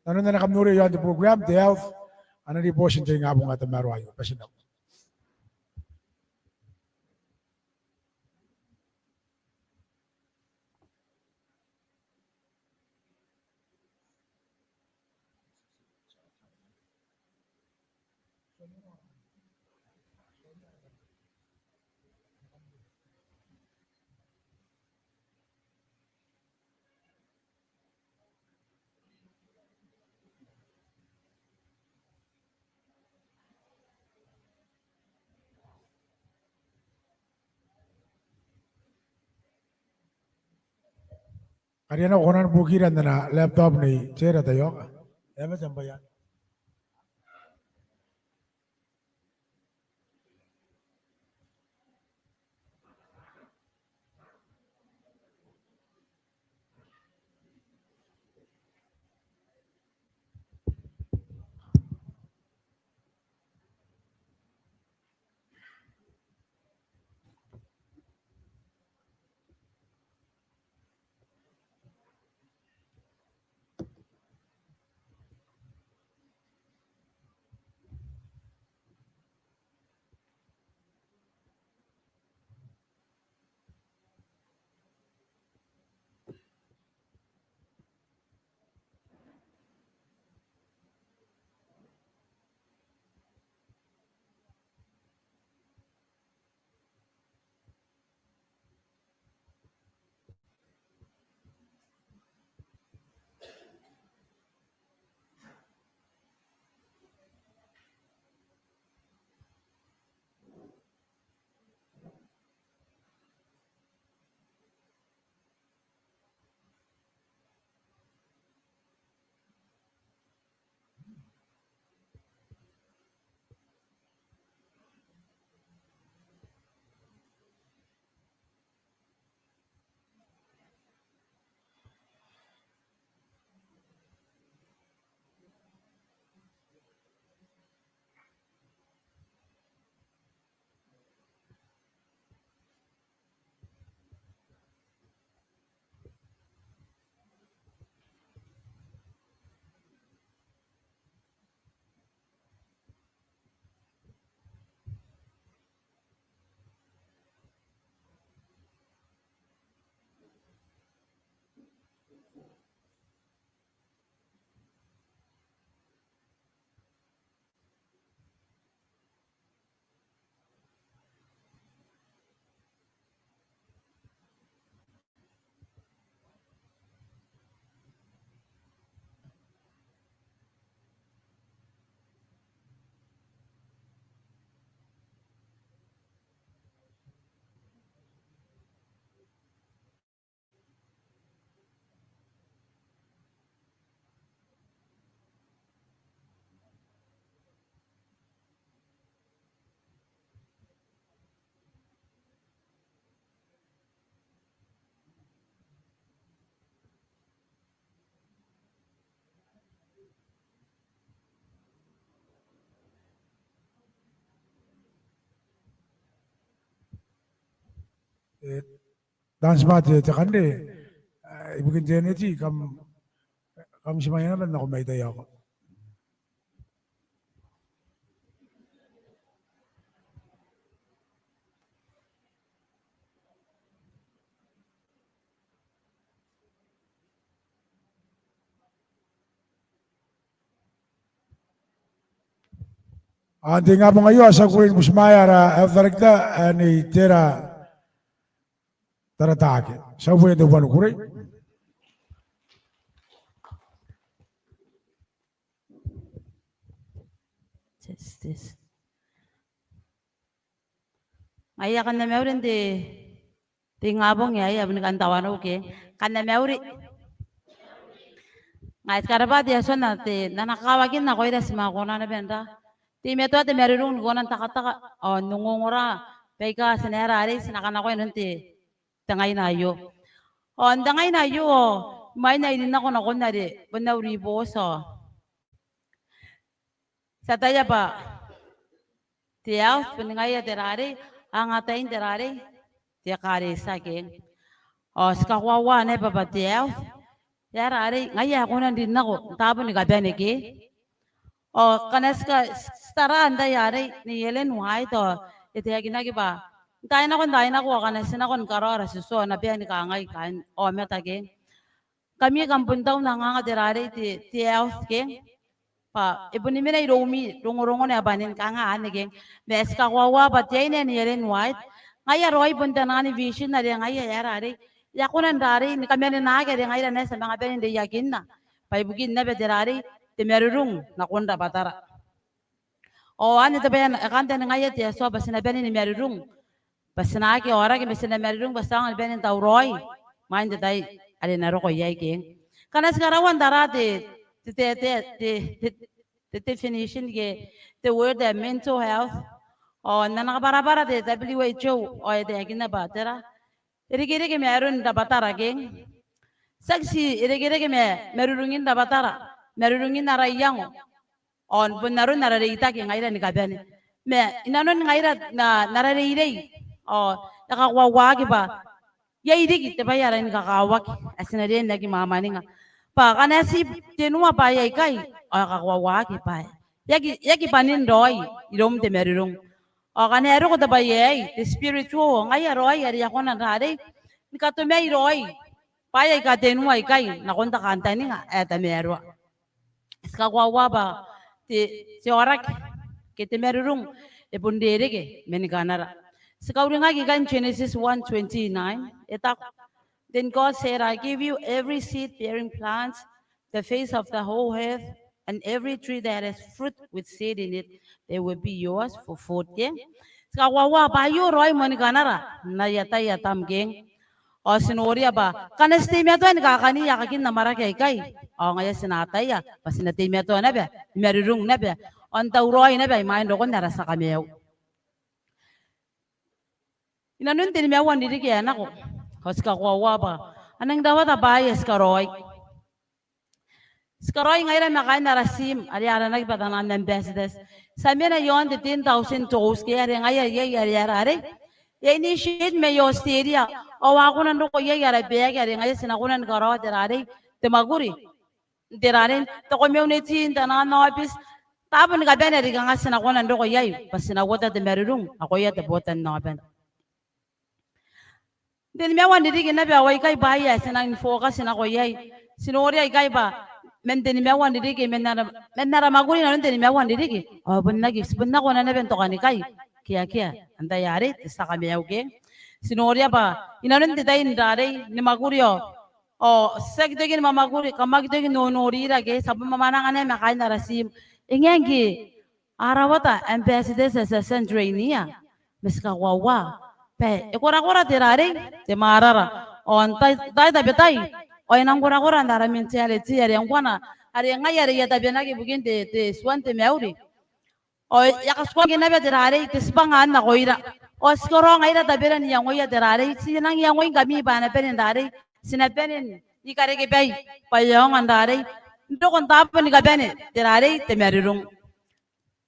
nanon ae kam noria iaon te program, te health, ana ribooti n te ingabong ae tamaroa aio. Bati n rabwa. Kariana, ko kona ni buokira n ana laptop Nei Tera, taiaoka. E a mate am bwai anne. E, taan smart te kanne, e, ibukin te eneti, kam, kam ti mai naba nako mai taiaoka. Ao n te ingabong aio ao ti a kukurei ni butimwaea ara health director, Nei Tera Taratake. Ti a uboia te bubua ni kukurei. Justice. Ngaia kam na mauri n te, te ingabong aei, a boni kan tawanou ke. Kam na mauri. Ngaia ti karabwa te Atua n te, n ana kakawakin nakoira ti manga kona naba n ra teimatoa te marurung ni kona n takataka ao n ongongora baika ti na era arei, ti na kanakoa inanon te, te ngaina aio. Ao n te ngaina aio ao imwain ae I rin nako nakon are bon au ribooti ao ti ataia bwa te health bon ngaia te rarei, angataein te rarei, te ekaretia ke. Ao ti kakoaua naba bwa te health e a rarei ngaia ae kona n rin nako n taabo ni kabane ke. Ao ngkana ti ka, ti tara n tai arei Nei Ellen White ao e taekinaki bwa n taai nako, n taai nako ao ngkana ti nako ni karaoa ara tiotio ao a na bae ni kangai kaain aomata ke. Ngkami kam bon tau n anganga te rarei te, te health ke. Bwa e boni mena iroumi rongorongona ae bwanin kanga anne ke. Ma ti kakoaua bwa te aine ae Nei Ellen White ngaia raoi bon taian vision are ngaia e a rarei, e a kona n rarei ni kamanenaki are ngaira naba ti a manga bane n reiakinna bwa ibukin naba te rarei, te marurung nakon rabwatara. Ao anne te bwai ae e kantaningaia te Atua bwa ti na bane ni marurung, bwa ti na aki aoraki ma ti na marurung bwa ti aonga ni bane n tauraoi imwain te tai are e na roko iai ke. Ngkana ti karaua n tara te, te, te definition ke te word ae mental health, ao n ana kabwarabwara te W H O ao e taekinna bwa tera, e irekereke ma aron rabwatara ke. Tiaki ti irekereke ma marurungin rabwatara, marurungin ara iango ao bon aron ara reitaki ngaira ni kabane. Ma inanon ngaira n ara reirei ao e kakoauaki bwa iai riki te bwai ae rangi ni kakawaki ae ti na riai n aki mwamwaninga. Bwa ngkana e tii tenua bwaai aikai ao e kakoauaki bwa e aki, e aki bwanin raoi iroum te marurung. Ao ngkana e roko te bwai aei, te spiritual, ngaia raoi are e a kona n rarei ni katomai raoi bwaai aika tenua aikai nakon te kantaninga ae tamaroa. Ti kakoaua bwa te, te aoraki ke te marurung e bon rereke mani kanara. Ti kauringaki ikai n Genesis one twenty-nine, e taku, "Then God said, I give you every seed-bearing plant the face of the whole earth, and every tree that has fruit with seed in it, they will be yours for food." Ke? Ti kakoaua bwa aio raoi mani kanara n aia tai Atam ke. Ao ti noria bwa ngkana ti teimatoa ni kakani aekakin amwarake aikai, ao ngaia ti na ataia bwa ti na teimatoa naba ni marurung naba ao n tauraoi naba imwain rokon ara tia kamaiu. Inanon te nimaua n ririki ae nako ao ti kakoaua bwa a nangi rawata bwaai ae ti karaoi. Ti karaoi ngaira ma kaain ara team are aranaki bwa taian ambassadors. Ti a mena iaon te ten thousand toes ke are ngaia iai are ara are e initiate mai Australia ao a kona n roko iai ara baeki are ngaia ti na kona ni karaoa te rarei, te mwakuri n te rarei, te community, n taian aobiti, taabo ni kabane are kanga ti na kona n roko iai bwa ti na uota te marurung nakoia te botannaomata. N te nimaua n ririki naba ao aikai bwaai ae ti nang focus nako iai. Ti noria ikai bwa man te nimaua n ririki, man ara, man ara mwakuri inanon te nimaua n ririki, ao bon aki, ti bon nako naba n tokanikai. Ke akea, antai arei, te tia kamaiu ke. Ti noria bwa inanon te tai n rarei ni mwakuri ao, ao ti aki toki ni mwamwakuri, kam aki toki n nonorira ke, ti a bon mwamwananga naba ma kaain ara tiim. E ngae ngke a rawata ambassadors aika ti a tia n trainia, ma ti kakoaua bwa e korakora te rarei, te mwarara. Ao n tai, tai tabetai ao e nang korakora n ara mentality are ngkoa, are ngai are I a tabenaki ibukin te, te tuan te mauri. Ao e a katukaki naba te rarei, te tibwanga nakoira. Ao ti karaoa ngaira tabera n iangoia te rarei, ti nang iangoi ngkami bwa a na bane n rarei, ti na bane ni karekebai bwa e aonga n rarei n roko n taabo ni kabane te rarei, te marurung.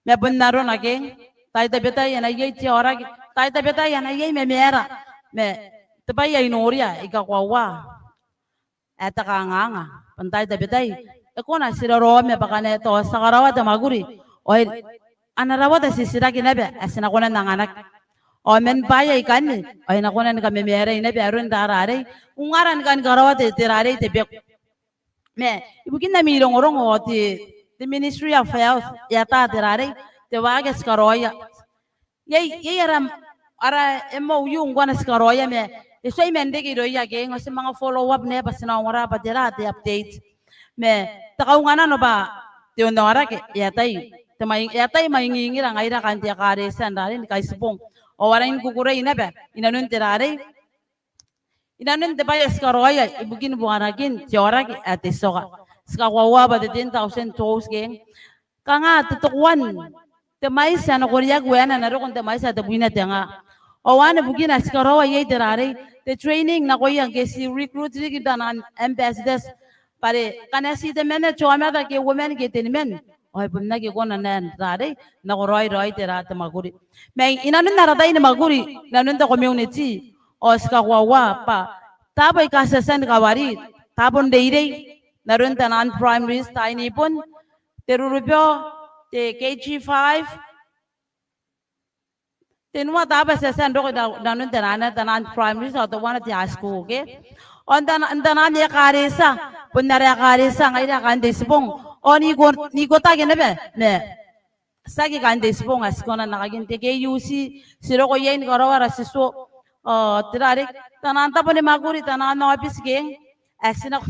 Ma bon arona ke, tai tabetai a na iai te aoraki, tai tabetai a na iai mamaara, ma te bwai ae I noria, I kakoaua ae te kanganga bwa n tai tabetai e kona ti raraoma bwa ngkana tao ti a karaoa te mwakuri ao a na rawata titiraki naba ae ti na kona n anganaki. Ao man bwaai aikanne ao e na kona ni kamamaarai naba aron te rarei, ungara ni kan karaoa te, te rarei, te beku. Ma ibukin ami rongorongo ao te, te Ministry of Health e ata te rarei, te waaki ae ti karaoia. Iai, iai ara, ara M O U ngkoa ae ti karaoia ma e tuai man reke irouia ke, ao ti manga follow up naba bwa ti na ongora bwa tera te update. Ma te kaunganano bwa te onnaoraki e atai, te mai, e atai mwaingingira ngaira kaain te ekaretia n rarei ni Kaitibong. Ao a rangi ni kukurei naba inanon te rarei, inanon te bwai ae ti karaoia ibukin buakanakin te aoraki ae te tioka. Ti kakoaua bwa te ten thousand toes ke, kanga te tokoan te mwaiti ae na koreaki waena n rokon te mwaiti ae tebwina te nga. Ao anne bukina ae ti karaoa iai te rarei, te training nakoia ngke ti recruit riki taian ambassadors, bwa are ngkana ti temanna te aomata ke uoman ke teniman ao e bon aki kona n rarei, nakoraoi raoi te ra, te mwakuri. Ma inanon ara tai ni mwakuri inanon te community ao ti kakoaua bwa taabo aika ti a tia ni kawari, taabo n reirei n aron taian primaries, taian bon te rurubao, te K G five, tenua taabo ae ti a tia n roko inanon taian, taian primaries ao teuana te high school ke. Ao n taian, n taian ekaretia, bon ara ekaretia ngaira kaain te Itibong. Ao n iko, n ikotaki naba ma tiaki kaain te Itibong ae ti kona n akakin te K U C, ti roko iai ni karaoa ara tituo. Ao te rarei, taian tabo ni mwakuri, taian aobiti ke, ae ti na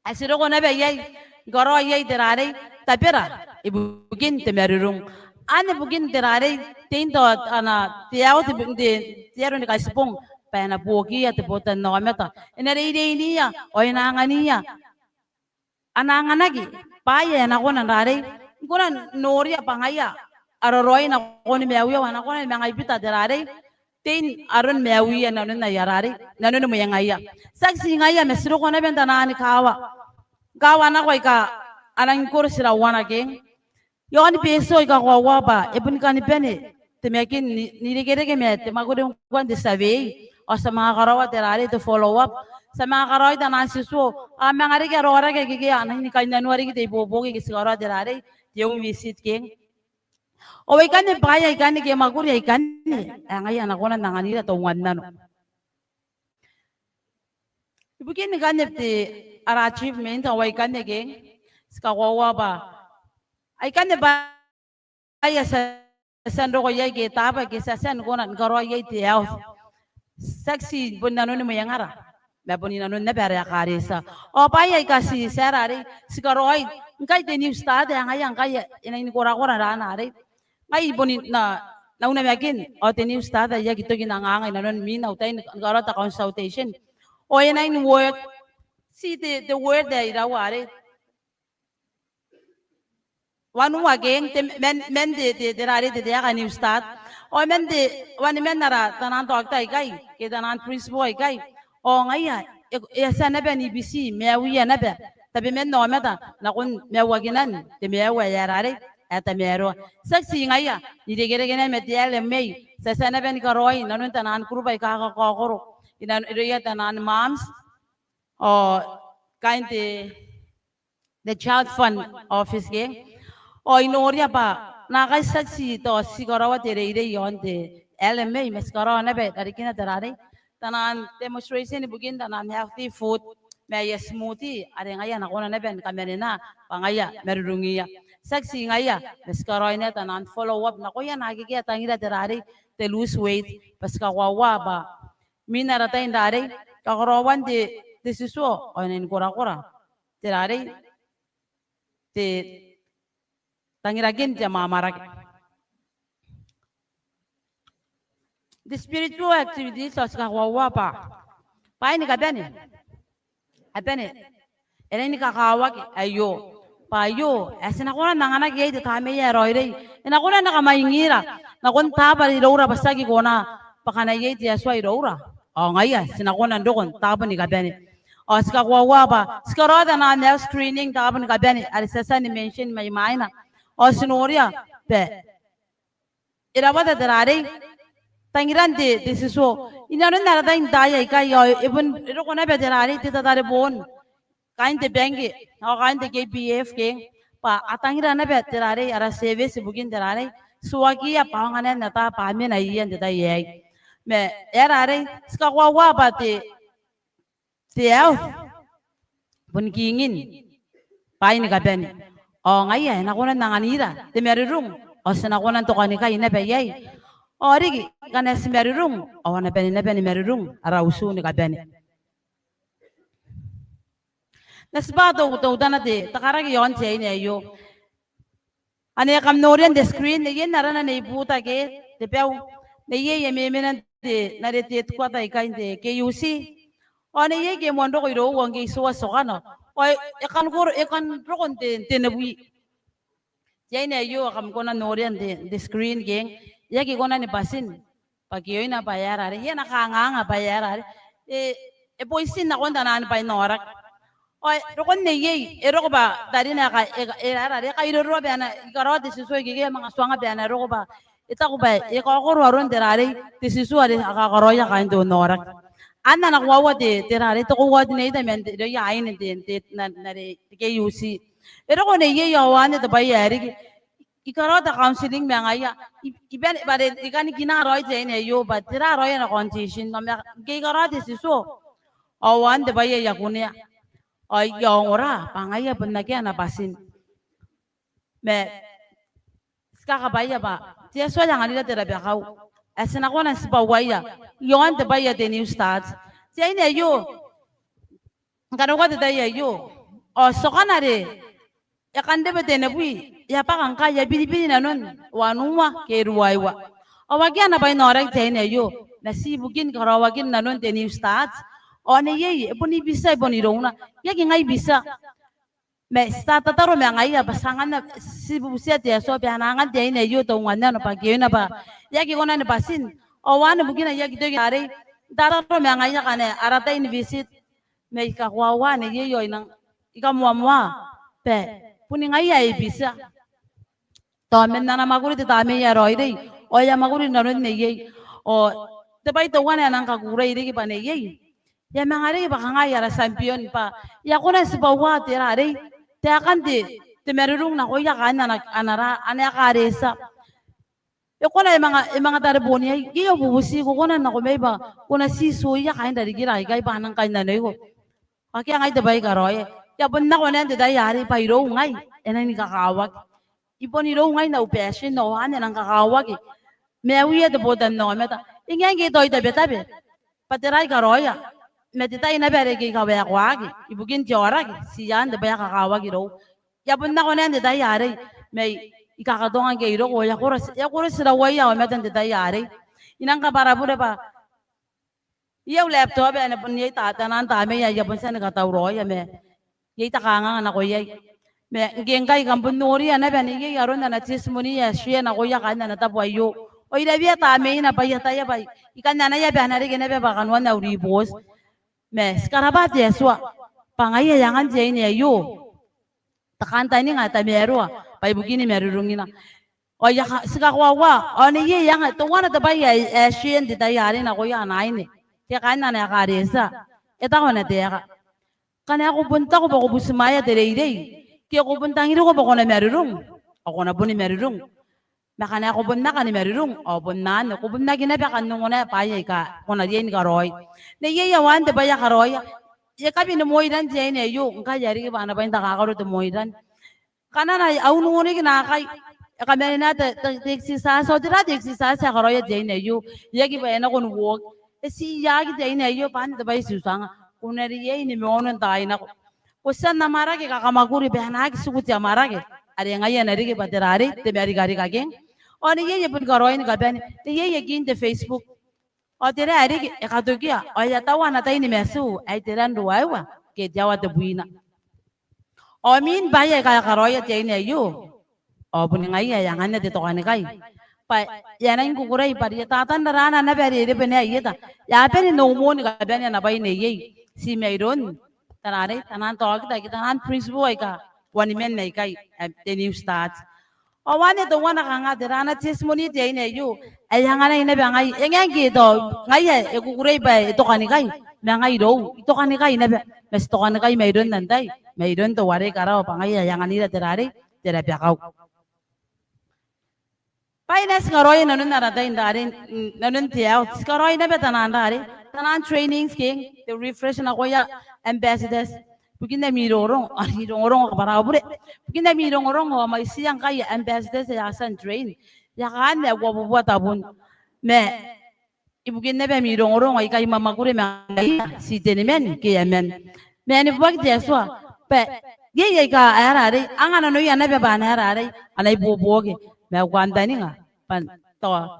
ae ti roko naba iai ni karaoa iai te rarei, tabera ibukin te marurung. Anne bukin te rarei, te inta ana te ao te, te, te aro ni Kaitibong bwa e na buokiia te botannaomata, e na reireinia ao e na angania, a na anganaki bwaai ae a na kona n rarei, n kona n noria bwa ngaia ara raoi nakon maiuia, a na kona ni manga bita te rarei, tein aron maiuia inanon aia rarei, inanon mwengaia. Tiaki ti ngaia ma ti roko naba n taian kaawa, kaawa nako aika a nang koro tira uana ke. Iaon Betio I kakoaua bwa e bon kani bane te makin n irekereke ma te mwakuri ngkoa n te survey. Ao ti a manga karaoa te rarei, te follow up. Ti a manga karaoi taian tituo, a manga reke ara aoraki ake a nang ni kainnanoa riki te ibuobuoki ngke ti karaoa te rarei, te home visit ke. Ao aikanne bwaai aikanne ke mwakuri aikanne ae ngaia a na kona n anganira te ungannano. Ibukin ikanne te ara achievement ao aikanne ke, ti kakoaua bwa aikanne bwaai ae ti a tia n roko iai ke taabo ake ti a tia ni kona ni karaoa iai te health. Tiaki ti bon inanon mwengara ma bon inanon naba ara ekaretia. Ao bwaai aika ti, ti a rarei, ti karaoi ngkai te New Start ae ngaia ngkai e nang ni korakora raana arei. Ngai I bon na, na unamakin ao te New Start ae I aki toki n anganga inanon mwin au tai ni karaoa te consultation. Ao e nang ni work, ti te, te word ae iraua arei, wanua ke, te, man, man te, te, te rarei te, te aeka New Start. Ao man te, waniman ara taian doctor aikai ke taian principal aikai. Ao ngaia e, e a tia naba ni biti maiuia naba tabeman aomata nakon maiuakinan te maiu ae rarei ae tamaroa. Tiaki ti ngaia, n irekereke naba ma te L M A, ti a tia naba ni karaoi inanon taian group aika kakaokoro, inanon, irouia taian moms ao kaain te, te Child Fund Office ke. Ao I noria bwa naakai tiaki ti tao ti karaoa te reirei iaon te L M A ma ti karaoa naba i rarikina te rarei, taian demonstration ibukin taian healthy food, ma aia smoothie are ngaia a na kona naba ni kamanena bwa ngaia marurungia. Tiaki ti ngaia, ma ti karaoi naba taian follow up nakoia naake a tangira te rarei te lose weight, bwa ti kakoaua bwa imwin ara tai n rarei, kakaraoan te, te tituo ao e nang korakora te rarei, te tangirakin te amwamwarake. Te spiritual activities ao ti kakoaua bwa bwaai ni kabane, a bane, e nang ni kakawaki aio. Bwa aio ae ti na kona n anganaki iai te Tamnei ae Raoiroi, e na kona n akamwaingira nakon taabo iroura bwa tiaki kona bwa akana iai te Atua iroura. Ao ngaia ti na kona n roko n taabo ni kabane. Ao ti kakoaua bwa ti karaoa taian health screening taabo ni kabane are ti a tia ni mention mai mwaina. Ao ti noria bwa e rawata te rarei tangiran te, te tituo inanon ara tai n taai aikai. Ao e bon, e roko naba te rarei te tatareboon, kaain te bangke ao kaain te K P F keng, bwa a tangira naba te rarei ara service ibukin te rarei, tuakiia bwa a aonga n ataa bwa a mena iia n te tai aei. Ma e a rarei, ti kakoaua bwa te, te health bon kingin bwaai ni kabane. Ao ngaia e na kona n anganira te marurung, ao ti na kona n tokanikai naba iai. Ao riki ngkana ti marurung ao a na bane naba ni marurung ara utu ni kabane. N na tibwa tau, teutana te, te karaki iaon te aine aio. Ane kam noria n te screen, neiei arana Nei Buta ke Tebeu, neiei e memena n te, n are te headquarter ikai n te K U C. Ao neiei ngke e moan roko irou ao ngke I tua tiokana ao e, e kan koro, e kan roko n te, n tenibwi. Te aine aio, kam kona n noria n te, n te screen keng, e aki kona ni bwatin bwa ke e oina bwa e aera arei, e na kanganga bwa e aera arei. E, e boitin nakon taian bwai n aoraki. Ao e roko neiei, e roko bwa tarina e ka, e ka, e aera arei, e kairoroa bwa e na, I karaoa te tituo ikekei, e manga tuanga bwa e na roko bwa e taku bwa e kaokoro aron te rarei te tituo are a kakaraoia kaain te aoraki. Anne ana koaua te, te rarei te coordinator man te, irouia aine n te, n te, n, n are te K U C. E roko neiei ao anne te bwai ae riki. I karaoa te counselling ma ngaia. I, I bane, bwa are I kan kinaa raoi te aine aio bwa tera raoi ana condition. Ao ma ngke I karaoa te tituo ao anne te bwai ae I a kunea. Ao I a ongora bwa ngaia bon akea ana bwatin. Ma ti kakabwaia bwa te Atua e anganira te rabakau ae ti na kona n tibwaia iaon te bwai ae te New Start. Te aine aio, ngkana ko ata te tai aio ao tiokana are e kan rebe tenibwi, e a bwaka ngkai, e a biribiri nanon wanua ke ruaiwa. Ao akea ana bwai n aoraki te aine aio, ma ti ibukin karaoakin nanon te New Start. Ao neiei e bon bitia, e bon irouna. E aki ngai bitia. Ma ti tatataro ma ngaia bwa ti anganna, ti bubutia te Atua bwa e na angan te aine aio te unganano bwa ke e oina bwa e aki kona ni bwatin. Ao anne bukina I aki toki arei n tarataro ma ngaia ngkana ara tai ni visit. Ma I kakoaua neiei ao I nang, I kamoamoa bwa boni ngaia ae bitia. Tao man ana mwakuri te Tamnei ae Raoiroi ao e a mwakuri nanon neiei. Ao te bwai teuana ae nang kakukurei riki bwa neiei e a manga riki bwa kanga ara champion bwa e a kona n tibwaua te rarei, taekan te, te marurung nakoia kaain ana, ana ra, ana ekaretia. E kona, e manga, e manga tarebon iai, iai au bubuti, ko kona n nako mai bwa ko na ti tuoia kaain rarikira aikai bwa a nang kainnanoiko. Akea ngai te bwai ae I karaoia. I a bon nako naba n te tai arei bwa irou ngai e nang ni kakawaki. I bon irou ngai n au passion ao anne e nang kakawaki maiuia te botannaomata. E ngae ngke tao I tabetabe bwa tera ae I karaoia, ma te tai naba are ngke I kawaekoaki ibukin te aoraki, ti aan te bwai ae kakawaki irou. I a bon nako naba n te tai arei ma I, I kakatonga ngke I roko, e a koro, e a koro tirawaia aomata n te tai arei. I nang kabwara bure bwa iai au laptop ae e na bon iai ta, taian tamnei ae I a bon tia ni katauraoia ma iai te kanganga nako iai. Ma ngke ngkai kam bon noria naba neiei aron ana testimony ae e share nakoia kaain ana tabo aio. Ao I rawea tamneina bwa I ataia bwa I kan anaia bwa e na reke naba bwa kanoan au ribooti. Ma ti karabwa te Atua bwa ngaia e angan te aine aio te kantaninga ae tamaroa bwa ibukini marurungina. Ao I a ka, ti kakoaua, ao neiei e anga teuana te bwai ae, ae e share n te tai arei nakoia ana aine ke kaain ana ekaretia. E taku ana taeka: Ngkana ko bon taku bwa ko butimwaea te reirei ke ko bon tangiriko bwa ko na marurung, ao ko na boni marurung. Ma ngkana ko bon aki ni marurung, ao bon anne, ko bon aki naba kan ongo naba bwaai aika ko na riai ni karaoi. Neiei ao anne te bwai ae karaoia. E kabi ni moiran te aine aio, ngkai e riki bwa ana bwai n takakaro te moiran. Kanana, a ununguniki naakai, e kamanena te, te, te exercise, ao tera te exercise ae karaoia te aine aio? E aki bwa e nako n walk. E tiaki te aine aio, bwa anne te bwai ae ti uti ngkai. Ko na riai ni moano n taai nako. Ko tia n amwarake, kakamwakuri bwa e na aki tiku te amwarake are ngaia e na riki bwa tera arei, te marikarika keng. Ao neiei e boni karaoi ni kabane, neiei e kiin te Facebook. Ao tera ae riki, e katokia, ao e a taua ana tai ni matuu, ae te ran ruaiwa ke te aoa tebwina. Ao imwin bwaai aika a karaoia te aine aio, ao boni ngaia ae anganna te tokanikai. Bwa e a nang kukurei bwa are e a tatanraraana naba are e rebwenea i eta. E a bane n umoni kabane ana bwai neiei. Ti mairoun tera arei, taian taokita ke taian principal aika waniman aikai, ae te New Start. Ao anne teuana kanga tera ana testimony te aine aio. Ae anganai naba ngai, e ngae ngke tao ngaia e kukurei bwa e tokanikai, ma ngai irou I tokanikai naba, ma ti tokanikai mairoun antai? Mairoun teuarei karawa, bwa ngaia ae anganira tera arei, te rabakau. Bwaai aika ti karaoia inanon ara tai n tera arei, inanon te aoa, ti karaoi naba taian tera arei, taian trainings keng, te refresh nakoia ambassadors. Ibukin ami rongorongo, ami rongorongo kabwara bure. Ibukin ami rongorongo, ao mwaitiia ngkai ambassadors aika a tia n train. E a kaan ae uabubua tabun. Ma ibukin naba ami rongorongo aika I mwamwakuri ma ngaia, ti teniman ke aman. Ma e neboaki te Atua bwa iai aika a tera arei, anga nanoia naba bwa a na tera arei, a na ibuobuoki. Ma au kantaninga bwa tao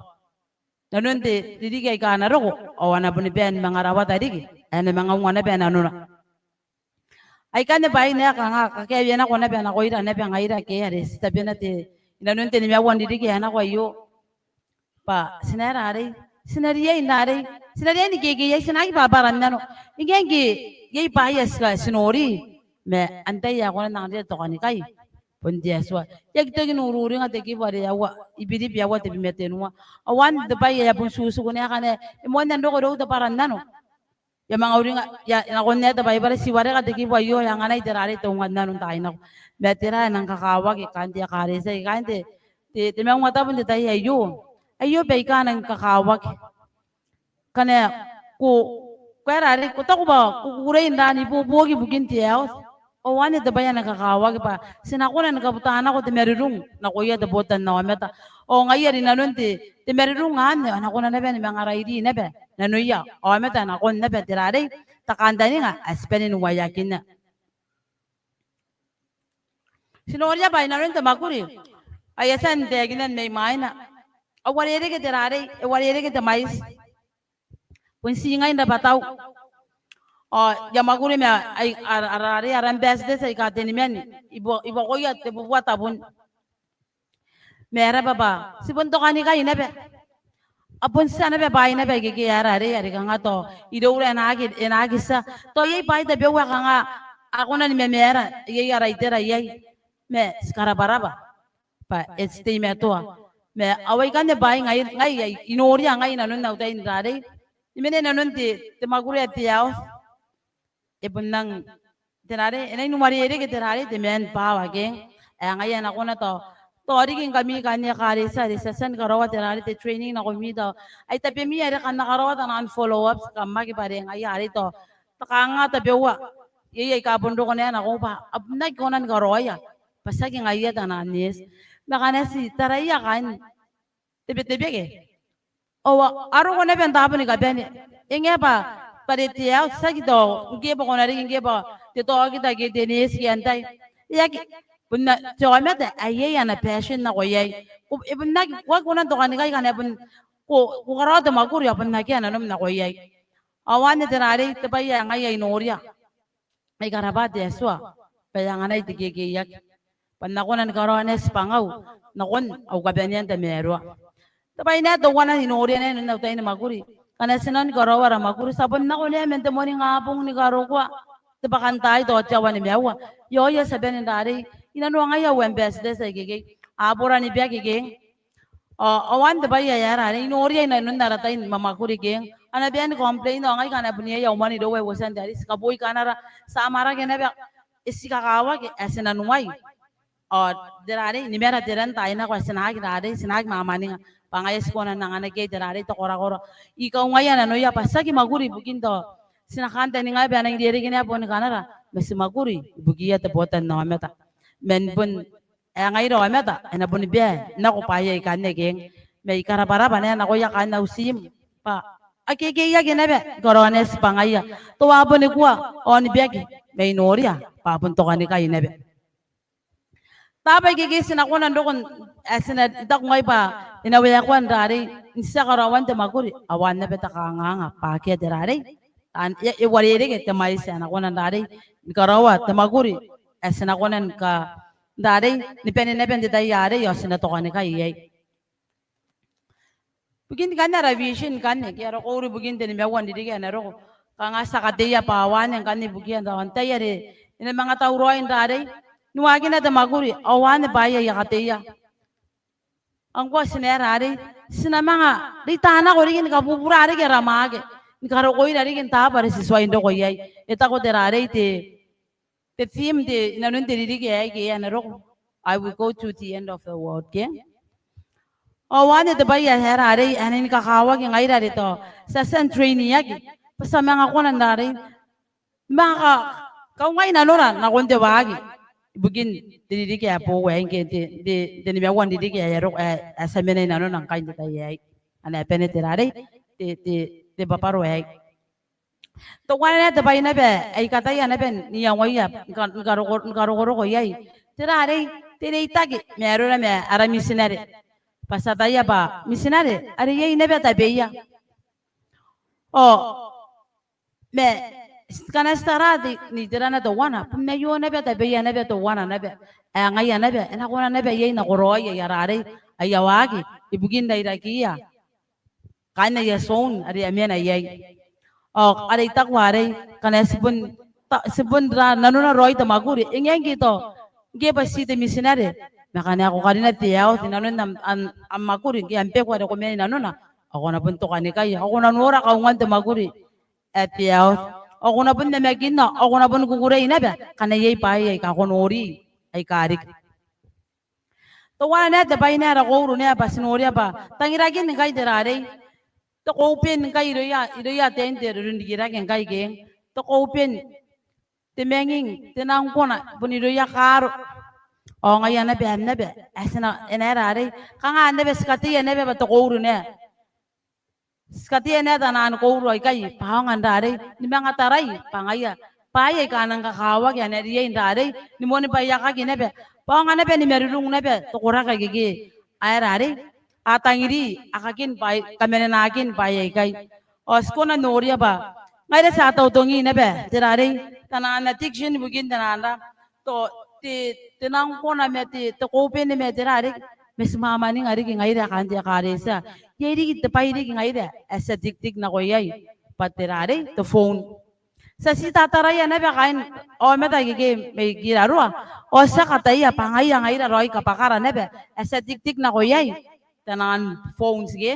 inanon te ririki aika a na roko, ao a na boni bae ni manga rawata riki, ae a na manga unga naba nanona. Aikanne bwaai aika kanga kakaaeaki nako naba nakoira naba ngaira ake are ti tabena te, inanon te nimaua n ririki ae nako aio. Bwa ti na tera arei, ti na riai n tera arei, ti na riai ni kekeiaki, ti na aki bwabwara n nano. E ngae ngke iai bwaai aika ti nori, ma antai ae kona n anganira te tokanikai? Bon te Atua. I aki toki n ururinga te kibu are aua, I-Biribi aua tebwi ma tenua. Ao anne te bwai ae a bon tutuku n ae ngkana e moan roko irou te bwara n nano, I a manga uringa, I a nakon ae te Baibara, ti wareka te kibu aio, e anganai tera arei, te unga n nano n taai nako. Ma tera ae nang kakawaki kaain te ekaretia, kaain te, te, te maungatabu n te tai aio. Aio baika a nang kakawaki. Ngkana ko, ko tera arei, ko taku bwa ko kukurei n tera n ibuobuoki ibukin te aoa. Ao anne te bwai ae na kakawaki bwa ti na kona ni kabuta nako te marurung nakoia te botannaomata. Ao ngaia are inanon te, te marurung anne, a na kona naba ni manga rairi naba nanoia aomata nakon naba tera arei, te kantaninga ae ti bane n uaiakinna. Ti noria bwa inanon te mwakuri ae e a tia n taekinan mai mwaina, a uarereke tera arei, e uarereke te mwaiti. Bon ti ngai n rabwatau. Ao I a mwakuri ma ai, ara, ara, ara, ara ambassadors aika teniman, I bwa, I bwakoia tebubua tabun. Ma e raba bwa ti bon tokanikai naba. A bon tia naba bwaai naba ikekei ae tera arei, are kanga tao iroura e na aki, e na aki tia. Tao iai bwaai tabeua ae kanga a kona ni mamaara, iai ara itera iai. Ma ti karabwarabwa bwa e ti teimatoa. Ma ao aikanne bwaai ngai, ngai ae I noria ngai inanon au tai n tera arei, I mena inanon te, te mwakuri ae te aoa. E bon nang, tera arei, e nang uarereke tera arei, te manpower keng. Ae ngaia ae na kona tao, tao riki ngkami kaain ekaretia are ti a tia ni karaoa tera arei, te training nakoimi tao, ai tabemi are kam na karaoa taian follow-ups, kam aki bwa are ngaia arei tao, tao kanga tabeua. Iai aika bon roko naba nakoiu bwa a bon aki kona ni karaoia bwa tiaki ngaia taian nurse. Ma ngkana ti taraia kaain te Betebeke, ao a roko naba n taabo ni kabane. E ngae bwa, bwa are te aoa, tiaki tao ngke bwa ko na riki ngke bwa te taokita ke te nurse ke antai. E aki, bon te aomata ae iai ana passion nako iai. Ko, e bon aki, ko aki kona n tokanikai ngkana e bon, ko, ko karaoa te mwakuri ao bon akea nanom nako iai. Ao anne tera arei, te bwai ae ngai ae I noria. Ai karabwa te Atua bwa e anganai te kekeiaki bwa N na kona ni karaoa naba tibwangau nakon au kabanea n tamaroa. Te bwai naba teuana ae I noria naba inanon au tai ni mwakuri, ngkana ti nang karaoa ara mwakuri, ti a bon nako naba man te moaningabong ni karokoa te bwakantaai tao te aoa nimaua. Iaoia ti a bane n tera arei, inanon ngaia au ambassadors ikekei, a bora ni baki keng. Ao, ao anne te bwai ae tera arei, I noria inanon ara tai ni mwamwakuri keng. A na bae ni complain, ao ngai ngkana bon iai au mwane irou ae I uotia n tera arei, ti kaboi kanara, ti amwarake naba, e ti kakawaki ae ti na nuai. Ao te rarei, ni mara te ran taai nako ae ti na aki rarei, ti na aki mamaninga bwa ngaia ti kona n anganaki iai te rarei, te korakora. I kaungaia nanoia bwa ti aki mwakuri ibukin tao ti na kantaningaia bwa e nang rereke naba boni kanara, ma ti mwakuri ibukiia te botannaomata. Man bon ae ngaira aomata ae na boni bia nako bwaai aikanne keng. Ma I karabwarabwa naba nakoia kaain au tiim bwa a kekeiaki naba ni karaoa naba ti bwa ngaia, tao a boni kua ao ni baki, ma I noria bwa a bon tokanikai naba. Taabo ikekei ti na kona n roko n, ae ti na taku ngai bwa e na waekoa n rarei n tia karaoan te mwakuri, ao anne naba te kanganga bwa akea te rarei, e uarereke te mwaiti ae na kona n rarei ni karaoa te mwakuri ae ti na kona ni ka, n rarei, ni bane naba n te tai arei ao ti na tokanikai iai. Ibukin ngkanne ara vision ngkanne, ke ara kouru ibukin te nimaua n ririki ae na roko. Kanga ti a kateia bwa ao anne ngkanne ibukia n tao n tai are e na manga tauraoi n rarei ni waakina te mwakuri, ao anne bwaai ae I a kateia. Ao ngkoa ti na ae rarei, ti na manga reita nako riki ni kabubura riki ara mwaake, ni karokoira riki n taabo are ti tuai n roko iai. E taku te rarei te te theme te, inanon te ririki aei ke ae na roko, I will go to the end of the world, ke? Ao anne te bwai ae e rarei, ae e na ni kakawaki ngaira are tao ti a tia n train-iaki bwa ti a manga kona n rarei, manga kaungai nanora nakon te waaki ibukin te ririki ae boou aei, ke te, te, te nimaua n ririki ae e roko, ae, ae ti a mena inanona ngkai n te tai aei. Anne e bane te rarei, te, te, te bwabwaro aei. Teuana naba te bwai naba ae I kataia naba n iangoia ni ka, ni karoko, ni karokoroko iai, te rarei, te reitaki ma arora ma ara mitinare. Bwa ti ataia bwa mitinare are iai naba tabeia. Ao ma ngkana ti tara te, n iterana teuana, bon aio naba tabeia naba teuana naba ae ngaia naba e na kona naba iai nakoraoi aia rarei, aia waaki ibukin rairakiia kaain aia zone are a mena iai. Ao are I taku arei, ngkana ti bon, ta, ti bon ra nanona raoi te mwakuri, e ngae ngke tao, ngke bwa ti te mitinare, ma ngkana ko karina te health inanon am, am, am mwakuri, ngke am beku are ko mena inanona, ao ko na bon tokanikai, ao ko na nora kaungan te mwakuri ae te health, ao ko na bon namakinna, ao ko na bon kukurei naba ngkana iai bwaai aika ko nori aika riki. Teuana naba te bwai n ara kouru naba bwa ti noria bwa tangirakin ngkai te rarei, te koben ngkai irouia, irouia ataein te roronrikirake ngkai, ke? Te koben, te manging, te nang kona, bon irouia kaaro. Ao ngaia naba, anne naba ae ti na, e na ae rarei, kanga anne naba ti kateia naba bwa te kouru naba. Ti kateia naba taan kouru aikai bwa a aonga n rarei ni manga tarai bwa ngaia bwaai aika a nang kakawaki a na riai n rarei ni moanibwaiakaki naba, bwa a aonga naba ni marurung naba te koraki akekei ae rarei, a tangiri, a kakin bwaai, kamanenakin bwaai aikai. Ao ti kona n noria bwa ngaira ti a tautongi naba te rarei, taian addiction ibukin taian ra, tao te, te nang kona ma te, te koben ma te rarei, ma ti mwamwaninga riki ngaira kaain te ekaretia. Iai riki te bwai riki ngaira ae ti a tikitik nako iai, bwa te rarei, te phone. Ti a tii tataraia naba kaain aomata akekei mai kiraroa, ao ti a kataia bwa ngaia ngaira raoi kabwakara naba ae ti a tikitik nako iai, taian phones, ke?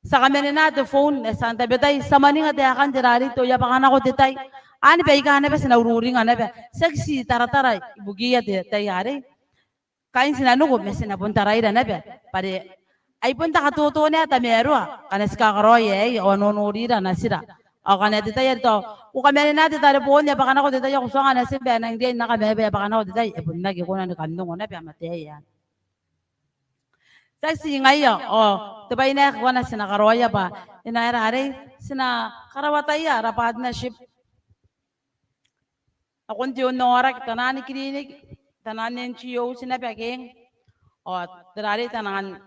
Ti a kamanena te phone, e, ti a tabetai, ti a mwaninga taekan te rarei, tao e a bwaka nako te tai. Anne baika naba ti na ururinga naba, ti aki tii taratara ibukiia te tai arei. Kaain tinaniku, ma ti na bon taraira naba bwa are ai bon te katoto naba ae tamaroa ngkana ti kakaraoi aei, ao a nonorira natira. Ao ngkana te tai are tao ko kamanena te tareboon, e a bwaka nako te tai, ao ko tuanga natim bwa e nang riai n aka ma e bwa e a bwaka nako te tai, e bon aki kona ni kan ongo naba am ataei anne. Tiaki tii ngaia, ao te bwai n ae kanga ti na karaoia bwa e na ae rarei, ti na karawataia ara partnership. Nakon te onnaoraki, taian kiriniki, taian N G Os naba, ke? Ao te rarei, taian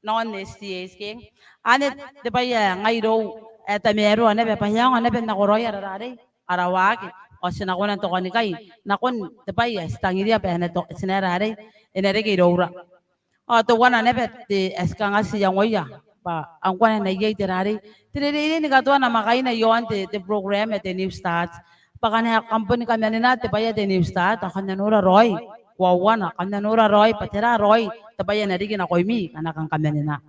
non-S T As, ke? Anne te bwai ae ngai irou ae tamaroa naba bwa e aonga naba n nakoraoi ara rarei, ara waaki, ao ti na kona n tokanikai nakon te bwai ae ti tangiria bwa e na to, ti na ae rarei, e na reke iroura. Ao teuana naba te, ae ti kanga ti iangoia bwa ngkoa e na iai te rarei, te reirei ni katoa namwakaina iaon te, te program ae te New Start. Bwa ngkana kam boni kamanena te bwai ae te New Start, ao kam na nora raoi koauana, kam na nora raoi bwa tera raoi te bwai ae na riki nakoimi ngkana kam kamanena.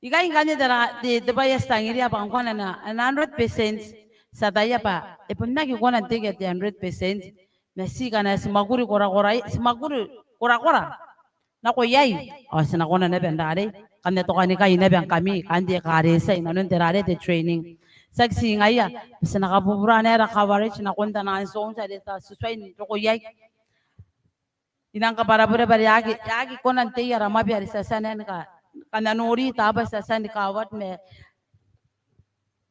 Ikai ngkanne te ra, te, te bwai ae ti tangiria bwa ngkoa e na, e na hundred percent, ti ataia bwa e bon aki kona n teke te hundred percent. ma ti kanga ti mwakuri korakorai, ti mwakuri korakora nako iai. Ao ti na kona naba n rarei, kam na tokanikai naba ngkami kaain te ekaretia inanon te rarei te training. Tiaki ti ngaia, ti na kabubura naba ara coverage nakon taian zones are ti tuai n roko iai. I nang kabwarabwara bwa e aki, e aki kona n tei ara mwabe are ti a tia n ka, kam na nori taabo are ti a tia ni cover ma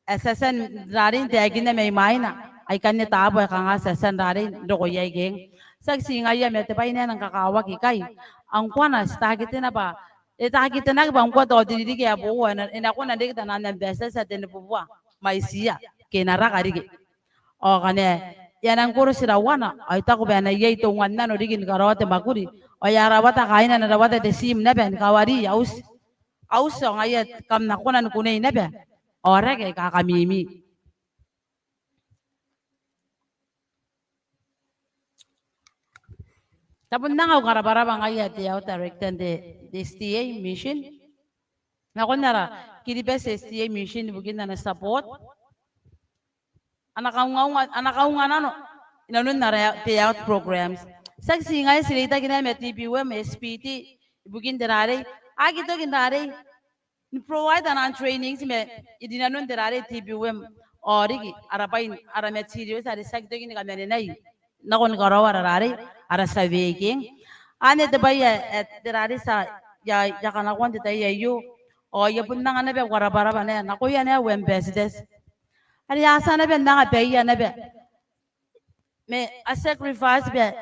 ae ti a tia n rarei n taekinna mai mwaina, aikanne taabo aika kanga ti a tia n rarei n roko iai keng. Tiaki ti ngaia ma te bwai ae e nang kakawaki ikai. Ngkoa ti takitena bwa, e takitenaki bwa ngkoa tao te ririki ae boou e na, e na kona n reke taian ambassadors tenibubua mwaitiia ke e na raka riki. Ao ngkana e a nang koro tirawana, ao I taku bwa e na iai te unga n nano riki ni karaoa te mwakuri. Ao e a rawata kaaina, e na rawata te tiim naba ni kawari auti, auti ao ngaia kam na kona ni kunei naba aoraki aika kamimi. Ti a bon anga au karabwarabwa ngaia te Health Director n te, te S T A mission nakon ara Kiribati S T A mission ibukin ana support, ana kaungaunga, ana kaunga nano inanon ara te health programs. Tiaki ti ngaia, ti reitaki naba ma T P W M, S P T, ibukin te rarei, aki toki n rarei ni provide ana trainings ma i rinanon te rarei T P W M, ao riki ara bwai, ara materials are ti aki toki ni kamanenai nakon karaoa ara rarei, ara survey keng. Anne te bwai ae, ae te rarei ti a, I a, I a kanakoa n te tai aio. Ao I a bon anga naba au karabwarabwa naba nakoia naba au ambassadors are a tia naba n anga baia naba ma a sacrifice bwa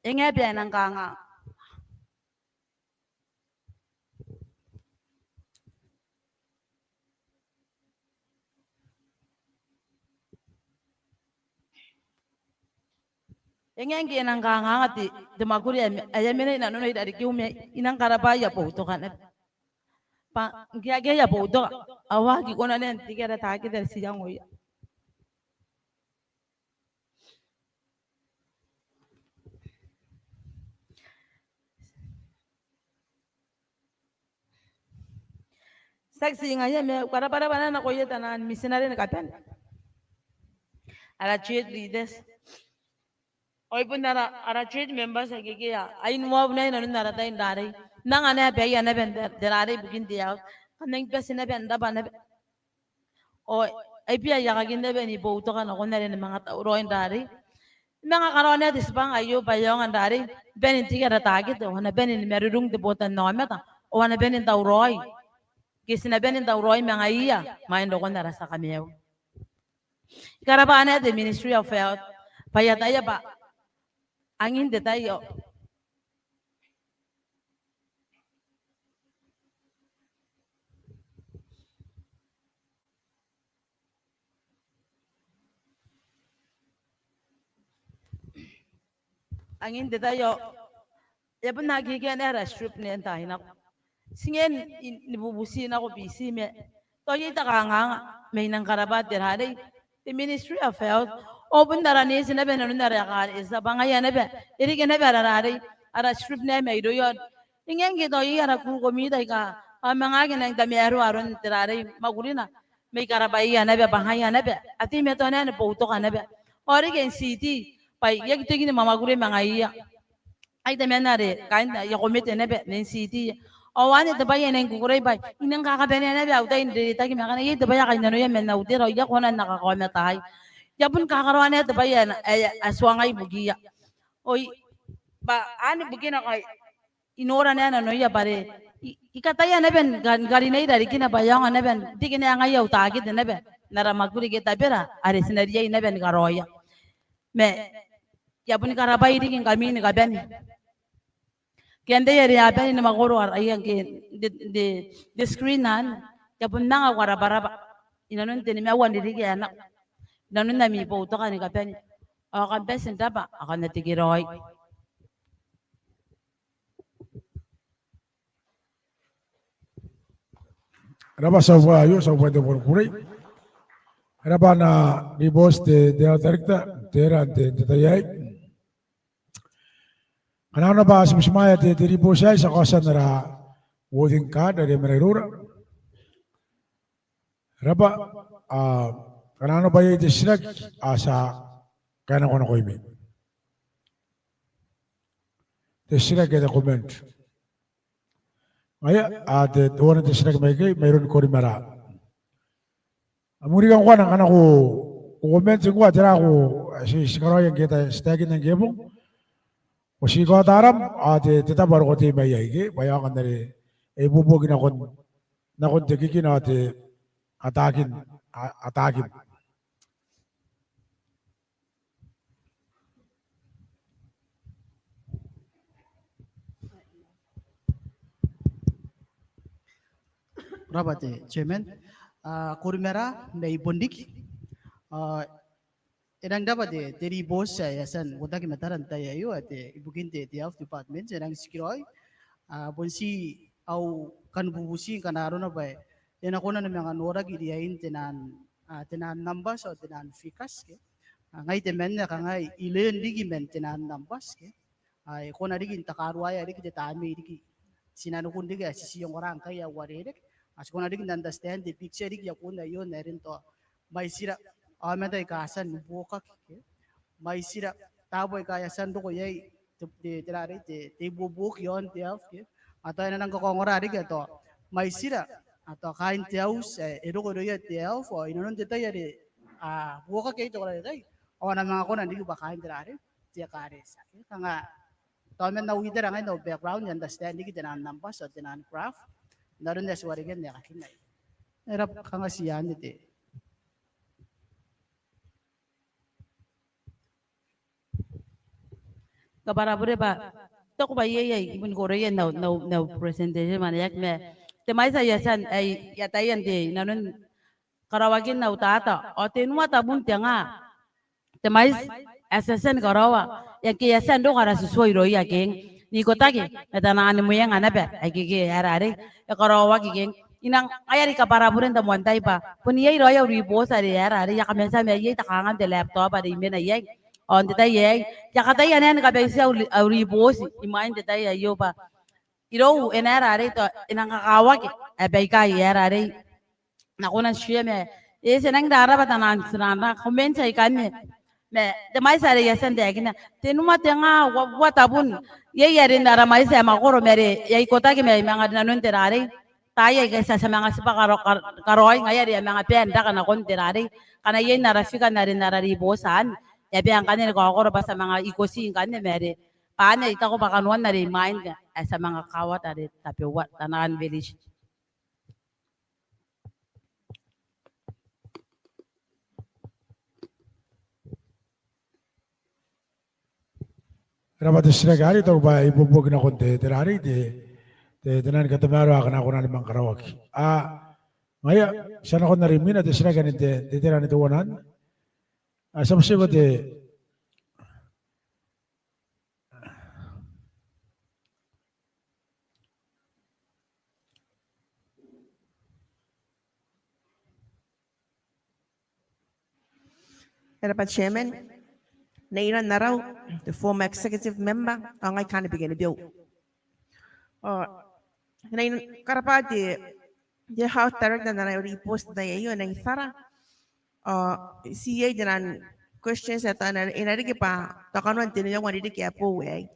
e ngae bwa e nang kanga e ngae ngke e nang kanganga te, te mwakuri ae, ae a mena inanona irarikiu ma I nang karabwa aia boutoka naba. Bwa ngke akea aia boutoka ao a aki kona naba n tiki ara takete are ti iangoia. Tiaki ti ngaia ma au karabwarabwa naba nakoia taian mitinare ni kabane, ara church leaders, ao bon ara, ara church members akekei a involve naba inanon ara tai n rarei n anga naba baia naba n te rarei ibukin te health. Kam nang bati naba n rabwa naba. Ao ai bia aia kakin naba ni boutoka nakon are ni manga tauraoi n rarei. Manga karaoa naba te tibwanga aio bwa e aonga n rarei ni bane n tiki ara takete ao a na bane ni marurung te botannaomata ao a na bane n tauraoi ke ti na bane n tauraoi ma ngaiia imwain rokon ara tia kamaiu. I karabwa naba te Ministry of Health bwa I ataia bwa angin te tai ao angin te tai ao e a bon aki kena ara strip n taai nako. Ti ngae ni, ni bubuti nako biti ma tao iai te kanganga ma I nang karabwa te rarei, te Ministry of Health ao bon ara nurse naba inanon ara ekaretia bwa ngaia naba e reke naba ara rarei, ara strip naba mairouia. E ngae ngke tao iai ara kurukomita aika a manga aki nang tamaroa aron te rarei mwakurina ma I karabwaia naba bwa ngaia naba a teimatoa naba ni boutoka naba ao riki N C T bwa I aki toki ni mwamwakuri ma ngaiia. Ai temanna are kaain aia komete naba n N C T. Ao anne te bwai ae I nang kukurei bwa I nang kakabanea naba au tai n reitaki ma ngkana iai te bwai ae kainnanoia man au tera ao I aki kona n na kakaomataai. I a bon kakaraoa naba te bwai ae, ae, ae tuangai ibukiia. Ao I, bwa anne bukina ngkai I nora naba nanoia bwa are I, I kataia naba ni ka, ni karinai rarikina bwa e aonga naba n riki naba ngaia au takete naba n ara mwakuri ke tabera are ti na riai naba ni karaoia. Ma I a boni karabwai riki ngkami ni kabane. Ke antai are a bane ni mwakoro araia ngke n te, n te, n te screen anne, I a bon anga au karabwarabwa inanon te nimaua n ririki ae nako inanon ami boutoka ni kabane. Ao kam bati n rabwa ao kam na tekeraoi. Rabwa, ti a bwa aio, ti a bwa te bong ni kukurei. Rabwa ana ribooti te, te health director, te, te, te tai aei. Kanga naba ti butimwaea te, te ribooti aei, ti a kaotia n ara voting card are mena iroura. Rabwa, a, kanga naba iai te titiraki, a, ti a kainakoa nakoimi. te titiraki ke te comment. Ngaia, a, te, teuana te titiraki mai ikei, mairoun Korimara. A mwiri ngkoa ngkana ko, ko comment ngkoa tera ae ko, ti, ti karaoia ngke ti taekinna ngke bong. Ko ti kaota aram, ao te, te tabo are ko tei mai iai ke, bwa e aonga n are, e ibuobuoki nakon, nakon te kikina ao te ataakin, a, ataakin. Ko rabwa te chairman. A, Korimara mai Bonriki. A, e rang rabwa te, te ribooti ae e a tia n uotaki matara n te tai aio, ae te, ibukin te, te health department, e rang tikiraoi. A, bon ti au kan bubuti ngkana arona bwa e na kona ni manga noraki riain tenaan, a, tenaan numbers ao tenaan figures ke. A, ngai temanna ae kanga I learn riki man tenaan numbers ke. A, e kona riki n takaruaea riki te tamnei riki tinanikun riki ae ti tii ongora ngkai ae uarereke. A, ti kona riki n understand te picture riki iaon aio n aron tao mwaitira aomata aika a tia ni buokaki ke. Mwaitira taabo aika a tia n roko iai te, te, tera arei, te, te ibuobuoki iaon te health ke. A, tao e na nang kakaongora riki ae tao mwaitira, a, tao kaain te auti ae e roko irouia te health, ao inanon te tai are a buokaki iai te koraki aikai ao a na manga kona n riki bwa kaain tera arei, te ekaretia ke. Kanga tao man au itera ngai n au background, I understand riki tenaan numbers ao tenaan graph n aron ae ti warekia n aekakin aei. E rabwa, kanga ti anne te. Kabwara bure bwa I taku bwa iai ae I bon koroia n au, n au, n au presentation ma e aki ma te mwaiti ae I a tia n, ae I ataia n te, inanon karaoakin au data, ao tenua tabun tenga te mwaiti ae ti a tia ni karaoa, e ngke e a tia n roko ara tutuo irouia keng, n ikotaki ma taian mwenga naba aike ke aera arei e karaoaki keng. I nang, ngaia are I kabwara bure n te moan tai bwa bon iai raoi au ribooti are aera arei e a kaman tia ma iai te kangaanga n te laptop are I mena iai. Ao n te tai aei I a kataia naba ni kabaitiia au ri-, au ribooti imwain te tai aio bwa irou e na aera arei tao e nang kakawaki ae baikai aera arei N na kona n share ma e, ti a nang rarabwa taian, taian comment aikanne. Ma te mwaiti are I a tia n taekinna, tenua tenga, ua, ua tabun. Iai are n ara mwaiti ae makoro ma are e a ikotaki ma e manga rinanon te rarei. Taai aikai ti a tia manga tibwa karo-, kar-, karaoi ngaia are e a manga bae n raka nakon te rarei. Ngkana iai n ara figure n are n ara ribooti anne, e a bae ngkanne ni kaokoro bwa ti a manga ikoti ngkanne ma are bwa anne I taku bwa kanoan are imwain ae ti a manga kawata are tabeua taian village. E rabwa te titiraki arei, I taku bwa e ibuobuoki nakon te, te rarei, te, te, te nang katamaroa akana kona ni manga karaoaki. A, ngaia, ti a nakon are imwina te titiraki anne, te, te, te rarei teuana anne. A, ti a motirawa te E rabwa Chairman, Nei Ranarau, the former executive member, ao ngai kaain Bikenibeu. Ao, N na karabwa te, te Health Director n ana ribooti n te tai aio, Nei Tara. Ao, ti iai taian questions ae tao e na, e na riki bwa tao kanoan te nimaua n ririki ae boou aei.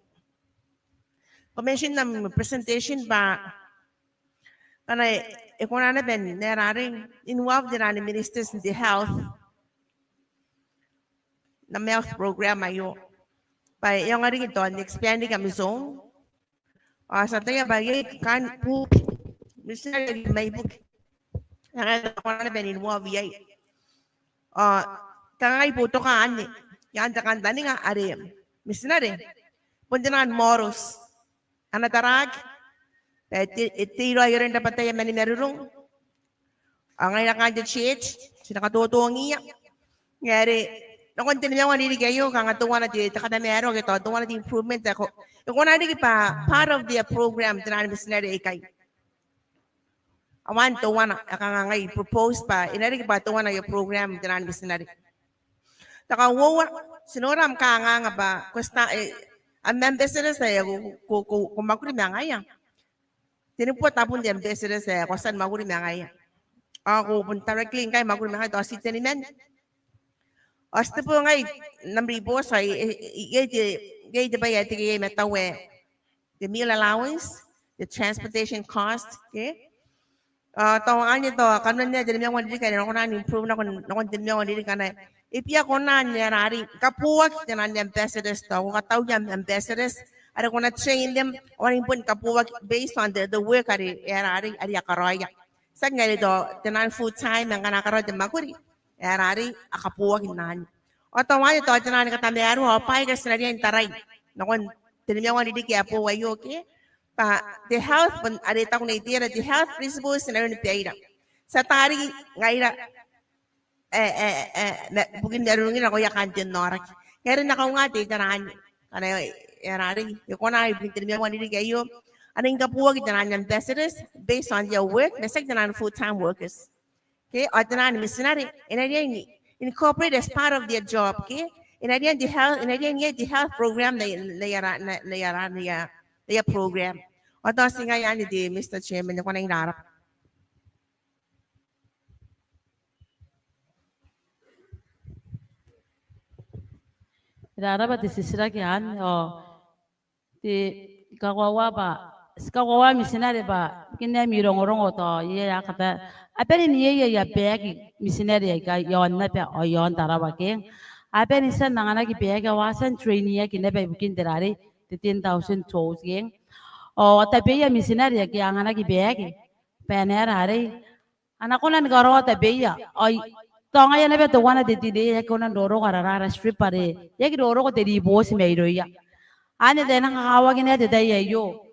Ko mention n am presentation bwa ngkana e kona naba n aera arei n involve taian ministers n te health n am health program aio bwa e aonga riki n tao n expand riki am zone. Ao ti ataia bwa iai kaain buki, missionary mai buki ae ngkai e kona naba n involve iai. Ao kangai I boutoka anne i aan te kantaninga are missionary bon taian models. A na taraaki bwa e tei, e tei raoi aron rabwataia mani marurung. Ao ngaira kaain te church ti na katotongiia. Ngaia are nakon te nimaua n ririki aio kanga teuana te, te katamaroa ke tao teuana te improvement ae ko, e kona riki bwa part of their program taian missionary aikai. Ao anne teuana ae kanga ngai I propose bwa e na riki bwa teuana aia program taian missionary. Te kauoua, ti nora am kanganga bwa ko tia, e, am ambassadors ae ko, ko, ko, ko mwakuri ma ngaia. Tenibubua tabun te ambassadors ae ko a tia ni mwakuri ma ngaia. Ao ko bon directly ngkai mwakuri ma ngaia, tao ti teniman. Ao ti tebo ngai n am ribooti, e, e, e, iai te, iai te bwai ae teke iai ma tao e te meal allowance, te transportation cost, okay? Ao tao anne tao kanoan ae te nimaua n ririki are e na kona n improve nakon, nakon te nimaua n ririki anne. E bia kona n aera arei, kabooaki taian ambassadors tao, ko katauia ambassadors, are ko na train them, ao a na bon kabooaki based on the, the work are, aera arei, are a karaoia. Tiaki ngaira tao, taian full time, ngkana a karaoa te mwakuri, aera arei, a kabooaki n anne. Ao tao anne tao taian katamaroa, ao bwaai aika ti na riai n tarai nakon te nimaua n ririki ae boou aio, okay? Bwa te health, bon are taku Nei Tera, te health principles n aron baira. Ti a tarai ngaira, e, e, e, ma, ibukin marurungin nakoia kaain te aoraki. Ngaira n na kaunga te itera anne. Ngkana, aera arei, e kona ibukin te nimaua n ririki aio, a na kabooaki taian ambassadors based on their work, ma tiaki taian full time workers. Okay, ao taian mitinare, e na riai n incorporate as part of their job, okay? E na riai n te health, e na riai n te health program n aia, n aia, n aia, n aia, n aia program. Ao tao ti ngaia anne te Mister Chairman, ko na rarabwa. Rarabwa te titiraki anne, ao te kakoaua bwa, ti kakoaua mitinare bwa, ibukin ami rongorongo tao, iai ae kata-, a bane n iai aia baeki mitinare aika iaon naba, ao iaon Tarawa keng. A bane n tia n anganaki baeki ao a tia n train-iaki naba ibukin te rarei, te ten thousand toes keng. Ao tabeia mitinare ake a anganaki baeki, bwa e na rarei, a na kona ni karaoa tabeia. Ao tao ngaia naba teuana te delay, e aki kona n roroko ara, ara, ara script are, e aki roroko te ribooti mairouia. Anne ae e nang kakawaki n te tai aio.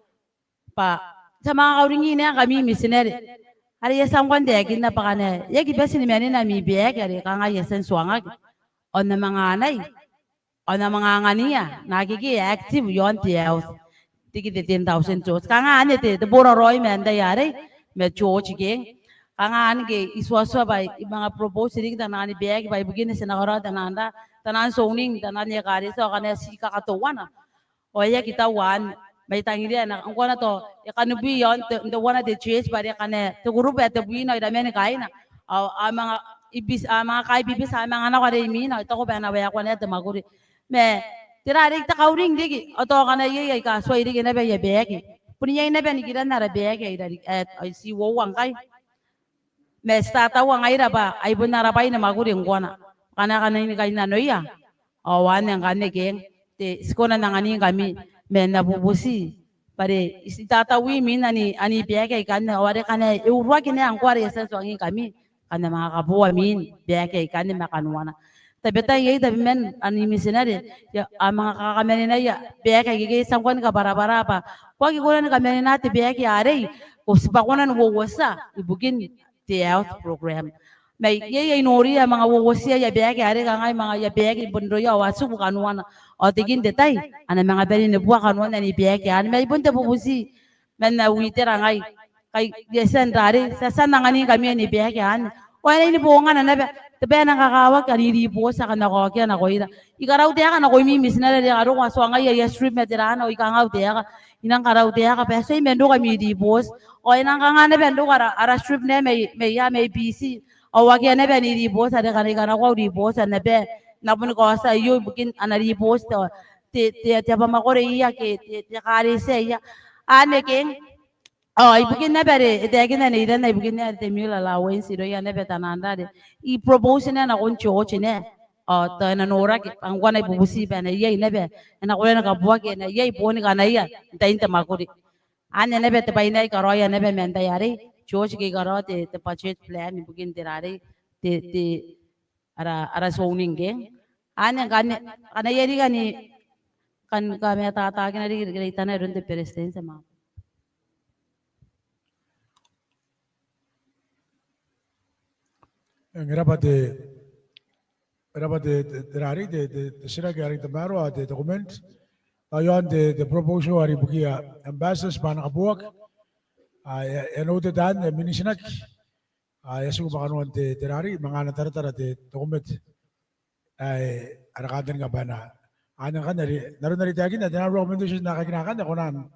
Bwa ti a manga kauring ngkami mitinare are e a tia ngkoa n taekinna bwa ngkana e aki bati ni manena ami baeki are kanga e a tia n tuangaki, ao n na manga anai, ao n na manga anganiia naake active iaon te health. Riki te ten thousand toes. Kanga anne te, te boraraoi ma antai arei, ma George keng. Kanga anne ngke I tuatua bwa I manga propose riki taian baeki bwa ibukina ti na karaoa taian, taian zoning, taian ekaretia, ao ngkana ti kakateuana, ao e aki tau anne. Ma I tangiria ngkoa tao e kanibwi iaon te, teuana te church bwa are ngkana te group ae tebwina ao iraman kaaina, ao a manga ibis-, a manga kaibibiti, a manga nako are imwina, ao I taku bwa e na waekoa naba te mwakuri. Ma tera are I kauring riki, ao tao ngkana iai aika tuai reke naba aia baeki, bon iai naba nikiran ara baeki aika, e, ai ti uoua ngkai. Ma ti tataua ngaira bwa ai bon ara bwai ni mwakuri ngkoa. Ngkana, ngkana e ni kainnanoia, ao anne ngkanne keng, te, ti kona n anganingkami, ma N na bubuti bwa are I tataui mwin ani, ani baeki aikanne, ao are ngkana e uruaki naba ngkoa are e a tia n tuangingkami, kam na manga kaboa mwin baeki aikanne ma kanoana. Tabetai iai tabeman ani mitinare, a manga kakamanenaia baeki aika e a tia ngkoa ni kabwarabwara bwa ko aki kona ni kamanena te baeki arei, ko tibwa kona n uouotia ibukin te health program. Ma iai ae I noria a manga uouotia aia baeki arei, kanga a manga aia baeki bon irouia ao a tiku kanoana. Ao te kin te tai a na manga bane ni bua kanoan ani baeki anne. Ma ai bon te bubuti ma N na uitera ngai. Kai e a tia n rarei, ti a tia n anganingkami ani baeki anne. Ao e na ni bongana naba, te bwai ae nang kakawaki ani ribooti aika kam na kaokia nakoira. I karaua taeka nakoimi mitinare are a roko, a tuangai aia script ma tera anne, ao I kanga au taeka. I nang karaua taeka bwa e tuai man roko ami ribooti. Ao e nang kanga naba n roko ara, ara script naba mai, mai, mai Biti. Ao akea naba ani ribooti, are ngkana I kanakoa au ribooti, a na bwa N na bon kaotia aio ibukin ana ribooti te, te, te, te abamwakoro iai ke te, te ekaretia iai. Anne keng. Ao ibukin naba are e taekinna neiranna ibukin naba are te meal allowance irouia naba taian are I propose naba nakon George naba. Ao tao e na noraki, ngkoa I bubuti bwa e na iai naba, e na kona ni kabooaki, e na iai boni kanaia n tain te mwakuri. Anne naba te bwai ae I karaoia naba ma antai arei, George, ngke I karaoa te, te budget plan ibukin te rarei, te, te, ara, ara zoning keng. Anne ngkanne, ngkana iai riki ae I kan kamatataakina riki, riki, riki, tana iroun te Beretitenti ma. Eng, e rabwa te, e rabwa te, te, te rarei, te, te, te titiraki are i tamaroa, te, te comment. Tao iaon te, te proposal are ibukia ambassadors bwa a na kabooaki. A, e, e noted anne, e minitinaki. A, e a tiku bwa kanoan te, te rarei, manga ana taratara te, te komete. Ae, ara kantaninga bwa e na. Anne ngkanne are, n aron are I taekinna, taian recommendation aika a kakinaki akanne, a kona n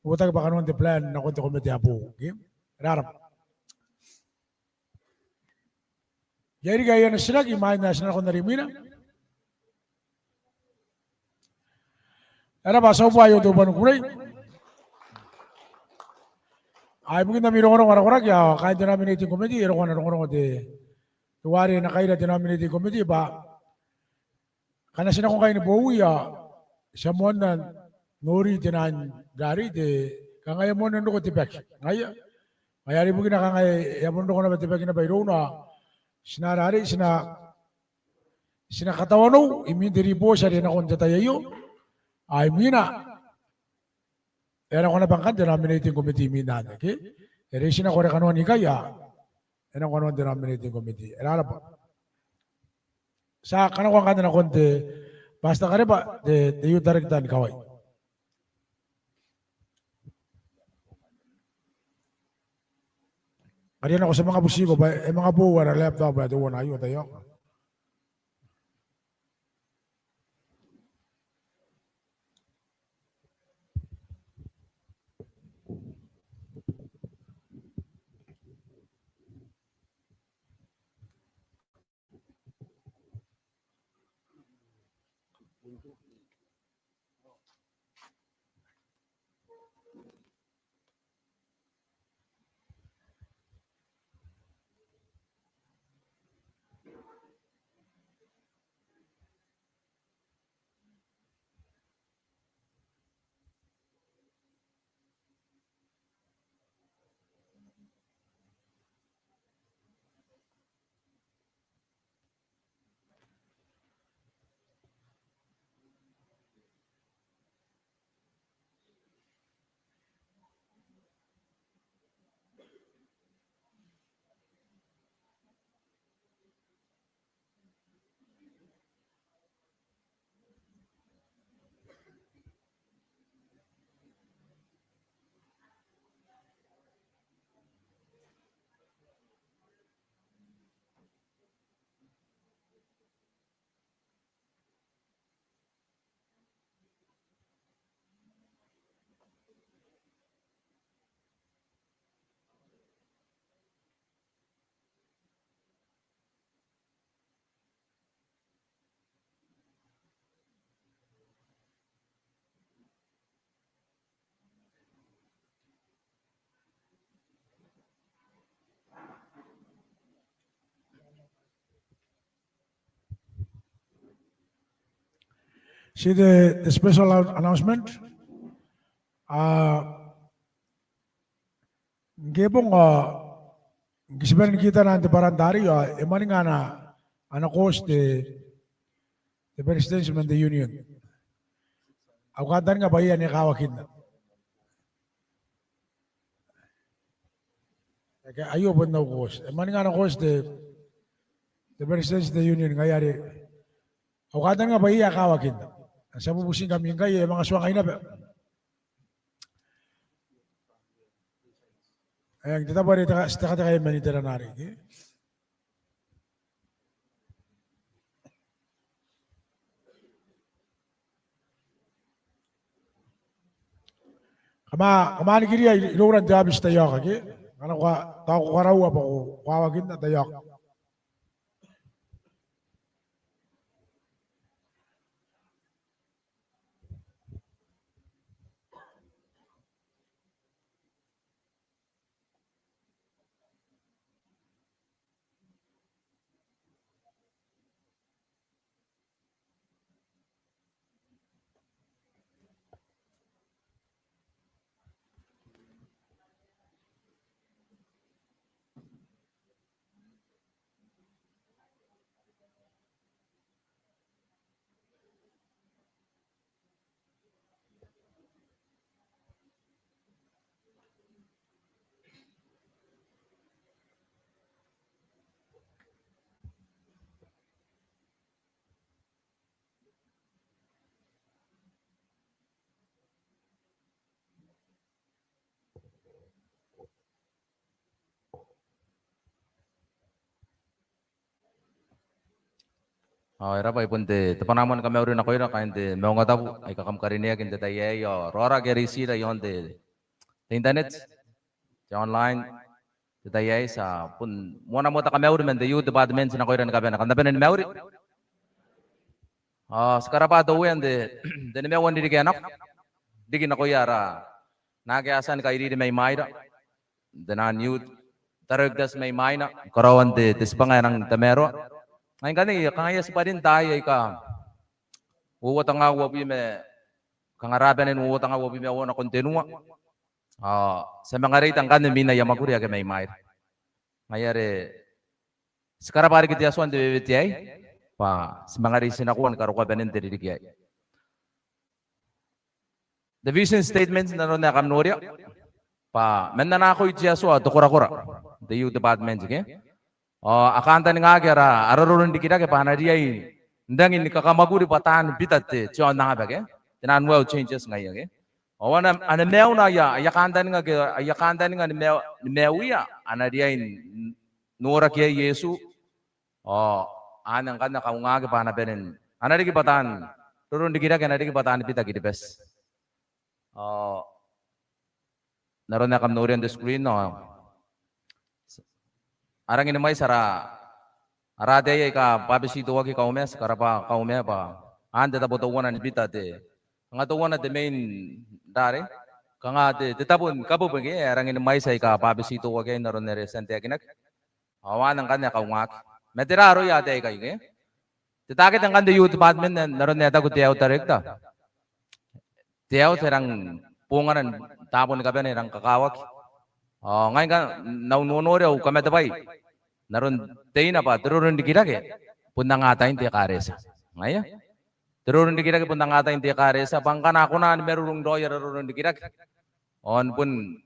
uotaki bwa kanoan te plan nakon te komete ae boou. Okay? Rarabwa. Iai riki aia titiraki imwain ae ti na nakon are imwina? E rabwa, ti a bua aio te ubwanakukurei. Ao ibukin ami rongorongo ara koraki ao kaain te nominating committee, e roko ana rongorongo te, teuare e na kaira te nominating committee bwa ngkana ti nako ngkai ni bowi ao ti a moanna n nori te naan rarei, te, kanga e a moanna n roko te baki. Ngaia, ngaia are ibukina kanga e a bon roko naba te baki naba irouna ao ti na rarei, ti na, ti na katawanou imwin te ribooti are e nako n te tai aio. Ao imwina e a nako naba ngkanne te nominating committee imwin anne, ke? E reitia nako are kanoan ikai ao e nako kanoan te nominating committee. E rarabwa. Ti a kanakoa ngkanne nakon te Pastor Kareba, te, te youth director ni kawai. Kariaia nako, ti a manga butiko bwa e manga boou ara laptop ae teuana aio, taiaoka. Ti te, te special annou-, announcement. A, ngke e bong ao ngke ti bane ni kitana n te bwarantara arei ao e mwaninga ana, ana course te, te Beretitenti man te Union. Au kantaninga bwa iai ae e kawakinna. Ake, aio bon au course. E mwaninga ana course te, te Beretitenti te Union, ngaia are au kantaninga bwa iai ae e kawakinna. Ti a bubutingkami ngkai, e manga tuangai naba. Eng, te tabo are ti tekateka iai man iterana arei, ke? Kam a, kam a nikiria iroura n te aobiti, taiaoka, ke? Ngkana ko a, tao ko karaua bwa ko kawakinna, taiaoka. Ao e raba, ai bon te, te bwanaa moa ni kamauri nakoira kaain te maungatabu aika kam karineaki n te tai aei, ao raora ake a reitira iaon te, te internet, te online, te tai aei. Ti a bon moana moa te kamauri man te youth department nakoira ni kabane, kam na bane ni mauri. Ao ti karabwa te Uea n te, te nimaua n ririki ae nako, riki nakoia ara, naake a tia ni kairiri mai mwaira. te naan youth, taroikitati mai mwaina, karaoan te, te tibwanga ae rang tamaroa. Ngai ngkanne, I a kangai, ti bwarin taai aika uoua tenga uabwi ma, kanga rabanen uoua tenga uabwi ma uoua nakon tenua. Ao ti a manga reita ngkanne mwin aia mwakuri ake mai mwaira. Ngaia are ti karabwa riki te Atua n te wewete aei bwa ti manga reitinakoa ni karokoa banen te ririki aei. Te vision statement n aron ae kam noria bwa man ana akoi te Atua te korakora n te youth department ke. Ao a kantaningaaki ara, ara roronrikirake bwa a na riai n rangi ni kakamwakuri bwa taan bita te, te aonnaba ke, te naan world changers ngaia ke. Ao a na, a na maiuna aia, aia kantaninga ke, aia kantaninga ni maiu, ni maiuia, a na riai n noraki iai Iesu. Ao anne ngkanne kaungaaki bwa a na bane n, a na riki bwa taan, roronrikirake a na riki bwa taan bita Kiribati. Ao n aron ae kam noria n te screen ao a rangi ni mwaiti ara, ara ataei aika bwabetitoaki Kauma, ti karabwa Kauma bwa an te tabo teuana ni bita te, kanga teuana te main rare, kanga te, te tabo ni kabwebwe ke, a rangi ni mwaiti aika bwabetitoaki n aron are e tia n taekinaki. Ao anne ngkanne kaungaaki. Ma tera aroia ataei aikai ke? Te target ngkanne te youth department n aron ae taku te youth director. Te youth e rang bongana n taabo ni kabane e rang kakawaki. Ao ngai ngkanne n au nonori au kamatebwai n aron teina bwa te roronrikirake bon anga atain te ekaretia. Ngaia. Te roronrikirake bon anga atain te ekaretia bwa ngkana a kona ni marurung raoi ara roronrikirake ao ni bon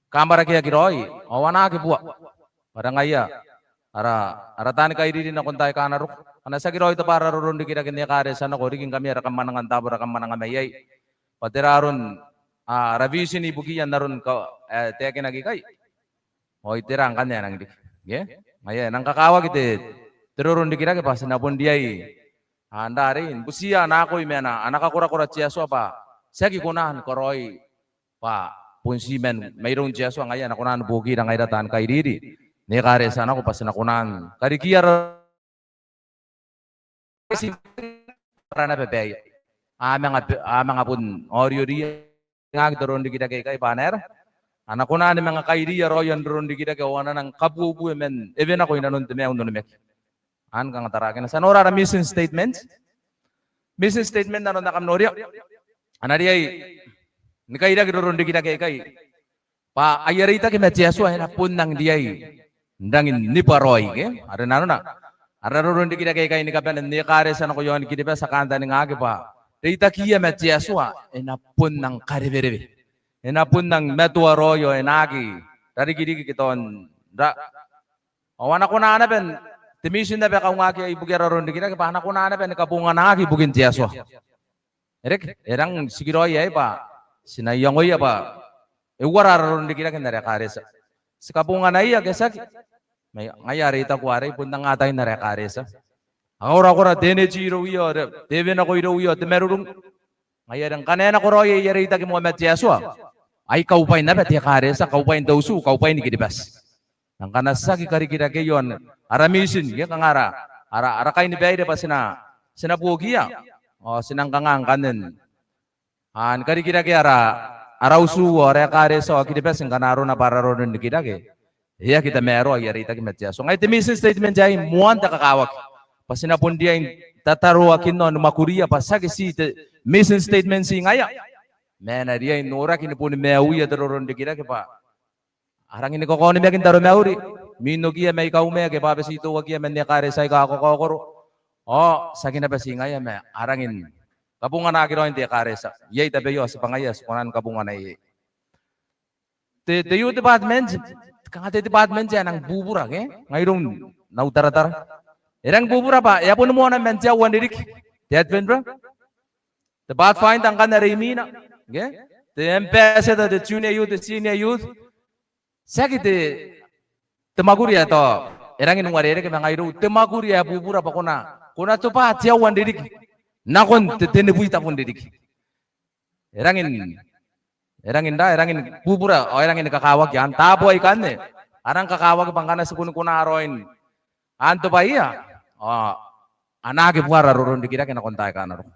kamwarakeaki raoi ao a na aki bua. Bwa ngaia ara, ara taani kairiri nakon taai aika a na roko. Ngkana tiaki raoi te bwai ara roronrikirake n ekaretia nako riki ngkami ara kamwananga n taabo ara kamwananga mai iai. Bwa tera aron, a, ara vision ibukiia n aron ka, e, taekinaki ikai. Ao tera ngkanne ae nang riki. Ke? Ngaia, e nang kakawaki te, te roronrikirake bwa ti na bon riai, a, n rarei, n butiia ana akoi ma ana, ana kakorakora te Atua bwa tiaki kona ni karaoi bwa bon ti man mairoun te Atua ngaia ae na kona ni buokira ngaira taan kairiri n ekaretia nako bwa ti na kona ni karikiia ara ara naba baia. A manga, a manga bon aoriori ngaki te roronrikirake aikai bwa a na era, a na kona ni manga kairiia raoi ana roronrikirake ao a na nang kabuebue man ewe nako inanon te maiu n onimaki. Anne kanga tarakina. Ti a nora ara mission statement. Mission statement n aron ae kam noria. A na riai ni kairaki roronrikirake aikai bwa aia reitaki ma te Atua e na bon nang riai n rangi ni bwa raoi ke. Are nanona ara roronrikirake aikai ni kabane n ekaretia nako iaoni Kiribati a kantaningaaki bwa reitakiia ma te Atua e na bon nang karewerewe. E na bon nang matoa raoi ao e na aki rarikiriki ke tao n ra. Ao a na kona naba n te mission naba ae kaungaki ibukia ara roronrikirake bwa a na kona naba ni kabonganaaki ibukin te Atua. E reke, e rang tikiraoi aei bwa ti na iangoia bwa e uara ara roronrikirake n ara ekaretia. Ti kabonganaia ke tiaki? Ma ngaia are I taku arei bon anga atain ara ekaretia. A korakora te energy irouia, te ewe nako irouia, te marurung. Ngaia are ngkana e nako raoi aia reitaki moa ma te Atua, ai kaubwain naba te ekaretia, kaubwain te utu, kaubwain Kiribati. Ma ngkana tiaki karikirakeia ara mission ke kanga ara, ara, ara kainibaire bwa ti na, ti na buokiia. Ao ti nang kanga ngkanne n a, ni karikirakea ara, ara utu ao ara ekaretia ao Kiribati ngkana arona bwa ara roronrikirake e aki tamaroa aia reitaki ma te Atua. Ngaia te mission statement aei moan te kakawaki bwa ti na bon riai n tataroakinna ao ni mwakuria bwa tiaki ti te mission statement ti ngaia, ma e na riai n noraki ni boni maiuia te roronrikirake bwa a rangi ni kakaonimaki n taromauri, mwin okiia mai Kauma ake bwabetitoakiia man ekaretia aika kakaokoro. Ao tiaki naba ti ngaia ma a rangi ni kabonganaaki raoi n te ekaretia. Iai tabeia ao tibwangaia ae ti kona ni kabongana iai. Te, te youth department, kanga te department ae nang bubura ke, ngai iroun au taratara. E rang bubura bwa e a boni moana man te aua n ririki. Te Adventurer, te Pathfinder ngkanne are imwina ke, te Ambassador, te Junior Youth, te Senior Youth. Tiaki te, te mwakuri ae tao e rangi n uarereke ma ngai irou, te mwakuri ae bubura bwa ko na, ko na tobwa te aua n ririki nakon te, tenibwi tabun ririki. E rangi n, e rangi n ra, e rangi ni bubura ao e rangi ni kakawaki. An taabo aikanne a rang kakawaki bwa ngkana ti boni kona raoi n an tobwaia ao a na aki bua ara roronrikirake nakon taai aika a na roko.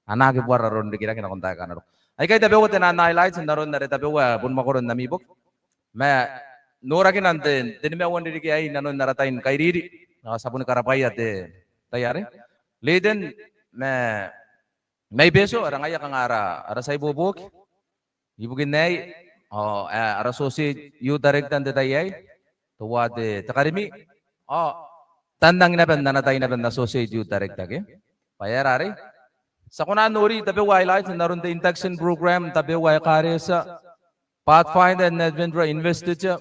A na aki bua ara roronrikirake nakon taai aika a na roko. Aikai tabeua te naan highlights n aron are tabeua ae bon mwakoro n ami boki. Ma norakina n te, te nimaua n ririki aei inanon ara tai ni kairiri, ao ti a boni karabwaia te tai are Leiden ma, mai Betio, ara ngaia kanga ara, ara tia ibuobuoki ibukin aei, ao, e, ara associate youth director n te tai aei, teuae te, te Karimi, ao tannang naba n ana tai naba n associate youth director ke. Bwa e aera arei, ti a kona n nori tabeua highlight n aron te induction program, tabeua ekaretia, Pathfinder and Adventurer Investiture,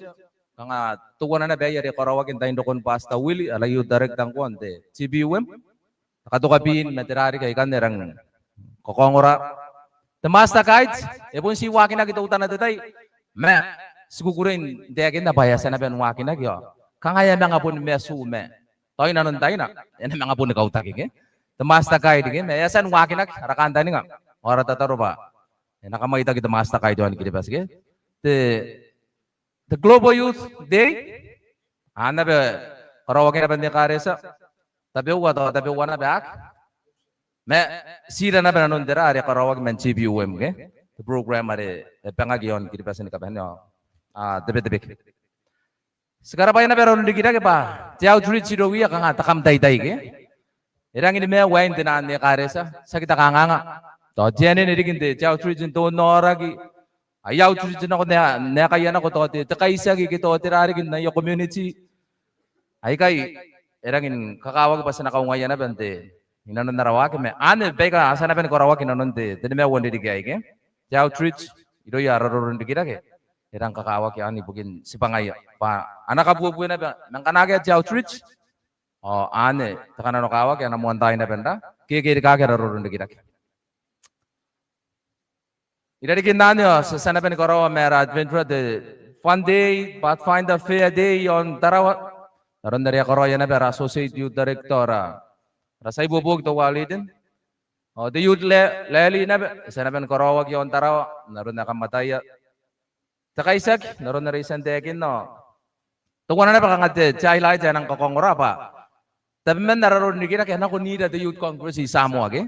kanga teuana naba aei are karaoaki n tain rokon Pastor Willy, ara youth director ngkoa n te T P U M. Te katoka bwin ma tera riki aikanne e rang kakaongora. Te Master Guide, e bon ti waakinaki teutana te tai, ma ti kukurei n taekinna bwa e a tia naba ni waakinaki ao kanga e a manga boni matu ma tao inanon taina e na manga boni kautaki ke. Te Master Guide ke, ma e a tia ni waakinaki, ara kantaninga ao ara tataro bwa e na kamwaitaki te Master Guide i aon Kiribati ke. Te, te Global Youth Day, a naba karaoaki naba n te ekaretia, tabeua, tao tabeua naba ake. Ma ti ira naba nanon tera are karaoaki man T P U M ke, te program are e bangaki i aon Kiribati ni kabane ao, a, te Betebeke. Ti karabwaia naba raou n rikirake bwa te outreach irouia kanga te kam taitai ke. E rangi ni maiu aei n te naan ekaretia, tiaki te kanganga. Tao te anene riki n te, te outreach n te onnaoraki, ai outreach nako n ae, n aekaia nako tao te, te kaitiaki ke tao tera riki n aia community. Aikai e rangi ni kakawaki bwa ti na kaungaia naba n te, inanon ara waaki ma anne baika a tia naba ni karaoaki inanon te, te nimaua n ririki aei ke. Te outreach irouia ara roro n rikirake e rang kakawaki anne ibukin tibwangaia bwa a na kabuebue naba ma ngkana akea te outreach ao anne te kananokawaki a na moantaai naba n ra kekerikaki ara roro n rikirake. I rarikin anne ao ti a tia naba ni karaoa ma ara adventurer te Fun Day, Pathfinder Fair Day i aon Tarawa n aron are e karaoia naba ara associate youth director, ara, ara tia ibuobuoki teuae Leiden. Ao te youth la-, rally naba, e tia naba ni karaoaki i aon Tarawa n aron ae kam ataia. Te kaitiaki n aron are I tia n taekinna ao teuana naba kanga te, te highlight ae nang kakaongora bwa tabeman ara roro n rikirake a nako n ira te Youth Congress i Samoa ke.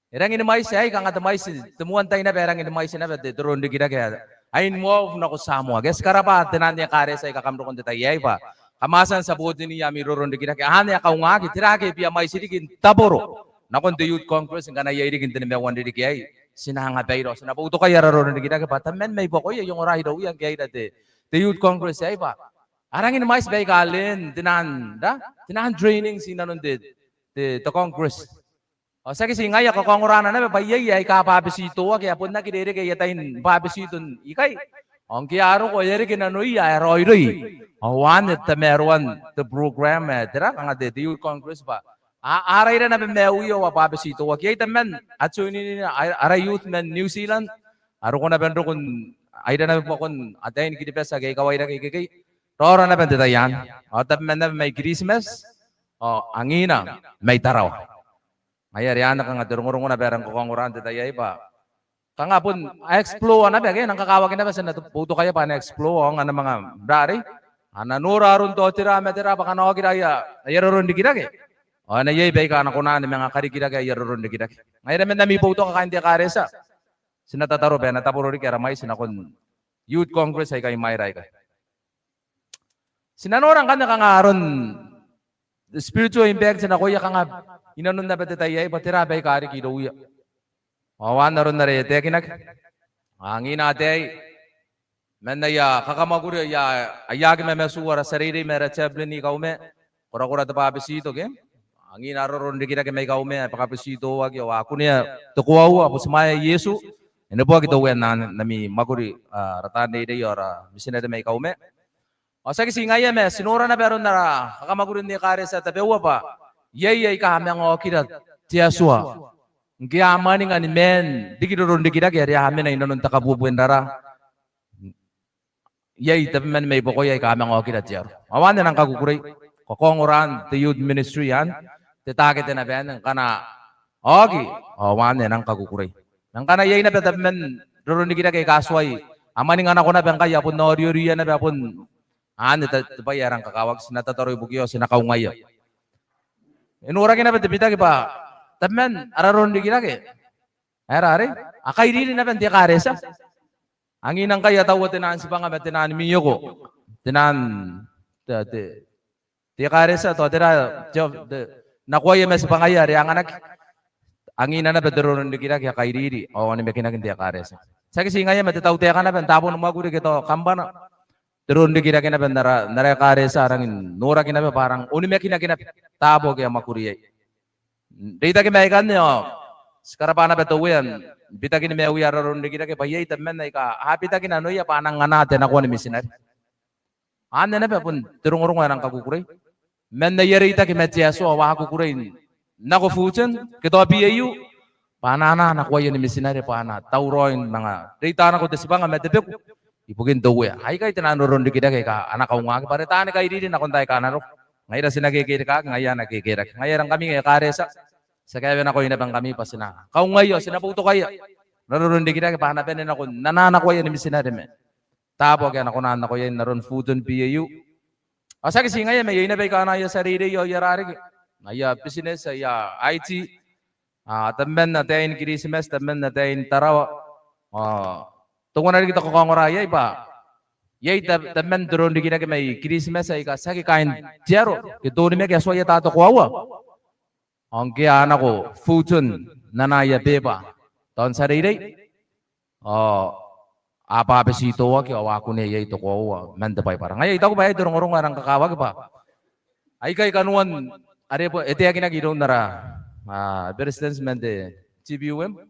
E rangi ni mwaiti aei, kanga te mwaiti, te moan tai naba ae rangi ni mwaiti naba te, te roro n rikirake ae, ae involve nako Samoa ke. Ti karabwa te naan ekaretia aika kam roko n te tai aei bwa kam a tia n support-nia ami roro n rikirake. Anne ae kaungaaki, tera ake e bia mwaiti riki n taboro nakon te Youth Congress ngkana iai riki n te nimaua n ririki aei, ti na anga baira ao ti na boutokaia ara roro n rikirake bwa tabeman mai buakoia I ongora irouia ngke a ira te, te Youth Congress aei bwa a rangi ni mwaiti baika a learn te naan, ra, te naan trainings inanon te, te, te Congress. Ao tiaki ti ngaia, kakaongorana naba bwa iai aika a bwabetitoaki, a bon aki rereke aia tai ni bwabetito ikai. Ao ngke a roko e a reke nanoia ae raoiroi. Ao anne tamaroan te program ae tera, kanga te, te Youth Congress bwa a, a raira naba maiuia ao a bwabetitoaki. Iai tabeman a join-ina ara, ara youth man New Zealand, a roko naba n roko n aira naba buakon ataei ni Kiribati ake a kawairake ikekei, raora naba n te tai anne. Ao tabeman naba mai Kiritimati ao angina mai Tarawa. Ngaia are anne kanga te rongorongo naba ae rang kakaongora n te tai aei bwa kanga bon a explore naba ke, nang kakawaki naba ti na boutokaia bwa a na explore ao ngkana manga rarei a na nora aron tao tera ma tera bwa a na okira aia, aia roro n rikirake. Ao a na iai baika a na kona ni manga karikirake aia roro n rikirake. Ngaira man ami boutoka kaain te ekaretia, ti na tataro bwa e na taboro riki ara mwaiti nakon Youth Congress aika imwaira aikai. Ti na nora ngkanne kanga aron spiritual impact nakoia kanga inanon naba te tai aei bwa tera baika riki irouia. Ao anne aron are e taekinaki. Angina ataei man aia kakamwakuri aia, aia aki mamatu ara tia reirei ma ara chaplain i Kauma. Korakora te bwabetito ke. Angina ara roro n rikirake mai Kauma ae bwabetitoaki ao a kunea te koaua, a butimwaea Iesu. E neboaki te Uea n ami mwakuri, a, ara taan reirei ao ara mitinare mai Kauma. Ao tiaki ti ngaia ma ti nora naba aron ara kakamwakuri n ekaretia tabeua bwa iai aika a manga okira te Atua ngke a mwaninga ni maan riki roro n rikirake are a mena inanon te kabuebue n rara. Iai tabeman mai buakoia aika a manga okira te aro. Ao anne e nang kakukurei, kakaongoraan te youth ministry anne, te takete naba anne ngkana a oki, ao anne e nang kakukurei. Ma ngkana iai naba tabeman roro n rikirake aika a tuai, a mwaninga nako naba ngkai a bon orioria naba a bon, anne te, te bwai ae rang kakawaki, ti na tataro ibukiia ao ti na kaungaia. E noraki naba te bitaki bwa tabeman ara roro n rikirake ae rarei, a kairiri naba n te ekaretia. Angiina ngkai a taua tenaan tibwanga ma tenaan mwioko, tenaan te, te, te ekaretia, tao tera, te, te, nakoaia ma tibwangaia are anganaki. Angiina naba te roronrikirake ae kairiri ao onimakinakin te ekaretia. Tiaki ti ngaia ma te tautaeka naba n taabo ni mwakuri ke tao kambana. Te roronrikirake naba n ara, n ara ekaretia a rangi n noraki naba bwa a rang onimakinaki naba taabo ake a mwakuri iai. Reitaki ma aikanne ao ti karabwa naba te Uea n bitakin maiuia ara roronrikirake bwa iai tabeman aika a bitaki nanoia bwa a nang anaa te nakoa ni mitinare. Anne naba bon te rongorongo ae rang kakukurei. Man aia reitaki ma te Atua ao a kukurei n nako Futon ke tao B A U bwa a na anaa nakoaia ni mitinare bwa a na tauraoi n manga reita nako te tibwanga ma te beku ibukin te Uea. Aikai tenaan roronrikirake aika a na kaungaki bwa are taani kairiri nakon taai aika a na roko. Ngaira ti na kekerikaki, ngaia a na kekerake. Ngaia ngkami ekaretia, ti a kaewenakoi naba ngkami bwa ti na kaungaia ao ti na boutokaia ara roronrikirake bwa a na bane nako n anaa nakoaia ni mitinare ma taabo ake a na kona n nako iai n aron Futon B A U. Ao tiaki ti ngaia ma iai naba aika ana aia tia reirei ao aia rariki, aia business, aia I T. A, tabeman ataein Kiritimati, tabeman ataein Tarawa. A, teuana riki te kakaongora iai bwa iai tab-, tabeman te roronrikirake mai Kiritimati aika tiaki kaain te aro ke te onimaki, a tuai ata te koaua. Ao ngke a nako Futon n anaa aia beba tao n tia reirei ao a bwabetitoaki ao a kunea iai te koaua man te Baibara. Ngaia I taku bwa aei te rongorongo ae rang kakawaki bwa aikai kanoan are e taekinaki iroun ara, a, Beretitenti man te T B U M.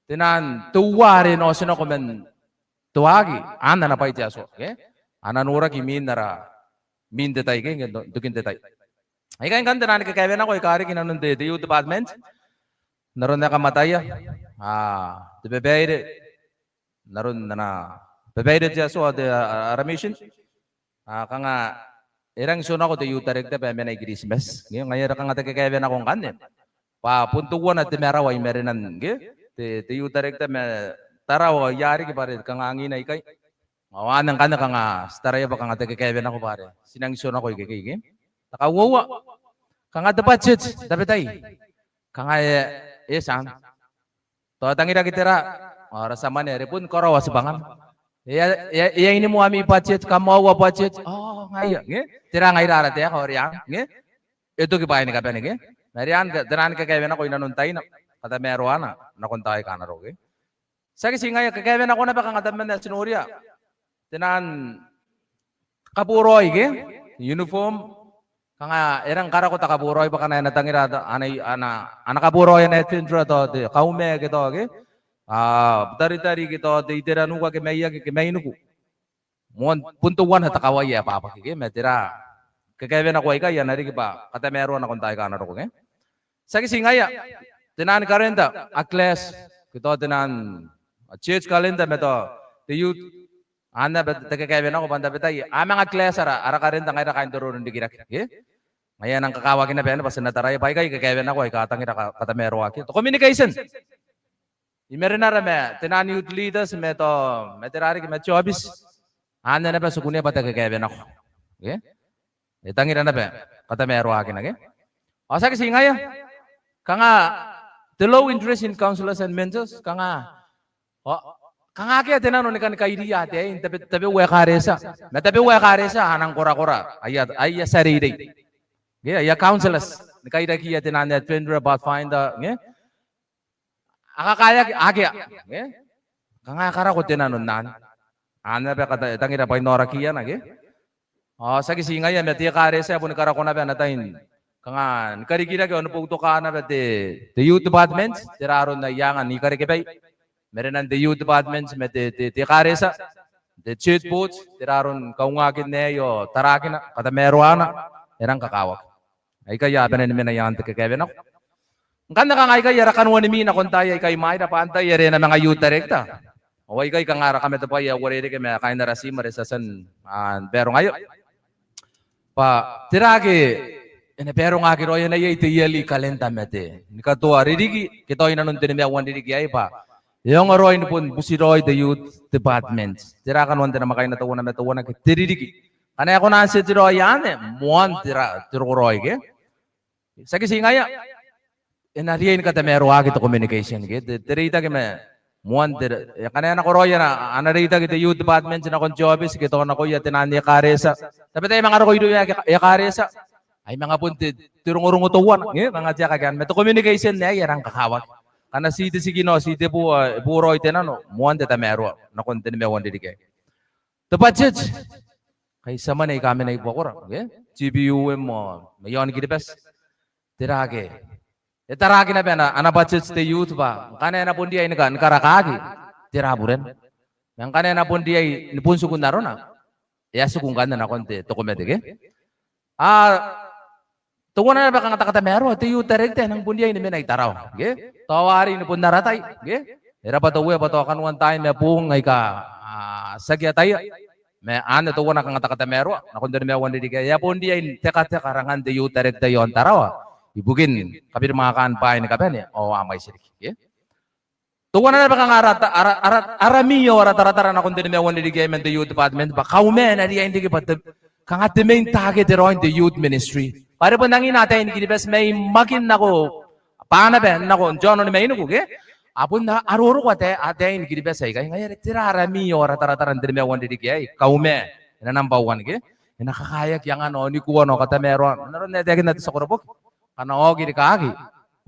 Tenaan te uaa are e na otinako man te waaki, anne ana bwai te Atua, ke? A na noraki imwin ara, imwin te tai, ke, n tokin te tai. Aikai ngkanne tenaan kakaewenako aika riki inanon te, te youth department n aron ae kam ataia, a, te babaire n aron ana babaire te Atua, te, a, ara mission. A, kanga e rangi n tionako te youth director bwa e mena i Kiritimati. Ngaia are kanga te kakaewenako ngkanne bwa bon teuana te marawa i marenan, ke, te, te youth director ma Tarawa, ia riki bwa are kanga angiina ikai. Ao anne ngkanne kanga ti taraia bwa kanga te kakaewenako bwa are ti nangi tionako ikekei, ke. Te kauoua, kanga te budget n tabetai, kanga e, e tia n tao e tangiraki tera, ao ara tia mwane are bon karaoa tibwangana. E a, e a, e a ini moa ami budget, kam aua budget. Ao ngaia, nge? Tera ngaira ara taeka, ao riai, nge? E toki bwaai ni kabane, ke? Ma riai, tenaan kakaewenako inanon taina, katamaroana nakon taai aika a na roko, ke? Tiaki ti ngaia, kakaewenako naba kanga tabeman ae ti noria, tenaan kaboraoi, ke? Uniform, kanga e rang karako te kaboraoi bwa kanga e na tangira, ana, ana, ana kaboraoi ana adventurer tao te Kaume ke tao, ke? A, Butaritari ke tao te Iteranuka ke Maiaki ke Mainiku. Moan bon teuana te kawai ae bwabwaka, ke? Ma tera, kakaewenako aikai a na riki bwa katamaroa nakon taai aika a na roko, ke? Tiaki ti ngaia, tenaan calendar a clash, ke tao tenaan, a, church calendar ma tao te youth. Anne naba te kakaewenako bwa n tabetai a manga clash ara, ara calendar ngaira kaain te roronrikirake, ke? Ngaia e nang kakawaki naba anne bwa ti na taraia bwa aikai kakaewenako aika a tangira ka-, katamaroaki. Te communication i marenara ma tenaan youth leaders ma tao, ma tera riki ma te aobiti. Anne naba ti kunea bwa te kakaewenako, ke? E tangira naba katamaroakina, ke? Ao tiaki ti ngaia, kanga te low interest in counselors and mentors, kanga, ao, kanga akea te nano ni kani kairiia ataei n tabe, tabeua ekaretia. Ma tabeua ekaretia a nang korakora aia, aia tia reirei, ke, aia counselors ni kairakiia tenaan adventurer, pathfinder, nge? A kakaeaki, akea, nge? Kanga e karako te nano n anne. Anne naba kata, e tangira bwa inaorakiana, ke? Ao tiaki ti ngaia ma te ekaretia ae boni karako naba ana tai n kanga ni karikirake ao ni boutoka naba te, te youth department, tera aron aia anga n ikarekebai i marenan te youth department ma te, te, te ekaretia, te church board, tera aron kaungakin aei ao tarakina, katamaroana, e rang kakawaki. Aikai a bane ni mena i aan te kakaewenako. Ngkanne kanga aikai ara kanoan imi nakon taai aika i mwaira bwa antai are e na manga youth director. Ao aikai kanga ara kamatebwai ae uarereke ma kaain ara team are ti a tia n, a, barongaia. Bwa tera ake e na barongaki raoi, e na iai te yearly calendar ma te, ni katoa ririki, ke tao inanon te nimaua n ririki aei bwa e aonga raoi ni bon buti raoi te youth department. Tera kanoan te namwakaina teuana ma teuana ke te ririki. Ngkana e kona n set raoi anne, moan tera, te roko raoi, ke? Tiaki ti ngaia, e na riai ni katamaroaki te communication, ke? Te, te reitaki ma moan te, e, ngkana e nakoraoi ana, ana reitaki te youth department nakon te aobiti ke tao nakoia te naan ekaretia. Tabetai manga roko irouia ekaretia. Ai manga bon te, te rongorongo teuana, e, manga te aka kean, ma te communication aei e rang kakawaki. Ngkana ti te tikina, ti te bo, e, boraoi te nano, moan te tamaroa nakon te nimaua n ririki aei. Te budget, kai ti a mwane aika mena i buakora, e? G B U M ao mai aon Kiribati. Tera ake e taraaki naba ana, ana budget te youth bwa ngkana e na bon riai ni ka, ni karakaaki, tera burena. Ma ngkana e na bon riai ni bon tiku n arona, e a tiku ngkanne nakon te, te komete, ke? A, teuana naba kanga te katamaroa, te youth director e nang bon riai ni mena i Tarawa, ke? Tao arei ni bon ara tai, ke? E raba te Uea bwa tao kanoan taai ma boong aika, a, ti aki ataia. Ma anne teuana kanga te katamaroa nakon te nimaua n ririki aei, e a bon riai n tekateka rangan te youth director i aon Tarawa ibukin kabirimwaakaan bwaai ni kabane ao a mwaiti riki, ke? Teuana naba kanga ara, ara, ara, ara mii ao ara taratara nakon te nimaua n ririki aei man te youth department bwa Kauma e na riai n riki bwa te, kanga te main target raoi n te youth ministry. Bwa are bon angiin ataei ni Kiribati mai Makin nako, bwa naba nako n te aono ni mainiku, ke? A bon a roroko ataei, ataei ni Kiribati aikai. Ngaia are tera ara mii ao ara taratara n te nimaua n ririki aei, Kauma e na nambwa uan, ke? E na kakaeaki angana ao nikuana ao katamaroana n aron ae e taekinna te tia koroboki. Ngkana a oki rikaaki,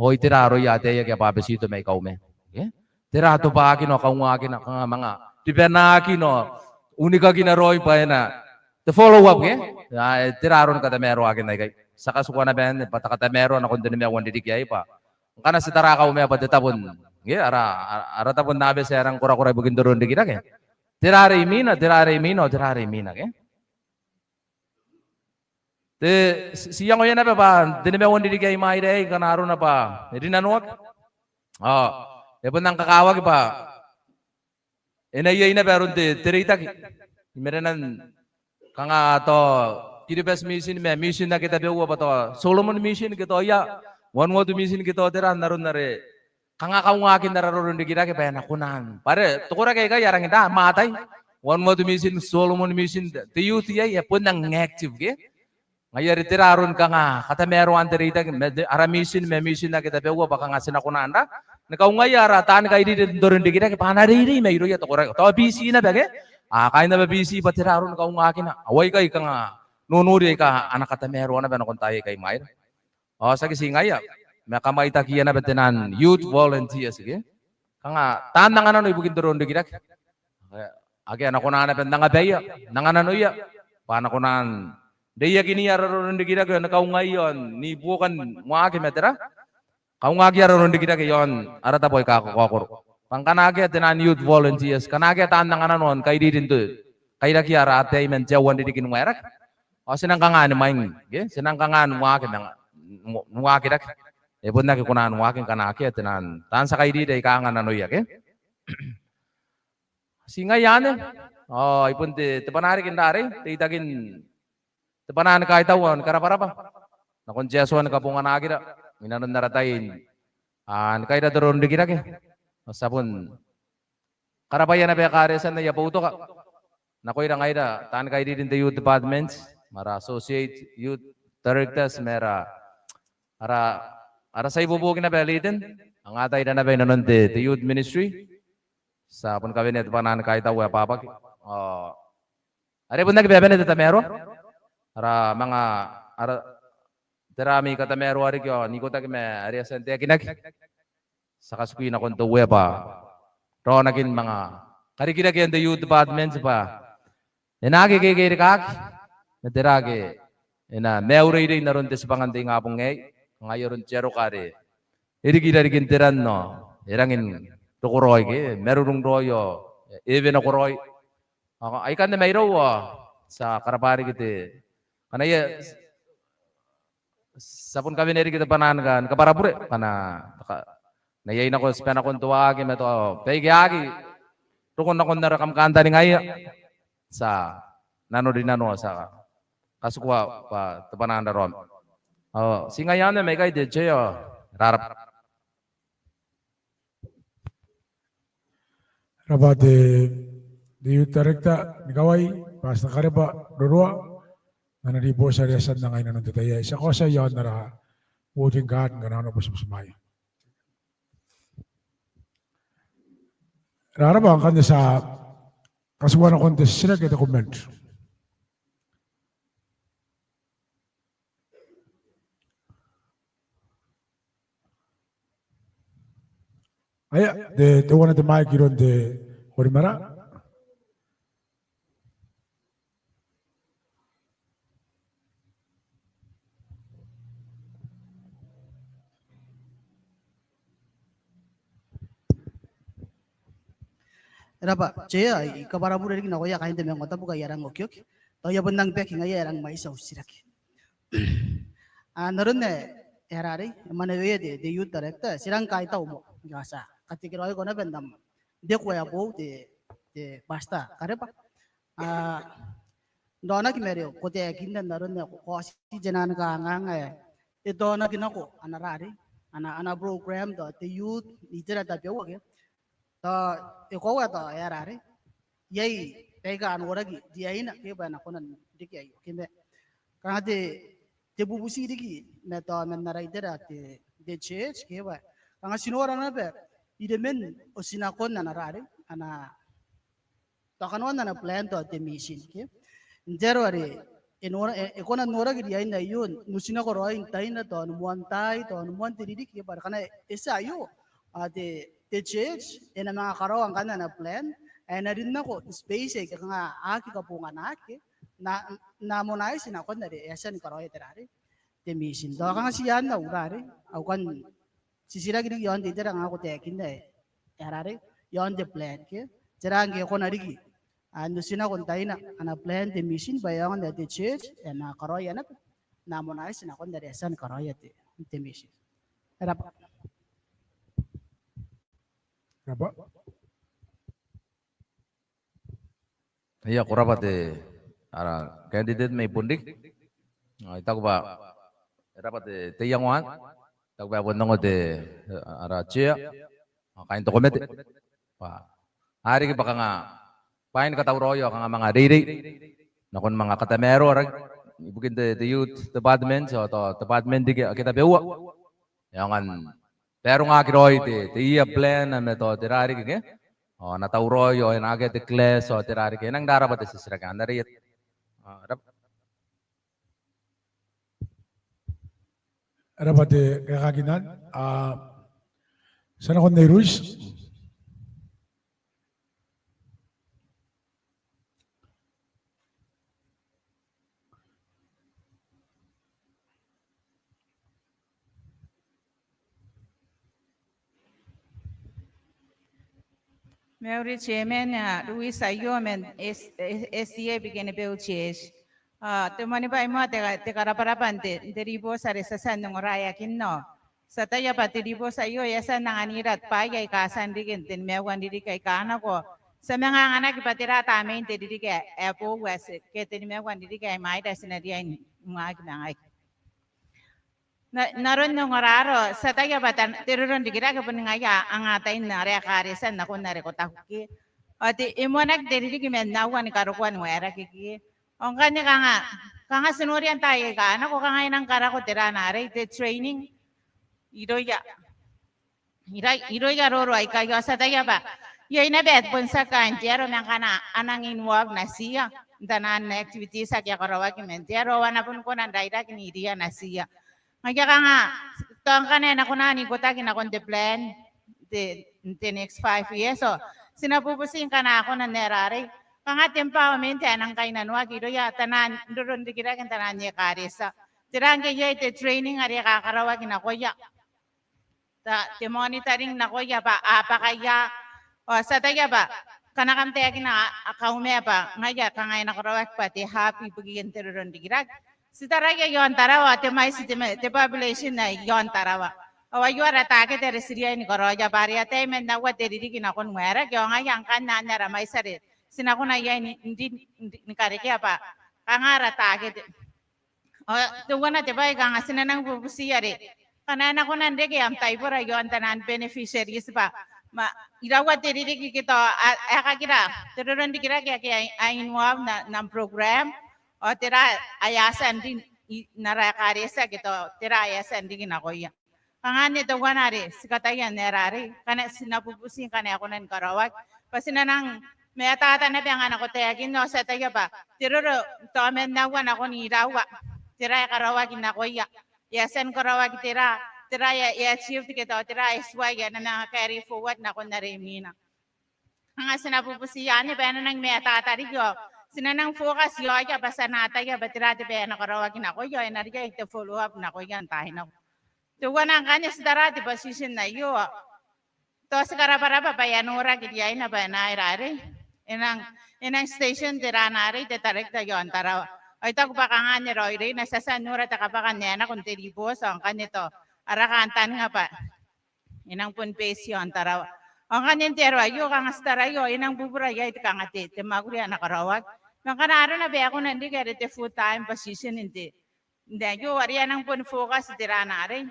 ao tera aroia ataei ake a bwabetito mai Kauma, ke? Tera tobwakina ao kaungakina, kanga manga ribanakina ao unikakina raoi bwa e na, te follow up, ke? A, e, tera aron katamaroakin aikai. Ti a katikua naba anne bwa te katamaroa nakon te nimaua n ririki aei bwa ngkana ti tara Kauma bwa te tabo n, ke, ara, ara, ara tabo n abeti ae rang korakora ibukin te roronrikirake. Tera are imwina, tera are imwina, tera are imwina, ke? Te, ti, ti iangoia naba bwa te nimaua n ririki aei imwaira aei ngkana arona bwa e rinanoaki ao e bon nang kakawaki bwa e na iai naba aron te, te reitaki i marenan kanga tao Kiribati Mission ma mission ake tabeua bwa tao Solomon Mission ke tao ia Vanuatu Mission ke tao tera n aron are kanga kaungaakin ara roronrikirake bwa e na kona n, bwa are te koraki aikai a rangi n raa, mwatai. Vanuatu Mission, Solomon Mission, te youth iai e bon nang active, ke? Ngaia are tera aron kanga katamaroan te reitaki ma te, ara mission ma mission ake tabeua bwa kanga ti na kona n raa, ni kaungaia ara taani kairiri n te roronrikirake bwa a na reirei mairouia te koraki. Tao Biti naba, ke? A, kaain naba Biti bwa tera aron kaungakina. Ao aikai kanga nonori aika a na katamaroa naba nakon taai aika imwaira. Ao tiaki ti ngaia, ma kamwaitakiia naba te naan youth volunteers, ke? Kanga taan anganano ibukin te roronrikirake. Ake a na kona naba n angabaia, n angananoia bwa a na kona n reiakiniia ara roronrikirake ao ni kaungaia ao ni buokan waaki ma tera, kaungakiia ara roronrikirake i aon ara tabo aika kakaokoro. Bwa ngkana akea te naan youth volunteers, ngkana akea taan anganano ao ni kairiri n te, kairakiia ara ataei man te aua n ririki ni waerake, ao ti nang kanga ni mwaing, ke? Ti nang kanga ni waaki ma nga, ni waaki rake. E bon aki kona ni waaki ngkana akea te naan, taan tia kairiri aika angananoia, ke? Ti ngaia anne. Ao ai bon te, te bwanaa riki n rarei, te itakin te bwanaa ni kaitau ao ni karabwarabwa nakon te Atua ni kabonganakira inanon ara tai n, a, ni kaira te roronrikirake. Ao ti a bon karabwaia naba ekaretia n aia boutoka nakoira ngaira taani kairiri n te youth department, ma ara associate youth directors, ma ara, ara, ara tia ibuobuoki naba ae leader, angaataira naba inanon te, te youth ministry. Ti a bon kawenea te bwanaa ni kaitau ae bwabwaki. Ao are bon aki babane te tamaroa, ara manga, ara, tera ami katamaroa riki ao n ikotaki ma are e a tia n taekinaki. Ti a katikui nakon te Uea bwa raonakin manga karikirakean te youth department bwa e na aki kekerikaaki ma tera ake e na maiureirei n aron te tibwanga n te ingabong aei. Ngaia aron te aroka are e riki irarikin te ran ao e rangi n roko raoi, ke, marurung raoi ao e wene nako raoi. Ao aikanne mairouia, ti a karabwa riki te, ngkana iai, ti a bon kawenea riki te bwanaa ni kabwarabure ngkana, ngkana iai nako tibwa nakon te waaki ma tao baike a aki roko nakon ara kam kantaningaia. Ti a nanorinano, ti a katikua bwa te bwanaa n raraoma. Ao ti ngaia anne mai ikai te chair, rarab. Rabwa te, te youth director, n ikawai, Pastor Karebwa Roroa, ma ana ribooti are e a tia n anga inanon te tai aei. Ti a kaotia i aon ara voting card ngkana a na butibutimwaea. Raraba, ngkanne ti a katua nakon te titiraki ae te comment. Aia, te, teuana te mic iroun te korimara. E raba, Chair, I kabwara bure riki nakoia kaain te Maungatabu ngkai a rang okioki. Tao I a bon nang baki ngaia ae e rang mwaiti au titiraki. A, n aron ae, e rarei, e mwaneweia te, te youth director, ti rang kaitau moa. Ngaia ti a katekeraoiko naba n am reko ae boou te, te pastor Kareba. A, n aonaki ma are ko taekinna n aron ae ko, ko a tii te nang kanganga ae e taonaki nako ana rarei, ana, ana program tao te youth n itera tabeua ke. Tao e koaua tao e a rarei, iai baika a noraki riaina ke bwa e na kona n reke aio ke ma kanga te, te bubuti riki ma tao man ara itera te, te church ke bwa kanga ti nora naba iremen otinakon ana rarei, ana tao kanoan ana plan tao te mission ke. N te aro are e nora, e, e kona n noraki riain aio n otinako raoi n taina tao ni moan tai, tao ni moan te ririki ke bwa are ngkana e tia aio, a, te, te church e na manga karaoa ngkanne ana plan ae e na rin nako n space aika kanga a aki kabonganaki ke, n na, n na harmonise nakon are e a tia ni karaoia te rarei, te mission. Tao kanga ti anne au rarei, au kan titiraki riki iaon te itera ngkoe ko taekinna ae e a rarei, iaon te plan ke. Tera ngke e kona riki, a, n otinako n taina ana plan te mission bwa e aonga n ae te church e na karaoia naba, n na harmonise nakon are e a tia ni karaoia te, te mission. E raba. E raba. Ia, ko raba te, ara candidate mai Bonriki. A, I taku bwa e raba te, te iango anne. I taku bwa e bon ongo te, ara chair, a, kaain te komete. Bwa a riki bwa kanga bwaai ni katauraoi ao kanga manga reirei nakon manga katamaroa rake ibukin te, te youth department ao tao department riki ake tabeua. E aonga n baarongaaki raoi te, te year plan ma tao tera riki ke, ao a na tauraoi ao e na akea te clash ao tera riki. E nang raraba te titiraki anne are e a, a, raba. E raba te kaekaaki anne, a, ti a nakon Nei Ruiti. Mauri Chairman, a, Ruiti aio man S-, S-, S D A Bikenibeu Church. A, te moanibwai moa te ka-, te karabwarabwa n te, n te ribooti are ti a tia n ongoraeakinna. Ti ataia bwa te ribooti aio e a tia n anganira bwaai aika a tia n riki n te nimaua n ririki aika a nako. Ti a manga anganaki bwa tera tamnein te ririki ae, ae boou ae ti, ke te nimaua n ririki ae imwaira ae ti na riai ni waaki ma ngaia. N a-, n aron ongoraro, ti ataia bwa tan-, te roro n rikirake boni ngaia anga tain ara ekaretia nakon are ko taku ke. Ao te, e moanaki te ririki man aua ni karokoa ni waerake ke. Ao ngkanne kanga, kanga ti noria n taai aika a nako kanga e nang karako te ra n arei, te training. Irouia, irai-, irouia roro aikai ao ti ataia bwa iai naba ae bon tiaki kaain te aro ma ngkana a nang involve natiia n taian activities ake a karaoaki man te aro ao a na bon kona n rairaki n iriia natiia. Ngaia kanga, tao ngkana e na kona n ikotaki nakon te plan, te, te next five years, ao ti na bubuti ngkana a kona n ae rarei. Kanga te empowerment ae e nang kainnanoaki irouia taian roro n rikirake n taian ekaretia. Tera ngke iai te training are kakaraoaki nakoia. Ta-, te monitoring nakoia bwa a bwakaia. Ao ti ataia bwa, ngkana kam taekina a, a Kauma bwa ngaia kanga e na karaoaki bwa te hub ibukin te roro n rikirake. Ti taraia iaon Tarawa, te mwaiti te ma-, te population ae iaon Tarawa. Ao aio ara target are ti riai ni karaoia bwa are ataei man aua te ririki nakon waerake, ao ngaia ngkanne anne ara mwaiti are ti na kona iai ni, ni, ni, ni karekea bwa kanga ara target. Ao teuana te bwai kanga ti na nang bubuti are ngkana e na kona n reke am taibora iaon taian beneficiaries bwa ma iraua te ririki ke tao a-, aekakira te roro n rikirake ake a, a involve n a-, n am program, ao tera ae a tia n rin i-, n ara ekaretia ke tao tera ae a tia n riki nakoia. Kanga anne teuana are ti kataia n ae rarei, ngkana ti na bubuti ngkana e kona ni karaoaki, bwa ti na nang matata naba ngkana ko taekinna ao ti ataia bwa te roro, te aomata aua nakon iraua, tera ae karaoaki nakoia, e a tia ni karaoaki tera, tera ae e a achieve ke tao tera ae e tuai ae e na manga carry forward nakon are imwina. Kanga ti na bubuti anne bwa e na nang matata riki ao ti na nang focus iaoia bwa ti a na ataia bwa tera te bwai ae na karaoaki nakoia ao e na riai te follow up nakoia n taai nako. Teuana ngkanne ti tara te position aio ao tao ti karabwarabwa bwa e a noraki riaina bwa e na aera arei, e nang, e nang station tera arei te director iaon Tarawa. Ao I taku bwa kanga anne raoiroina, ti a tia n nora te kabwaka n ae nako n te ribooti ao ngkanne tao ara kantaninga bwa e nang bon base iaon Tarawa. Ao ngkanne n te aro aio kanga ti taraia ao e nang bubura iai te kanga te, te mwakuri ae na karaoaki. Ma ngkana arona bwa e kona n riki are te full time position n te, n te aio are e a nang bon focus tera arei.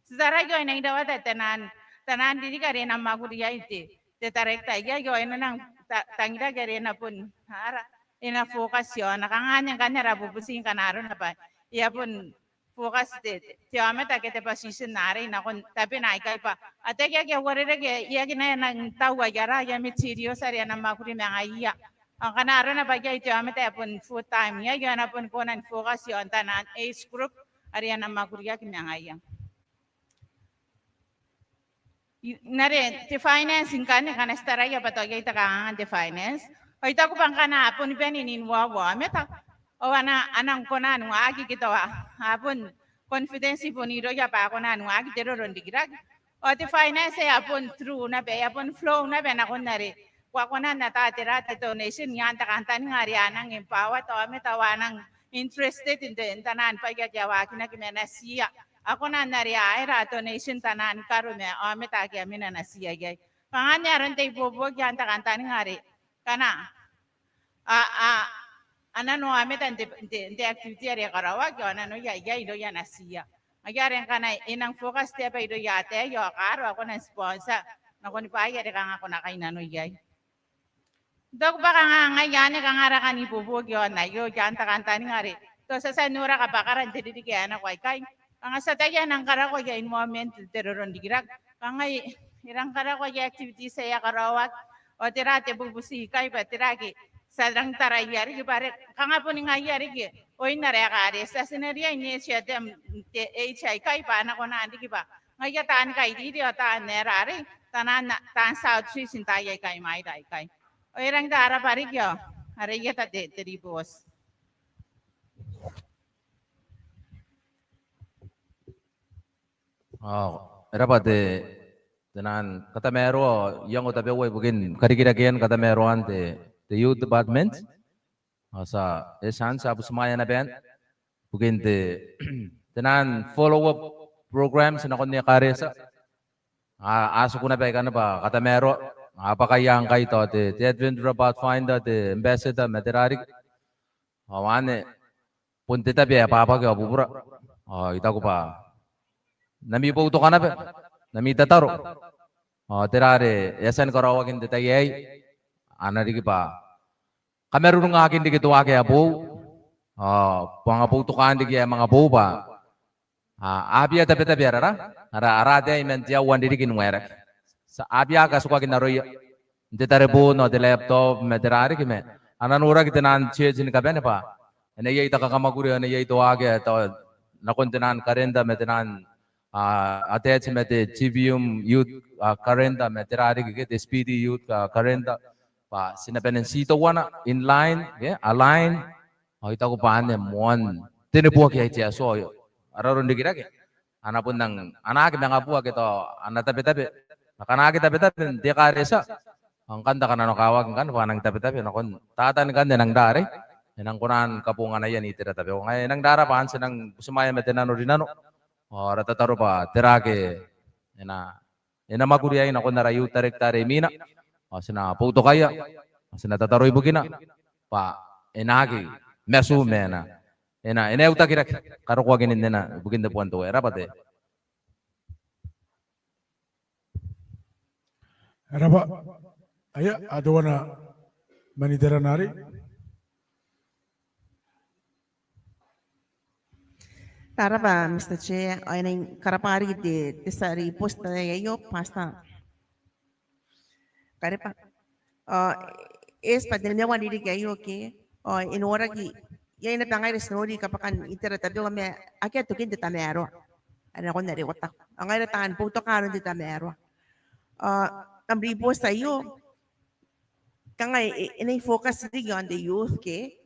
Ti taraia ao e nang rawata taian, taian ririki are e na mwakuri iai te, te director iai ao e na nang ta-, tangiraki are e na bon, ara, e na focus iaona. Kanga anne ngkanne ara bubuti ngkana arona bwa e a bon focus te, te, te aomata ke te position arei nakon tabena aikai bwa ataia ake a uarereke, e aki nang tau aia ra, aia materials are a na mwakuri ma ngaiia. Ao ngkana arona bwa iai te aomata ae bon full time iai ao a na bon kona ni focus iaon taian age group are a na mwakuriaki ma ngaiia. I, n are te finance ngkanne, ngkana ti taraia bwa tao iai te kanganga n te finance. Ao I taku bwa ngkana a boni bane n inuaua aomata ao a na, a nang kona n waaki ke tao a, a bon confidence bon irouia bwa a kona n waaki te roro n rikirake. Ao te finance ae a bon through naba, ae a bon flow naba nakon are ko a kona n ata tera te donation i aan te kantaninga are a nang empower te aomata ao a nang interested n te, n taian bwai ake a waakinaki ma natiia. A kona n area aera donation taian karo ma aomata ake a mena natiia iai. Kanga anne aron te ibuobuoki i aan te kantaninga are ngkana a, a, a nano aomata n te, n te, n te activity are karaoaki ao a nanoia iai irouia natiia. Ngaia are ngkana e nang focus te aba irouia ataei ao kaaro a kona n sponsor nakoni bwaai are kanga ko na kainnano iai. I taku bwa kanga ngaia anne kanga ara kan ibuobuoki iaon aio i aan te kantaninga are tao ti a tia n nora kabwakara n te ririki ae nako aikai. Kanga ti ataia e nang karakoa aia environment te roro n rikirake. Kangai e rang karakoa aia activities ae a karaoaki ao tera te bubuti ikai bwa tera ake ti a rang taraia riki bwa are kanga boni ngaia riki oin ara ekaretia ti na riai n etia te, te age aikai bwa a na kona n riki bwa ngaia taan kairiri ao taan aera arei, taian, taan outreach n taai aikai maira aikai. Ao e rang taraba riki ao are ieta te, te ribooti. Ao e raba te, te naan katamaroa ao iango tabeua ibukin karikirakean katamaroan te, te youth department. Ao ti a, e tia n ti a butimwaea naba ibukin te, te naan follow up programs nakon ekaretia. A, a tiku naba ikanne bwa katamaroa, a bwakaia ngkai tao te, te Adventurer Pathfinder, te ambassador ma tera riki. Ao anne bon te tabe ae bwabwaki ao bubura. Ao I taku bwa n ami boutoka naba, n ami tataro, ao tera are e a tia ni karaoaki n te tai aei, a na riki bwa kamarurungaakin riki te waaki ae boou, ao bwa manga boutokaan riki ae manga boou bwa a, a bia tabetabe ara ra, ara, ara ataei man te aua n ririki n waerake. Ti a, a bia aki katukaki n aroia n te tareboon ao te laptop ma tera riki ma a na noraki te naan church ni kabane bwa e na iai te kakamwakuri ao e na iai te waaki ae tao nakon te naan calendar ma te naan, a, attach ma te G B M youth, a, calendar ma tera riki ke te Speedy youth, a, calendar. Bwa ti na bane n ti teuana in line, ke, align. Ao I taku bwa anne moan te neboaki ae te Atua ao ara roro n rikirake a na bon nang anaaki manga bua ke tao a na tabetabe. Ma ngkana aki tabetabe n te ekaretia ao ngkanne te kananokawaki ngkanne bwa a nang tabetabe nakon Tatan ngkanne e nang ra arei, e nang kona ni kabonganaia n itera tabeua. Ngaia e nang rara bwa anne ti nang butimwaea ma te nanorinano ao ara tataro bwa tera ake e na e na mwakuri iai nakon ara youth director are imwina. Ao ti na boutokaia ao ti na tataro ibukina bwa e na aki matu ma e na, e na, e na utakiraki karokoakin nnena ibukin tebwan te wai. E raba te. E raba. Aia, a teuana man iterana arei. Raraba, Mister Chair, ao e nang karabwa riki te, te tia ribooti n te tai aio, Pastor. Ko raba. Ao e eti bwa te nimaua n ririki aio ke, ao e noraki iai naba ngaira ti nori kabwakan itera tabeua ma akea tokin te tamaroa are nakon are ko taku. Ao ngaira taan boutoka aron te tamaroa. Ao am ribooti aio kanga e, e na focus riki on the youth ke,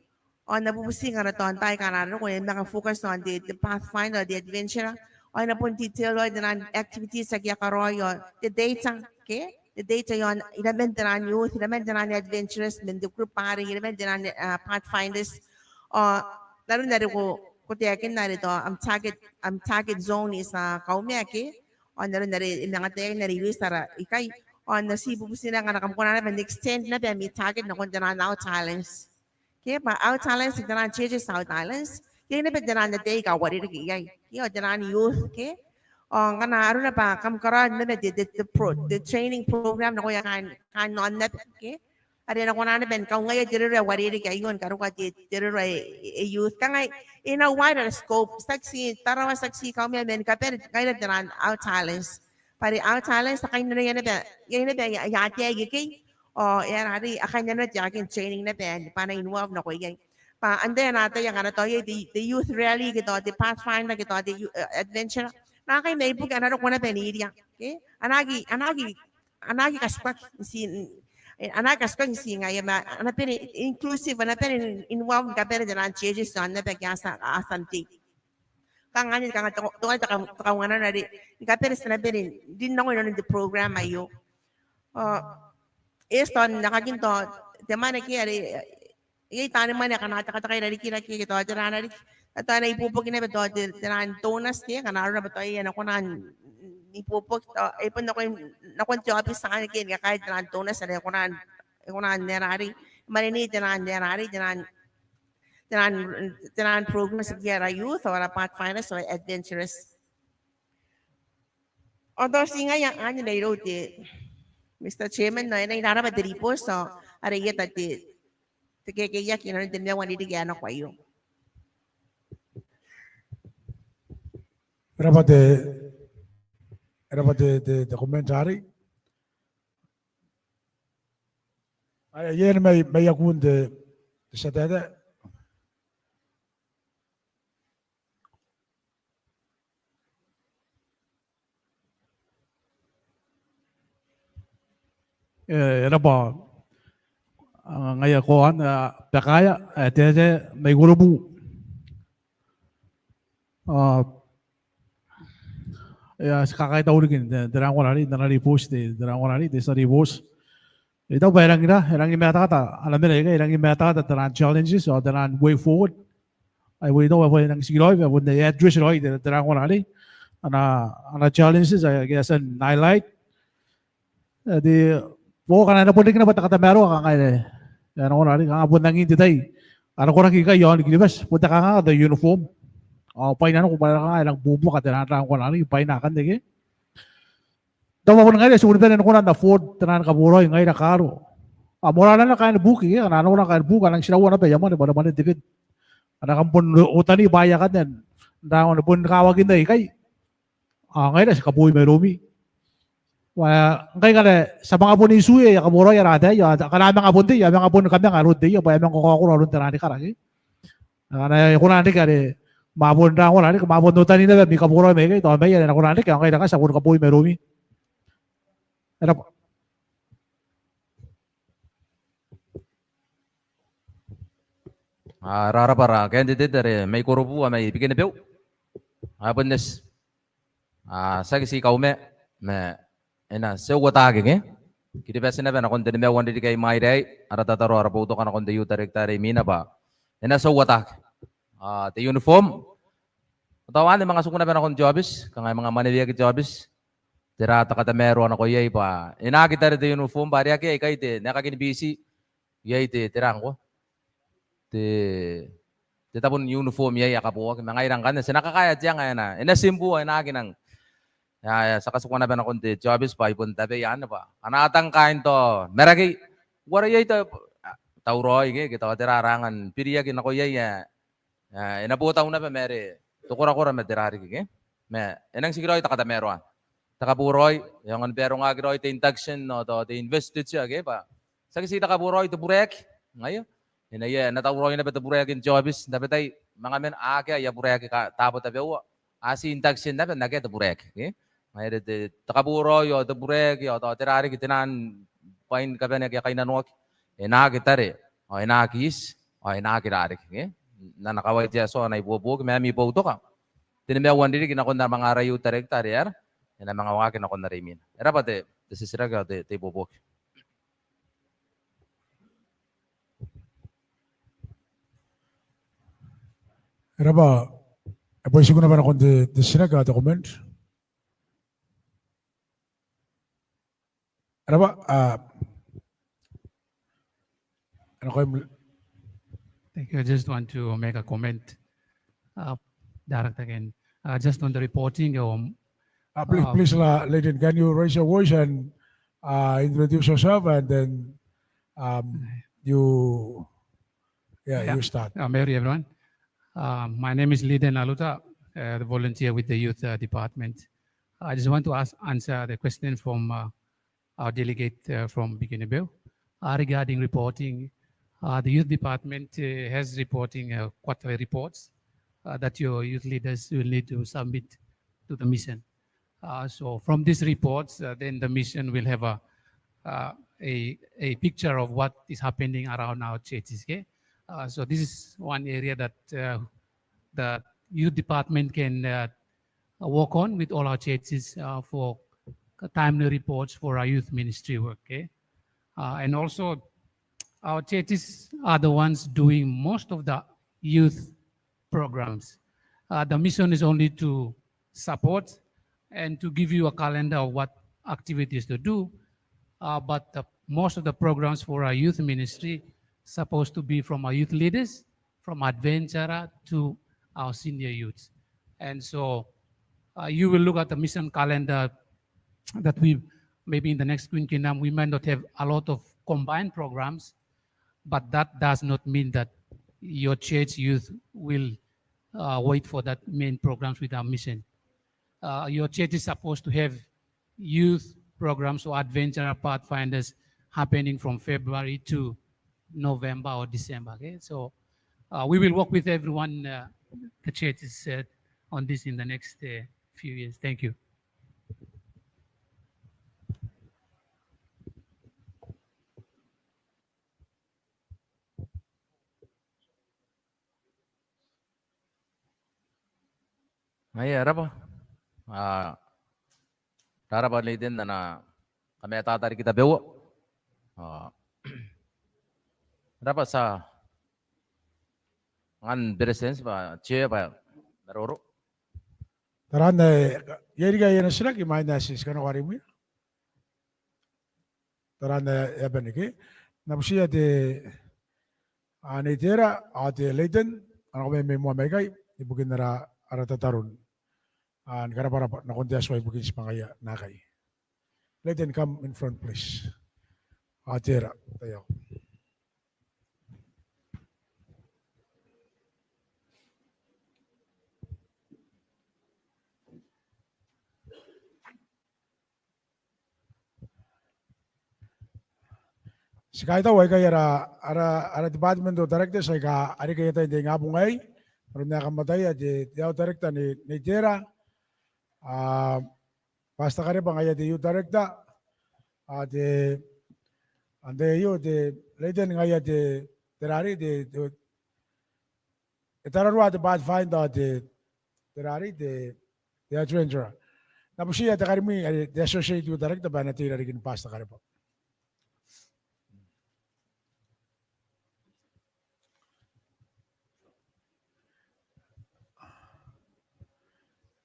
ao N na bubuti ngkana tao n taai aika a na roko e manga focus on the, the pathfinder, the adventurer, ao e na bon detail raoi taian activities ake a karaoi, ao the data ke, the data iaon iraman taian youth, iraman taian adventurers man te group are, iraman taian, ah, pathfinders. Ao n aron are ko, ko taekinna are tao am target, am target zone is, ah, Kauma ke, ao n aron are e manga taekinna are Iris are ikai, ao N na ti bubuti naba ngkana kam kona naba n extend naba ami target nakon taian outer islands ke, bwa outer islands, taian churches outer islands, iai naba taian ataei aika uarereke iai ke, ao taian youth ke. Ao ngkana arona bwa kam karaoa naba te, te, te pro-, te training program nakoia kaain, kaain aon aba ke, are a na kona naba ni kaungaia te roro ae uarereke aio ni karokoa te, te roro ae, e, e youth. Kanga e na wider scope, tiaki ti Tarawa, tiaki ti Kauma ma ni kabane ngaira taian outer islands. Bwa are outer islands a kainnanoia naba, iai naba aia, aia ataei ikekei, ao e aera are a kainnanoa te aekan training naba anne bwa a na involve nako iai. Bwa antai ae na ataia ngkana tao iai te, te youth rally ke tao te pathfinder ke tao te you-, eh, adventurer. Naakai mai buki a na roko naba n iria ke, a na aki, a na aki, a na aki katikuaki n ti, eh, a na aki katikuaki n ti ngaia ma a na bane inclusive, a na bane involve ni kabane taian churches iaon aba ake a tia, a tia n tei. Kanga anne, kanga tao, tao, tao, tao, kanga anne are ni kabane ti na bane n rin nako inanon te program aio. Ao e eti tao n aekakin tao te mwane ke are iai taani mwane akana tekateka irarikira ke, ke tao tera riki. Tao e na ibuobuoki naba tao te, taian donors ke, ngkana arona bwa tao iai ae na kona n ibuobuoki tao, e bon nakon, nakon te aobiti anne ke, ni kakaei taian donors are e kona n, e kona n era arei, mwanenii taian era arei, taian taian, taian programs ake ara youth, ara pathfinders, ara adventurers. Ao tao ti ngaia anne mairoun te Mister Chairman, ao e na raba te ribooti, ao are I ata te, te kekeiaki inanon te nimaua n ririki ae nako aio. E raba te, e raba te, te, te commentary. Ae, iai mai, mai iakun te, te tia taetae. E, e raba, a, ngaia ko an, a, Bakaea, a, taetae mai Korobu. A, e a, ti kakaitau riki n te, te rangona arei, n ana ribooti te, te rangona arei, te tia ribooti. I taku bwa e rangi n, e rangi ni mataata, ana mena ikai, e rangi ni mataata taian challenges, ao taian way forward. Ai, I taku bwa e rangi n tikiraoi, bwa bon e address raoi te, te rangona arei. Ana, ana challenges, ake a tia n highlight. E, te, bwa kanga e na bon riki naba te katamaroa kanga e, e, ana kona arei, kanga bon angin te tai. Ana koraki ikai iaon Kiribati, bon te kanga te uniform. Ao bwaina nako bwa kanga e nang buobuoka te rang, rangona arei, bwaina akanne ke. Tao bwa bon ngaira ti kuri bane ni kona n afford taian kaboraoi ngaira kaaro. Ao moarara naba kaain buki ke, kanga ana kona kaain buki, a nang tiraua naba aia mwane, mwane, mwane n te bed. Ana kam bon otani bwaai akanne, n rangona bon kawakin aikai. Ao ngaira ti kabooi mairoumi. Bwa ngkai ngkana ti a manga bon itiua aia kaboraoi ara ataei, ao ngkana a manga bon tei, a manga bon kamanga aron tei, bwa a manga kakaokoro aron taian rikara ke. Ngkana e kona n reke are, ma bon rangona riki, ma bon otani naba ami kaboraoi mai ikai, tao mai are e na kona n reke, ao ngaira ngkai ti a bon kabooi mairoumi. E raba. A, rarabwa ara candidate are mai Korobu, a, mai Bikenibeu. A, bon eti. A, tiaki ti Kauma, ma e na tia uotaki ke. Kiribati naba nakon te nimaua n ririki ae i mwaira aei, ara tataro, ara boutoka nakon te youth director are imwina bwa e na tia uotaki. A, te uniform. Tao anne manga tiku naba nakon te aobiti, kanga e manga mwaneweaki te aobiti. Tera te katamaroa nako iai bwa e na aki tare te uniform bwa are akea ikai te, n aekakin Biti. Iai te, tera ngkoa. Te, te tabo n uniform iai ae kaboaki, ma ngaira ngkanne ti na kakaea te anga ae na, e na tiimbua, e na aki nang. Ia, ia, ti a katikua naba nakon te, te aobiti bwa I bon tabeia anne bwa a na tang kaain tao Marakei. Uara iai tao, tauraoi ke, ke tao tera ae rangi ni biriaki nako iai ae, a, e na botau naba ma are te korakora ma tera riki ke. Ma e nang tikiraoi te katamaroa. Te kaboraoi, e aonga ni barongaki raoi te induction ao tao te investiture ke bwa ti Taku ti te kabureaki te buraeki. Ngaia. E na, e na tauraoi naba te buraeki n te aobiti n tabetai, manga mena akea aia buraeki taabo tabeua. A ti interaction naba n akea te buraeki, ke? Ngaia are te, te kabureaki ao te buraeki ao tao tera riki te naan bwain kabane ake a kainnanoaki, e na aki tare, ao e na aki iti, ao e na aki rariki, ke? N ana kawai te Atua ana ibuobuoki ma ami boutoka. Te nimaua n ririki nakon ara manga ara youth director are e aera, e na manga waaki nakon are imwina. E rabwa te, te titiraki ao te, te ibuobuoki. E rabwa, e bwa I tiku naba nakon te, te titiraki ao te comment. E rabwa, a, e nako im- Thank you. I just want to make a comment. Uh, Director again. Uh, just on the reporting, um, Uh, please, uh, please, uh, Leighton, can you raise your voice and, uh, introduce yourself, and then, um, you, yeah, yeah, you start. Uh, Mauri, everyone. Uh, my name is Leighton Aluta, uh, the volunteer with the youth, uh, department. I just want to ask, answer the question from, uh, our delegate, uh, from Bikenibeu, uh, regarding reporting. Uh, the youth department, uh, has reporting, uh, quarterly reports, uh, that your youth leaders will need to submit to the mission. Uh, so from these reports, uh, then the mission will have a, uh, a, a picture of what is happening around our churches, okay? Uh, so this is one area that, uh, the youth department can, uh, uh, work on with all our churches, uh, for timely reports for our youth ministry work, okay? Uh, and also, our churches are the ones doing most of the youth programs. Uh, the mission is only to support and to give you a calendar of what activities to do. Uh, but the, most of the programs for our youth ministry supposed to be from our youth leaders, from adventurer to our senior youths. And so, uh, you will look at the mission calendar that we, maybe in the next quinquennium, we might not have a lot of combined programs, but that does not mean that your church youth will, uh, wait for that main programs with our mission. Uh, your church is supposed to have youth programs or adventurer pathfinders happening from February to November or December, okay? So, uh, we will work with everyone, uh, the churches, uh, on this in the next, uh, few years. Thank you. Ngaia, e rabwa. A, e rabwa Leighton n ana kamatata riki tabeua. A, e rabwa, ti a angan beretitenti bwa chair bwa e na maroro. Taraan, e, iai riki ae na titiraki imwain ae ti, ti kanakoa are imwina. Taraan, e, e a bane ke. N na butiia te, a, Nei Tera ao te Leighton, a nako mai, mai moa maikai ibukin ara, ara tataro, a, ni karabwarabwa nakon te Atua ibukin tibwangaia naakai. Leighton, come in front, please. A, Tera, taiaoka. Ti kaitau aikai ara, ara, ara department directors aika a reke n te ingabong aei n aron ae kam ataia, te, te youth director Nei, Nei Tera, a, Pastor Karebwa ngaia te youth director, a, te, antai aio, te Leighton ngaia te, te rari, te, te, e tararua te pathfinder, te, te rari, te, te adventurer. N na butiia te karimwi are te associate youth director bwa e na tei irarikin Pastor Karebwa.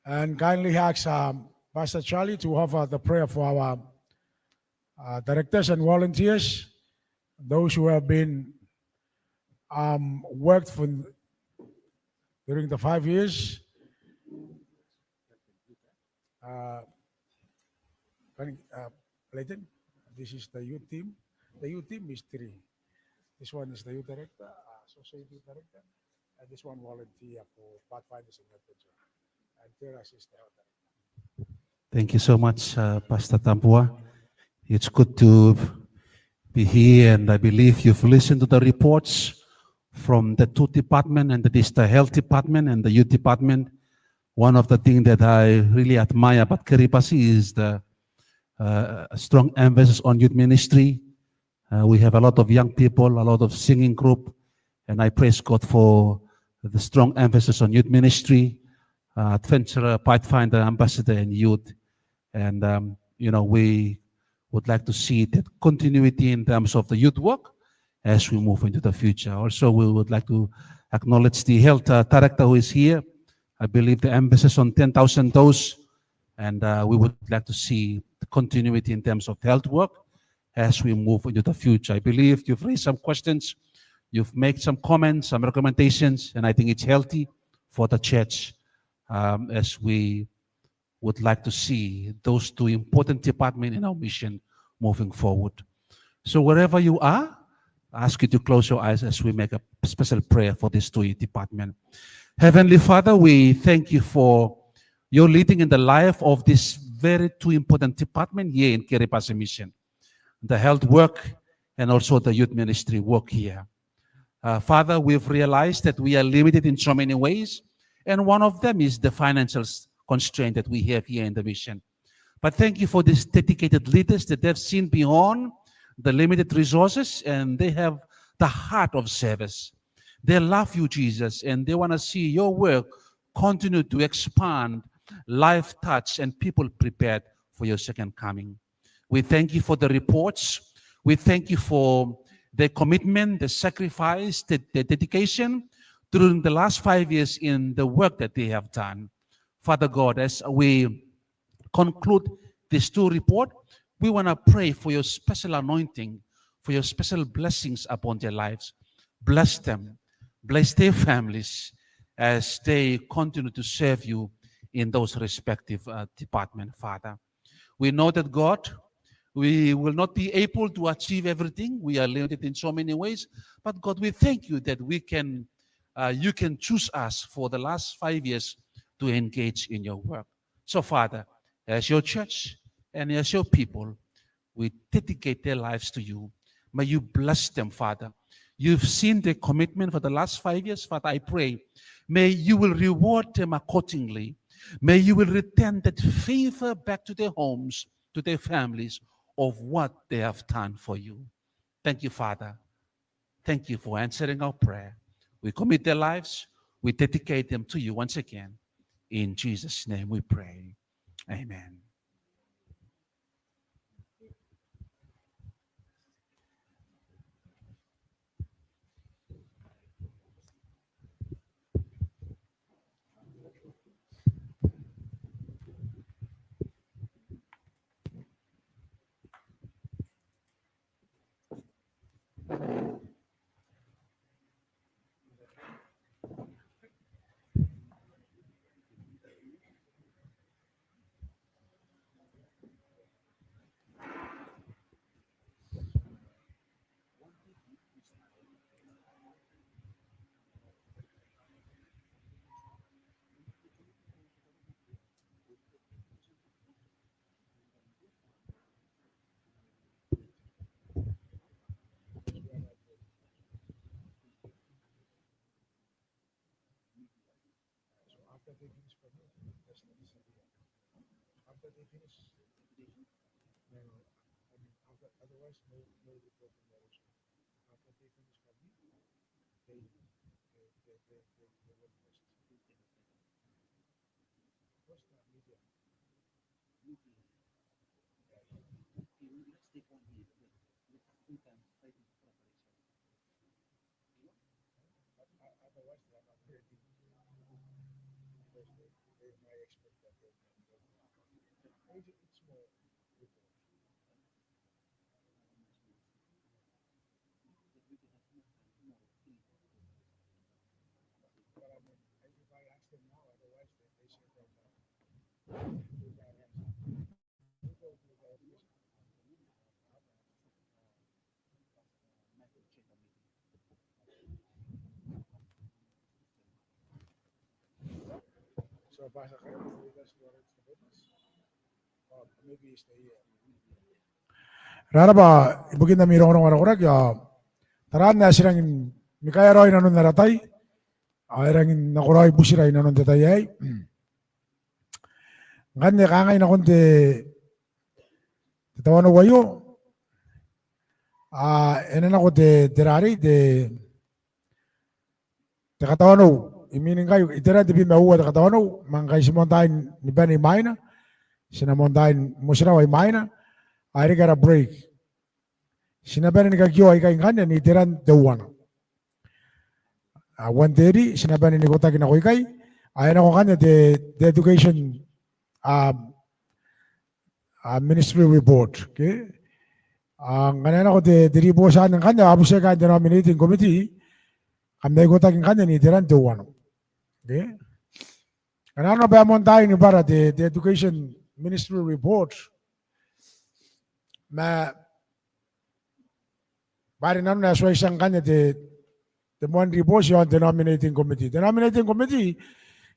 And kindly ask, um, Pastor Charlie to offer the prayer for our, uh, directors and volunteers, those who have been, um, worked for during the five years. Uh, can, uh, Leighton, this is the youth team. The youth team is three. This one is the youth director, uh, associate youth director, and this one volunteer for Pathfinders and Adventure. And Tera is the health director. Thank you so much, uh, Pastor Tambua. It's good to be here, and I believe you've listened to the reports from the two department, and that is the health department and the youth department. One of the things that I really admire about Kiribati is the, uh, strong emphasis on youth ministry. Uh, we have a lot of young people, a lot of singing group, and I praise God for the strong emphasis on youth ministry, uh, adventurer, pathfinder, ambassador, and youth. And, um, you know, we would like to see that continuity in terms of the youth work as we move into the future. Also, we would like to acknowledge the health, uh, director who is here. I believe the emphasis on ten thousand dose, and, uh, we would like to see the continuity in terms of health work as we move into the future. I believe you've raised some questions, you've made some comments, some recommendations, and I think it's healthy for the church, um, as we would like to see those two important departments in our mission moving forward. So wherever you are, I ask you to close your eyes as we make a special prayer for these two departments. Heavenly Father, we thank you for your leading in the life of this very two important department here in Kiribati Mission, the health work and also the youth ministry work here. Uh, Father, we've realized that we are limited in so many ways, and one of them is the financial s-, constraint that we have here in the mission. But thank you for these dedicated leaders that have seen beyond the limited resources, and they have the heart of service. They love you, Jesus, and they wanna see your work continue to expand, life touch, and people prepared for your second coming. We thank you for the reports. We thank you for their commitment, their sacrifice, their, their dedication during the last five years in the work that they have done. Father God, as we conclude this two report, we wanna pray for your special anointing, for your special blessings upon their lives. Bless them, bless their families as they continue to serve you in those respective, uh, department, Father. We know that, God, we will not be able to achieve everything. We are limited in so many ways. But, God, we thank you that we can, uh, you can choose us for the last five years to engage in your work. So, Father, as your church and as your people, we dedicate their lives to you. May you bless them, Father. You've seen their commitment for the last five years, Father. I pray, may you will reward them accordingly. May you will return that favor back to their homes, to their families, of what they have done for you. Thank you, Father. Thank you for answering our prayer. We commit their lives, we dedicate them to you once again. In Jesus' name we pray. Amen. So after they finish from here, that's the easy way. After they finish, no, no, I mean, after, otherwise, no, no report tomorrow. So after they finish from here, they, they, they, they, they, they work first. First, uh, media. Media. Yeah, yeah. Okay, well, let's take one minute. Let's, let's sometimes fight in preparation. But, uh, otherwise, they are not ready. Because they, they might expect that they can go. It's, it's more report. But, I mean, if I ask them now, otherwise they, they say that, uh, So, Pastor, can you lead us to our next witness? Or maybe he's not here. Raraba ibukin ami rongorongo ara koraki ao taraan ae ti rangi ni kaea raoi inanon ara tai ao e rangi n nakoraoi butira inanon te tai aei. Ngkanne kangai nakon te, te tawanou aio, a, e na nako te, te rarei, te, te katawanou. I mean ngkai iteran tebwi ma uoua te katawanou, ma ngkai ti moan tai ni bane imwaina, ti na moan tai ni motirawa imwaina, ao e reke ara break. Ti na bane ni kakioa ikai ngkanne n iteran teuana. A, one thirty, ti na bane n ikotaki nako ikai, ao e nako ngkanne te, te education, a, a, ministry report, okay? A, ngkana e nako te, te riboti anne ngkanne, a butia kaain te nominating committee, kam na ikotaki ngkanne n iteran teuana. Okay? Ngkana arona bwa e moan tai ni bwara te, te education ministry report, ma bwa are nanona e tuai tia ngkanne te, te moan riboti iaon te nominating committee. Te nominating committee,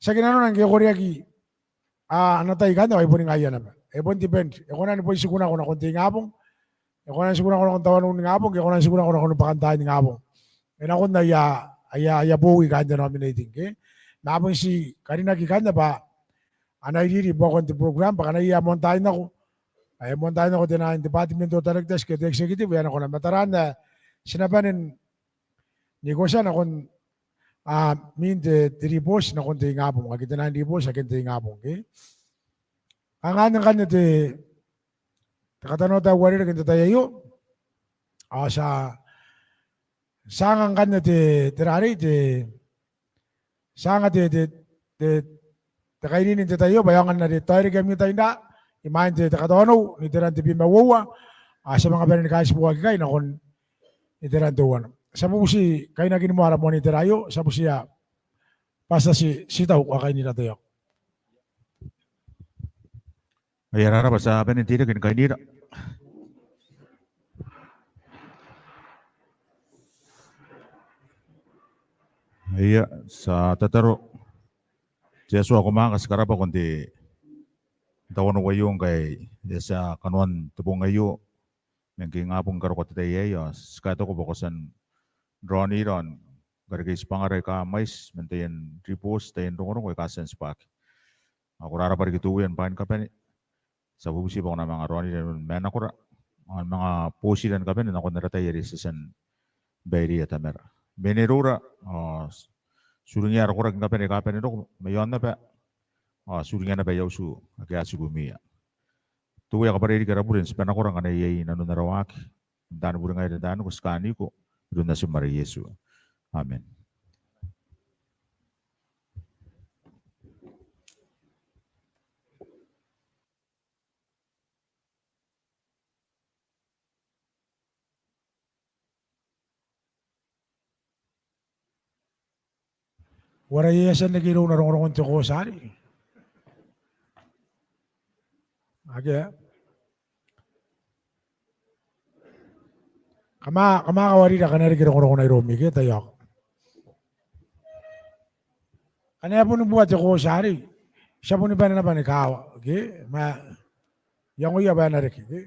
tiaki nanona ngke e koreaki, a, ana tai ikanne ao ai boni ngaia naba. E bon depend. E kona ni bon tiku nako nakon te ingabong, e kona n tiku nako nakon tawanou n ingabong, e kona n tiku nako nakon bwakantaai n ingabong. E nakon aia, aia, aia bowi kaain te nominating, ke? Ma a bon ti karinaki ikanne bwa a na iriri buakon te program, bwa ngkana iai ae moan tai nako, ae moan tai nako te naan departmental directors ke te executive, e a nako naba. Ma taraan ae ti na bane n ikotia nakon, a, mean te, te riboti nakon te ingabong, ake te naan riboti ake n te ingabong, ke? Kanga anne ngkanne te, te katanoata ae uarereke n te tai aio. Ao ti a, ti a anga ngkanne te, te rarei, te, ti a anga te, te, te, te kairiri n te tai aio, bwa e aonga n are tairiki ami tai n raa, imwain te, te katawanou, n iteran tebwi ma uoua, ao ti a manga bane ni kaitiboaki ikai nakon iteran teuana. Ti a bubuti kainakin moa ara moan itera aio, ti a butiia Pastor Ti, Titau, a kainira te iok. Aia raraba, ti a bane n teirake ni kainira. Aia, ti a tataro. Te Atua ko manga, ti karabwa nakon te tawanou aio ngkai e a tia kanoan te bong aio. Ma ngke ingabong ni karokoa te tai aei, ao ti kaitau bwa ko a tia n raonira ao ni karekei tibwangara aika mwaiti, man taian riboti, taian rongorongo aika a tia n tibwaki. Ao ko rarabwa riki te Uea ni bwaai ni kabane. Ti a bubuti bwa ko na manga raonira ni manakora ao ni manga botira ni kabane nakon ara tai are ti a tia ni baireia Tamara. Mene iroura, ao ti uringia ara koraki ni kabane aika bane n roko mai aon aba, ao ti uringia naba aia utu ake a tiku mwiia. Te Uea, kabwarai riki ara bure n tibwa nakora ngkana iai nanon ara waaki. N taani bure ngaira n taani ko ti kaaniko iroun Natim are Iesu. Amen. Uara iai ae e a tia n reke irouna rongorongon te kooti arei? Akea. Kam a, kam a kawarira ngkana e reke rongorongona iroumi, ke taiaoka? Ngkana e a boni bua te kooti arei, ti a boni bane naba ni kaawa, ke? Ma iangoia bwa e na reke, ke?